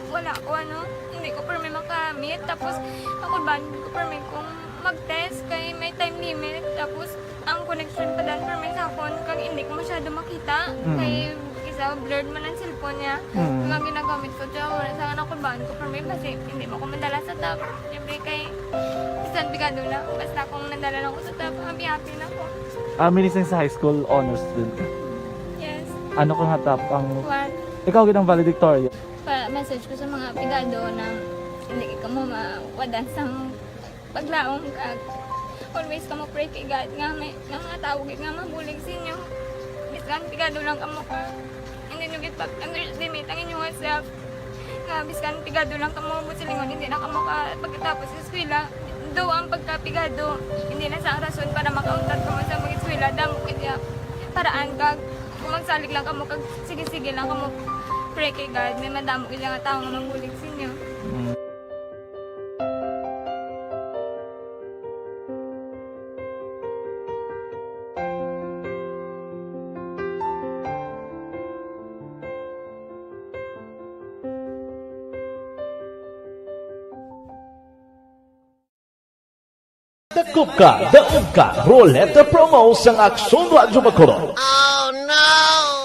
wala ko ano, hindi ko permi makamit. Tapos, kakulbaan ko permi kung mag-test kay may time limit. Tapos, ang connection pa dan permi sa akon kag hindi ko masyado makita. Mm. Kay isa blurred man ang cellphone niya. Mm. Nga ginagamit ko siya, wala sa akin ako baan ko permi basi hindi mo ko madala sa top. Siyempre kay bisan pigado na, basta kung nadala lang ko sa top, happy-happy na ko. Ah, minising sa high school honors student ka. Yes. Ano ka nga top ang... One. Ikaw gid ang valedictorian. Pa message ko sa mga pigado na hindi ka mo mawadan sang paglaom kag always ka mo pray kay God nga may nga mga tao gid nga mabulig sa inyo. Bisan pigado lang kamo ka. Hindi nyo gid pag-underestimate ang inyong self. Nga biskan pigado lang kamo mo silingon hindi na kamo ka pagkatapos sa eskwela. Do ang pagkapigado hindi na sa rason para makauntat kamo sa mga eskwela damo kaya paraan kag kung magsalig lang kamo kag sige-sige lang kamo pray kay God may madamo gid nga tao nga mabulig sa inyo. Mm. Dakop ka, daog ka, Roleta Promo sang Aksyon Radyo Bacolod.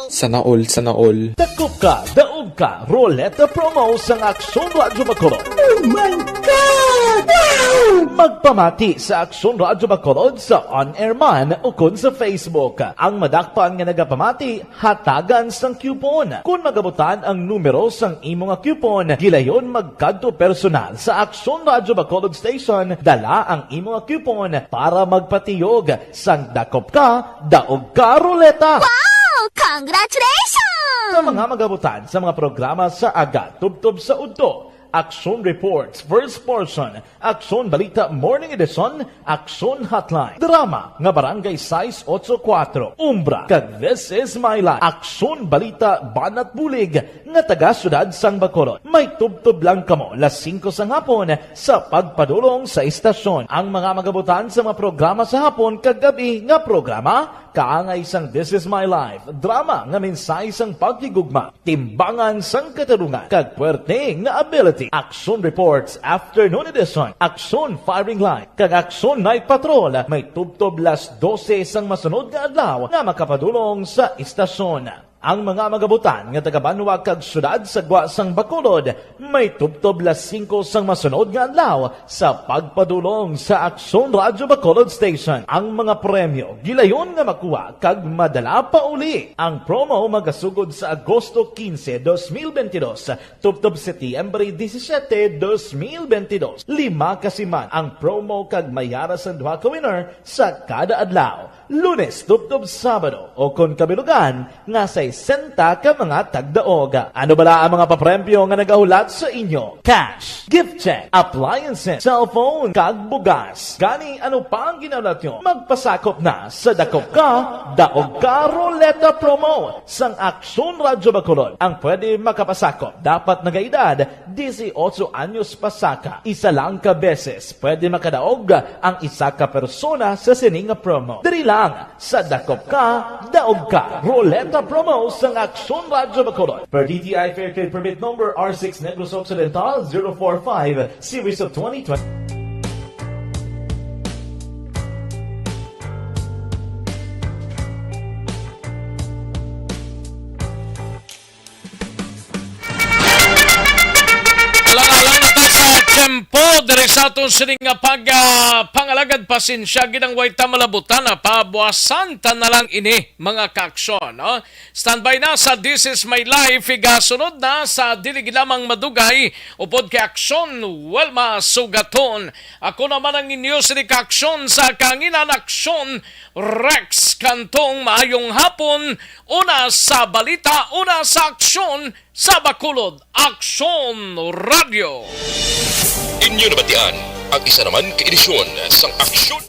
Sana all, sana all. Dakop ka, daog ka, Roleta Promo sang Aksyon Radyo Bacolod. Oh my God! Wow! Magpamati sa Aksyon Radyo Bacolod sa on-air man ukon sa Facebook. Ang madakpan nga nagapamati, hatagan sang coupon. Kon magabutan ang numero sang imo nga coupon, gilayon magkadto personal sa Aksyon Radyo Bacolod Station, dala ang imo nga coupon para magpatiyog sang dakop ka, daog ka ruleta. Wow! Congratulations! Sa mga magabutan sa mga programa sa aga tubtob sa udto, Aksyon Reports First Portion, Aksyon Balita Morning Edition, Aksyon Hotline, drama nga Barangay sais otso kuwatro, Umbra, kag This Is My Life, Aksyon Balita Banat Bulig nga taga Siyudad sang Bacolod. May tubtob lang kamo las singko sang hapon sa pagpadulong sa istasyon. Ang mga magabutan sa mga programa sa hapon kag gab-i nga programa, kaangay sang This Is My Life, drama nga mensahe sang paghigugma, timbangan sang katarungan, kag puwerte nga ability. Aksyon Reports Afternoon Edition, Aksyon Firing Line, kag Aksyon Night Patrol may tubtob las dose sang masunod nga adlaw nga makapadulong sa istasyon. Ang mga magabutan nga taga-banwa kag siyudad sa gwa sang Bacolod may tubtob las singko sang masunod nga adlaw sa pagpadulong sa Aksyon Radyo Bacolod Station. Ang mga premyo gilayon nga makuha kag madala pa uli. Ang promo magasugod sa Agosto quince, dos mil veintidós, tubtob Setyembre disisiete, dos mil veintidós. Lima ka siman ang promo kag may yara sang duha ka winner sa kada adlaw, Lunes tubtob Sabado, o kon kabilugan nga sa sesenta ka mga tagdaog. Ano bala ang mga papremyo nga nagahulat sa inyo? Cash, gift check, appliances, cellphone, kag bugas. Gani, ano pa ang ginahulat nyo? Magpasakop na sa Dakop Ka, Daog Ka Ruleta Promo sang Aksyon Radyo Bacolod. Ang pwede makapasakop dapat nagaedad dieciocho anyos pasaka. Isa lang ka beses pwede makadaog ang isa ka persona sa sini nga promo. Diri lang sa Dakop Ka, Daog Ka Ruleta Promo sang Aksyon Radyo Bacolod. Per D T I Fair Trade Permit Number R six Negros Occidental zero four five, Series of twenty twenty. Alang-alang na ta sa tiyempo diri sa aton sini nga pag, ah, pangalagad. Pasensya gid ang way ta malabutan, ah, pabuasan ta na lang ini, mga kaaksyon, no? Standby na sa This Is My Life, igasunod na sa dili gid lamang madugay, upod kay Aksyon Wilma Sugaton. Ako naman ang inyo sini kaaksyon sa kahanginan, Aksyon Rex Cantong. Maayong hapon, una sa balita, una sa aksyon, sa Bacolod, Aksyon Radyo. Inyo nabatian ang isa naman ka edisyon sang Aksyon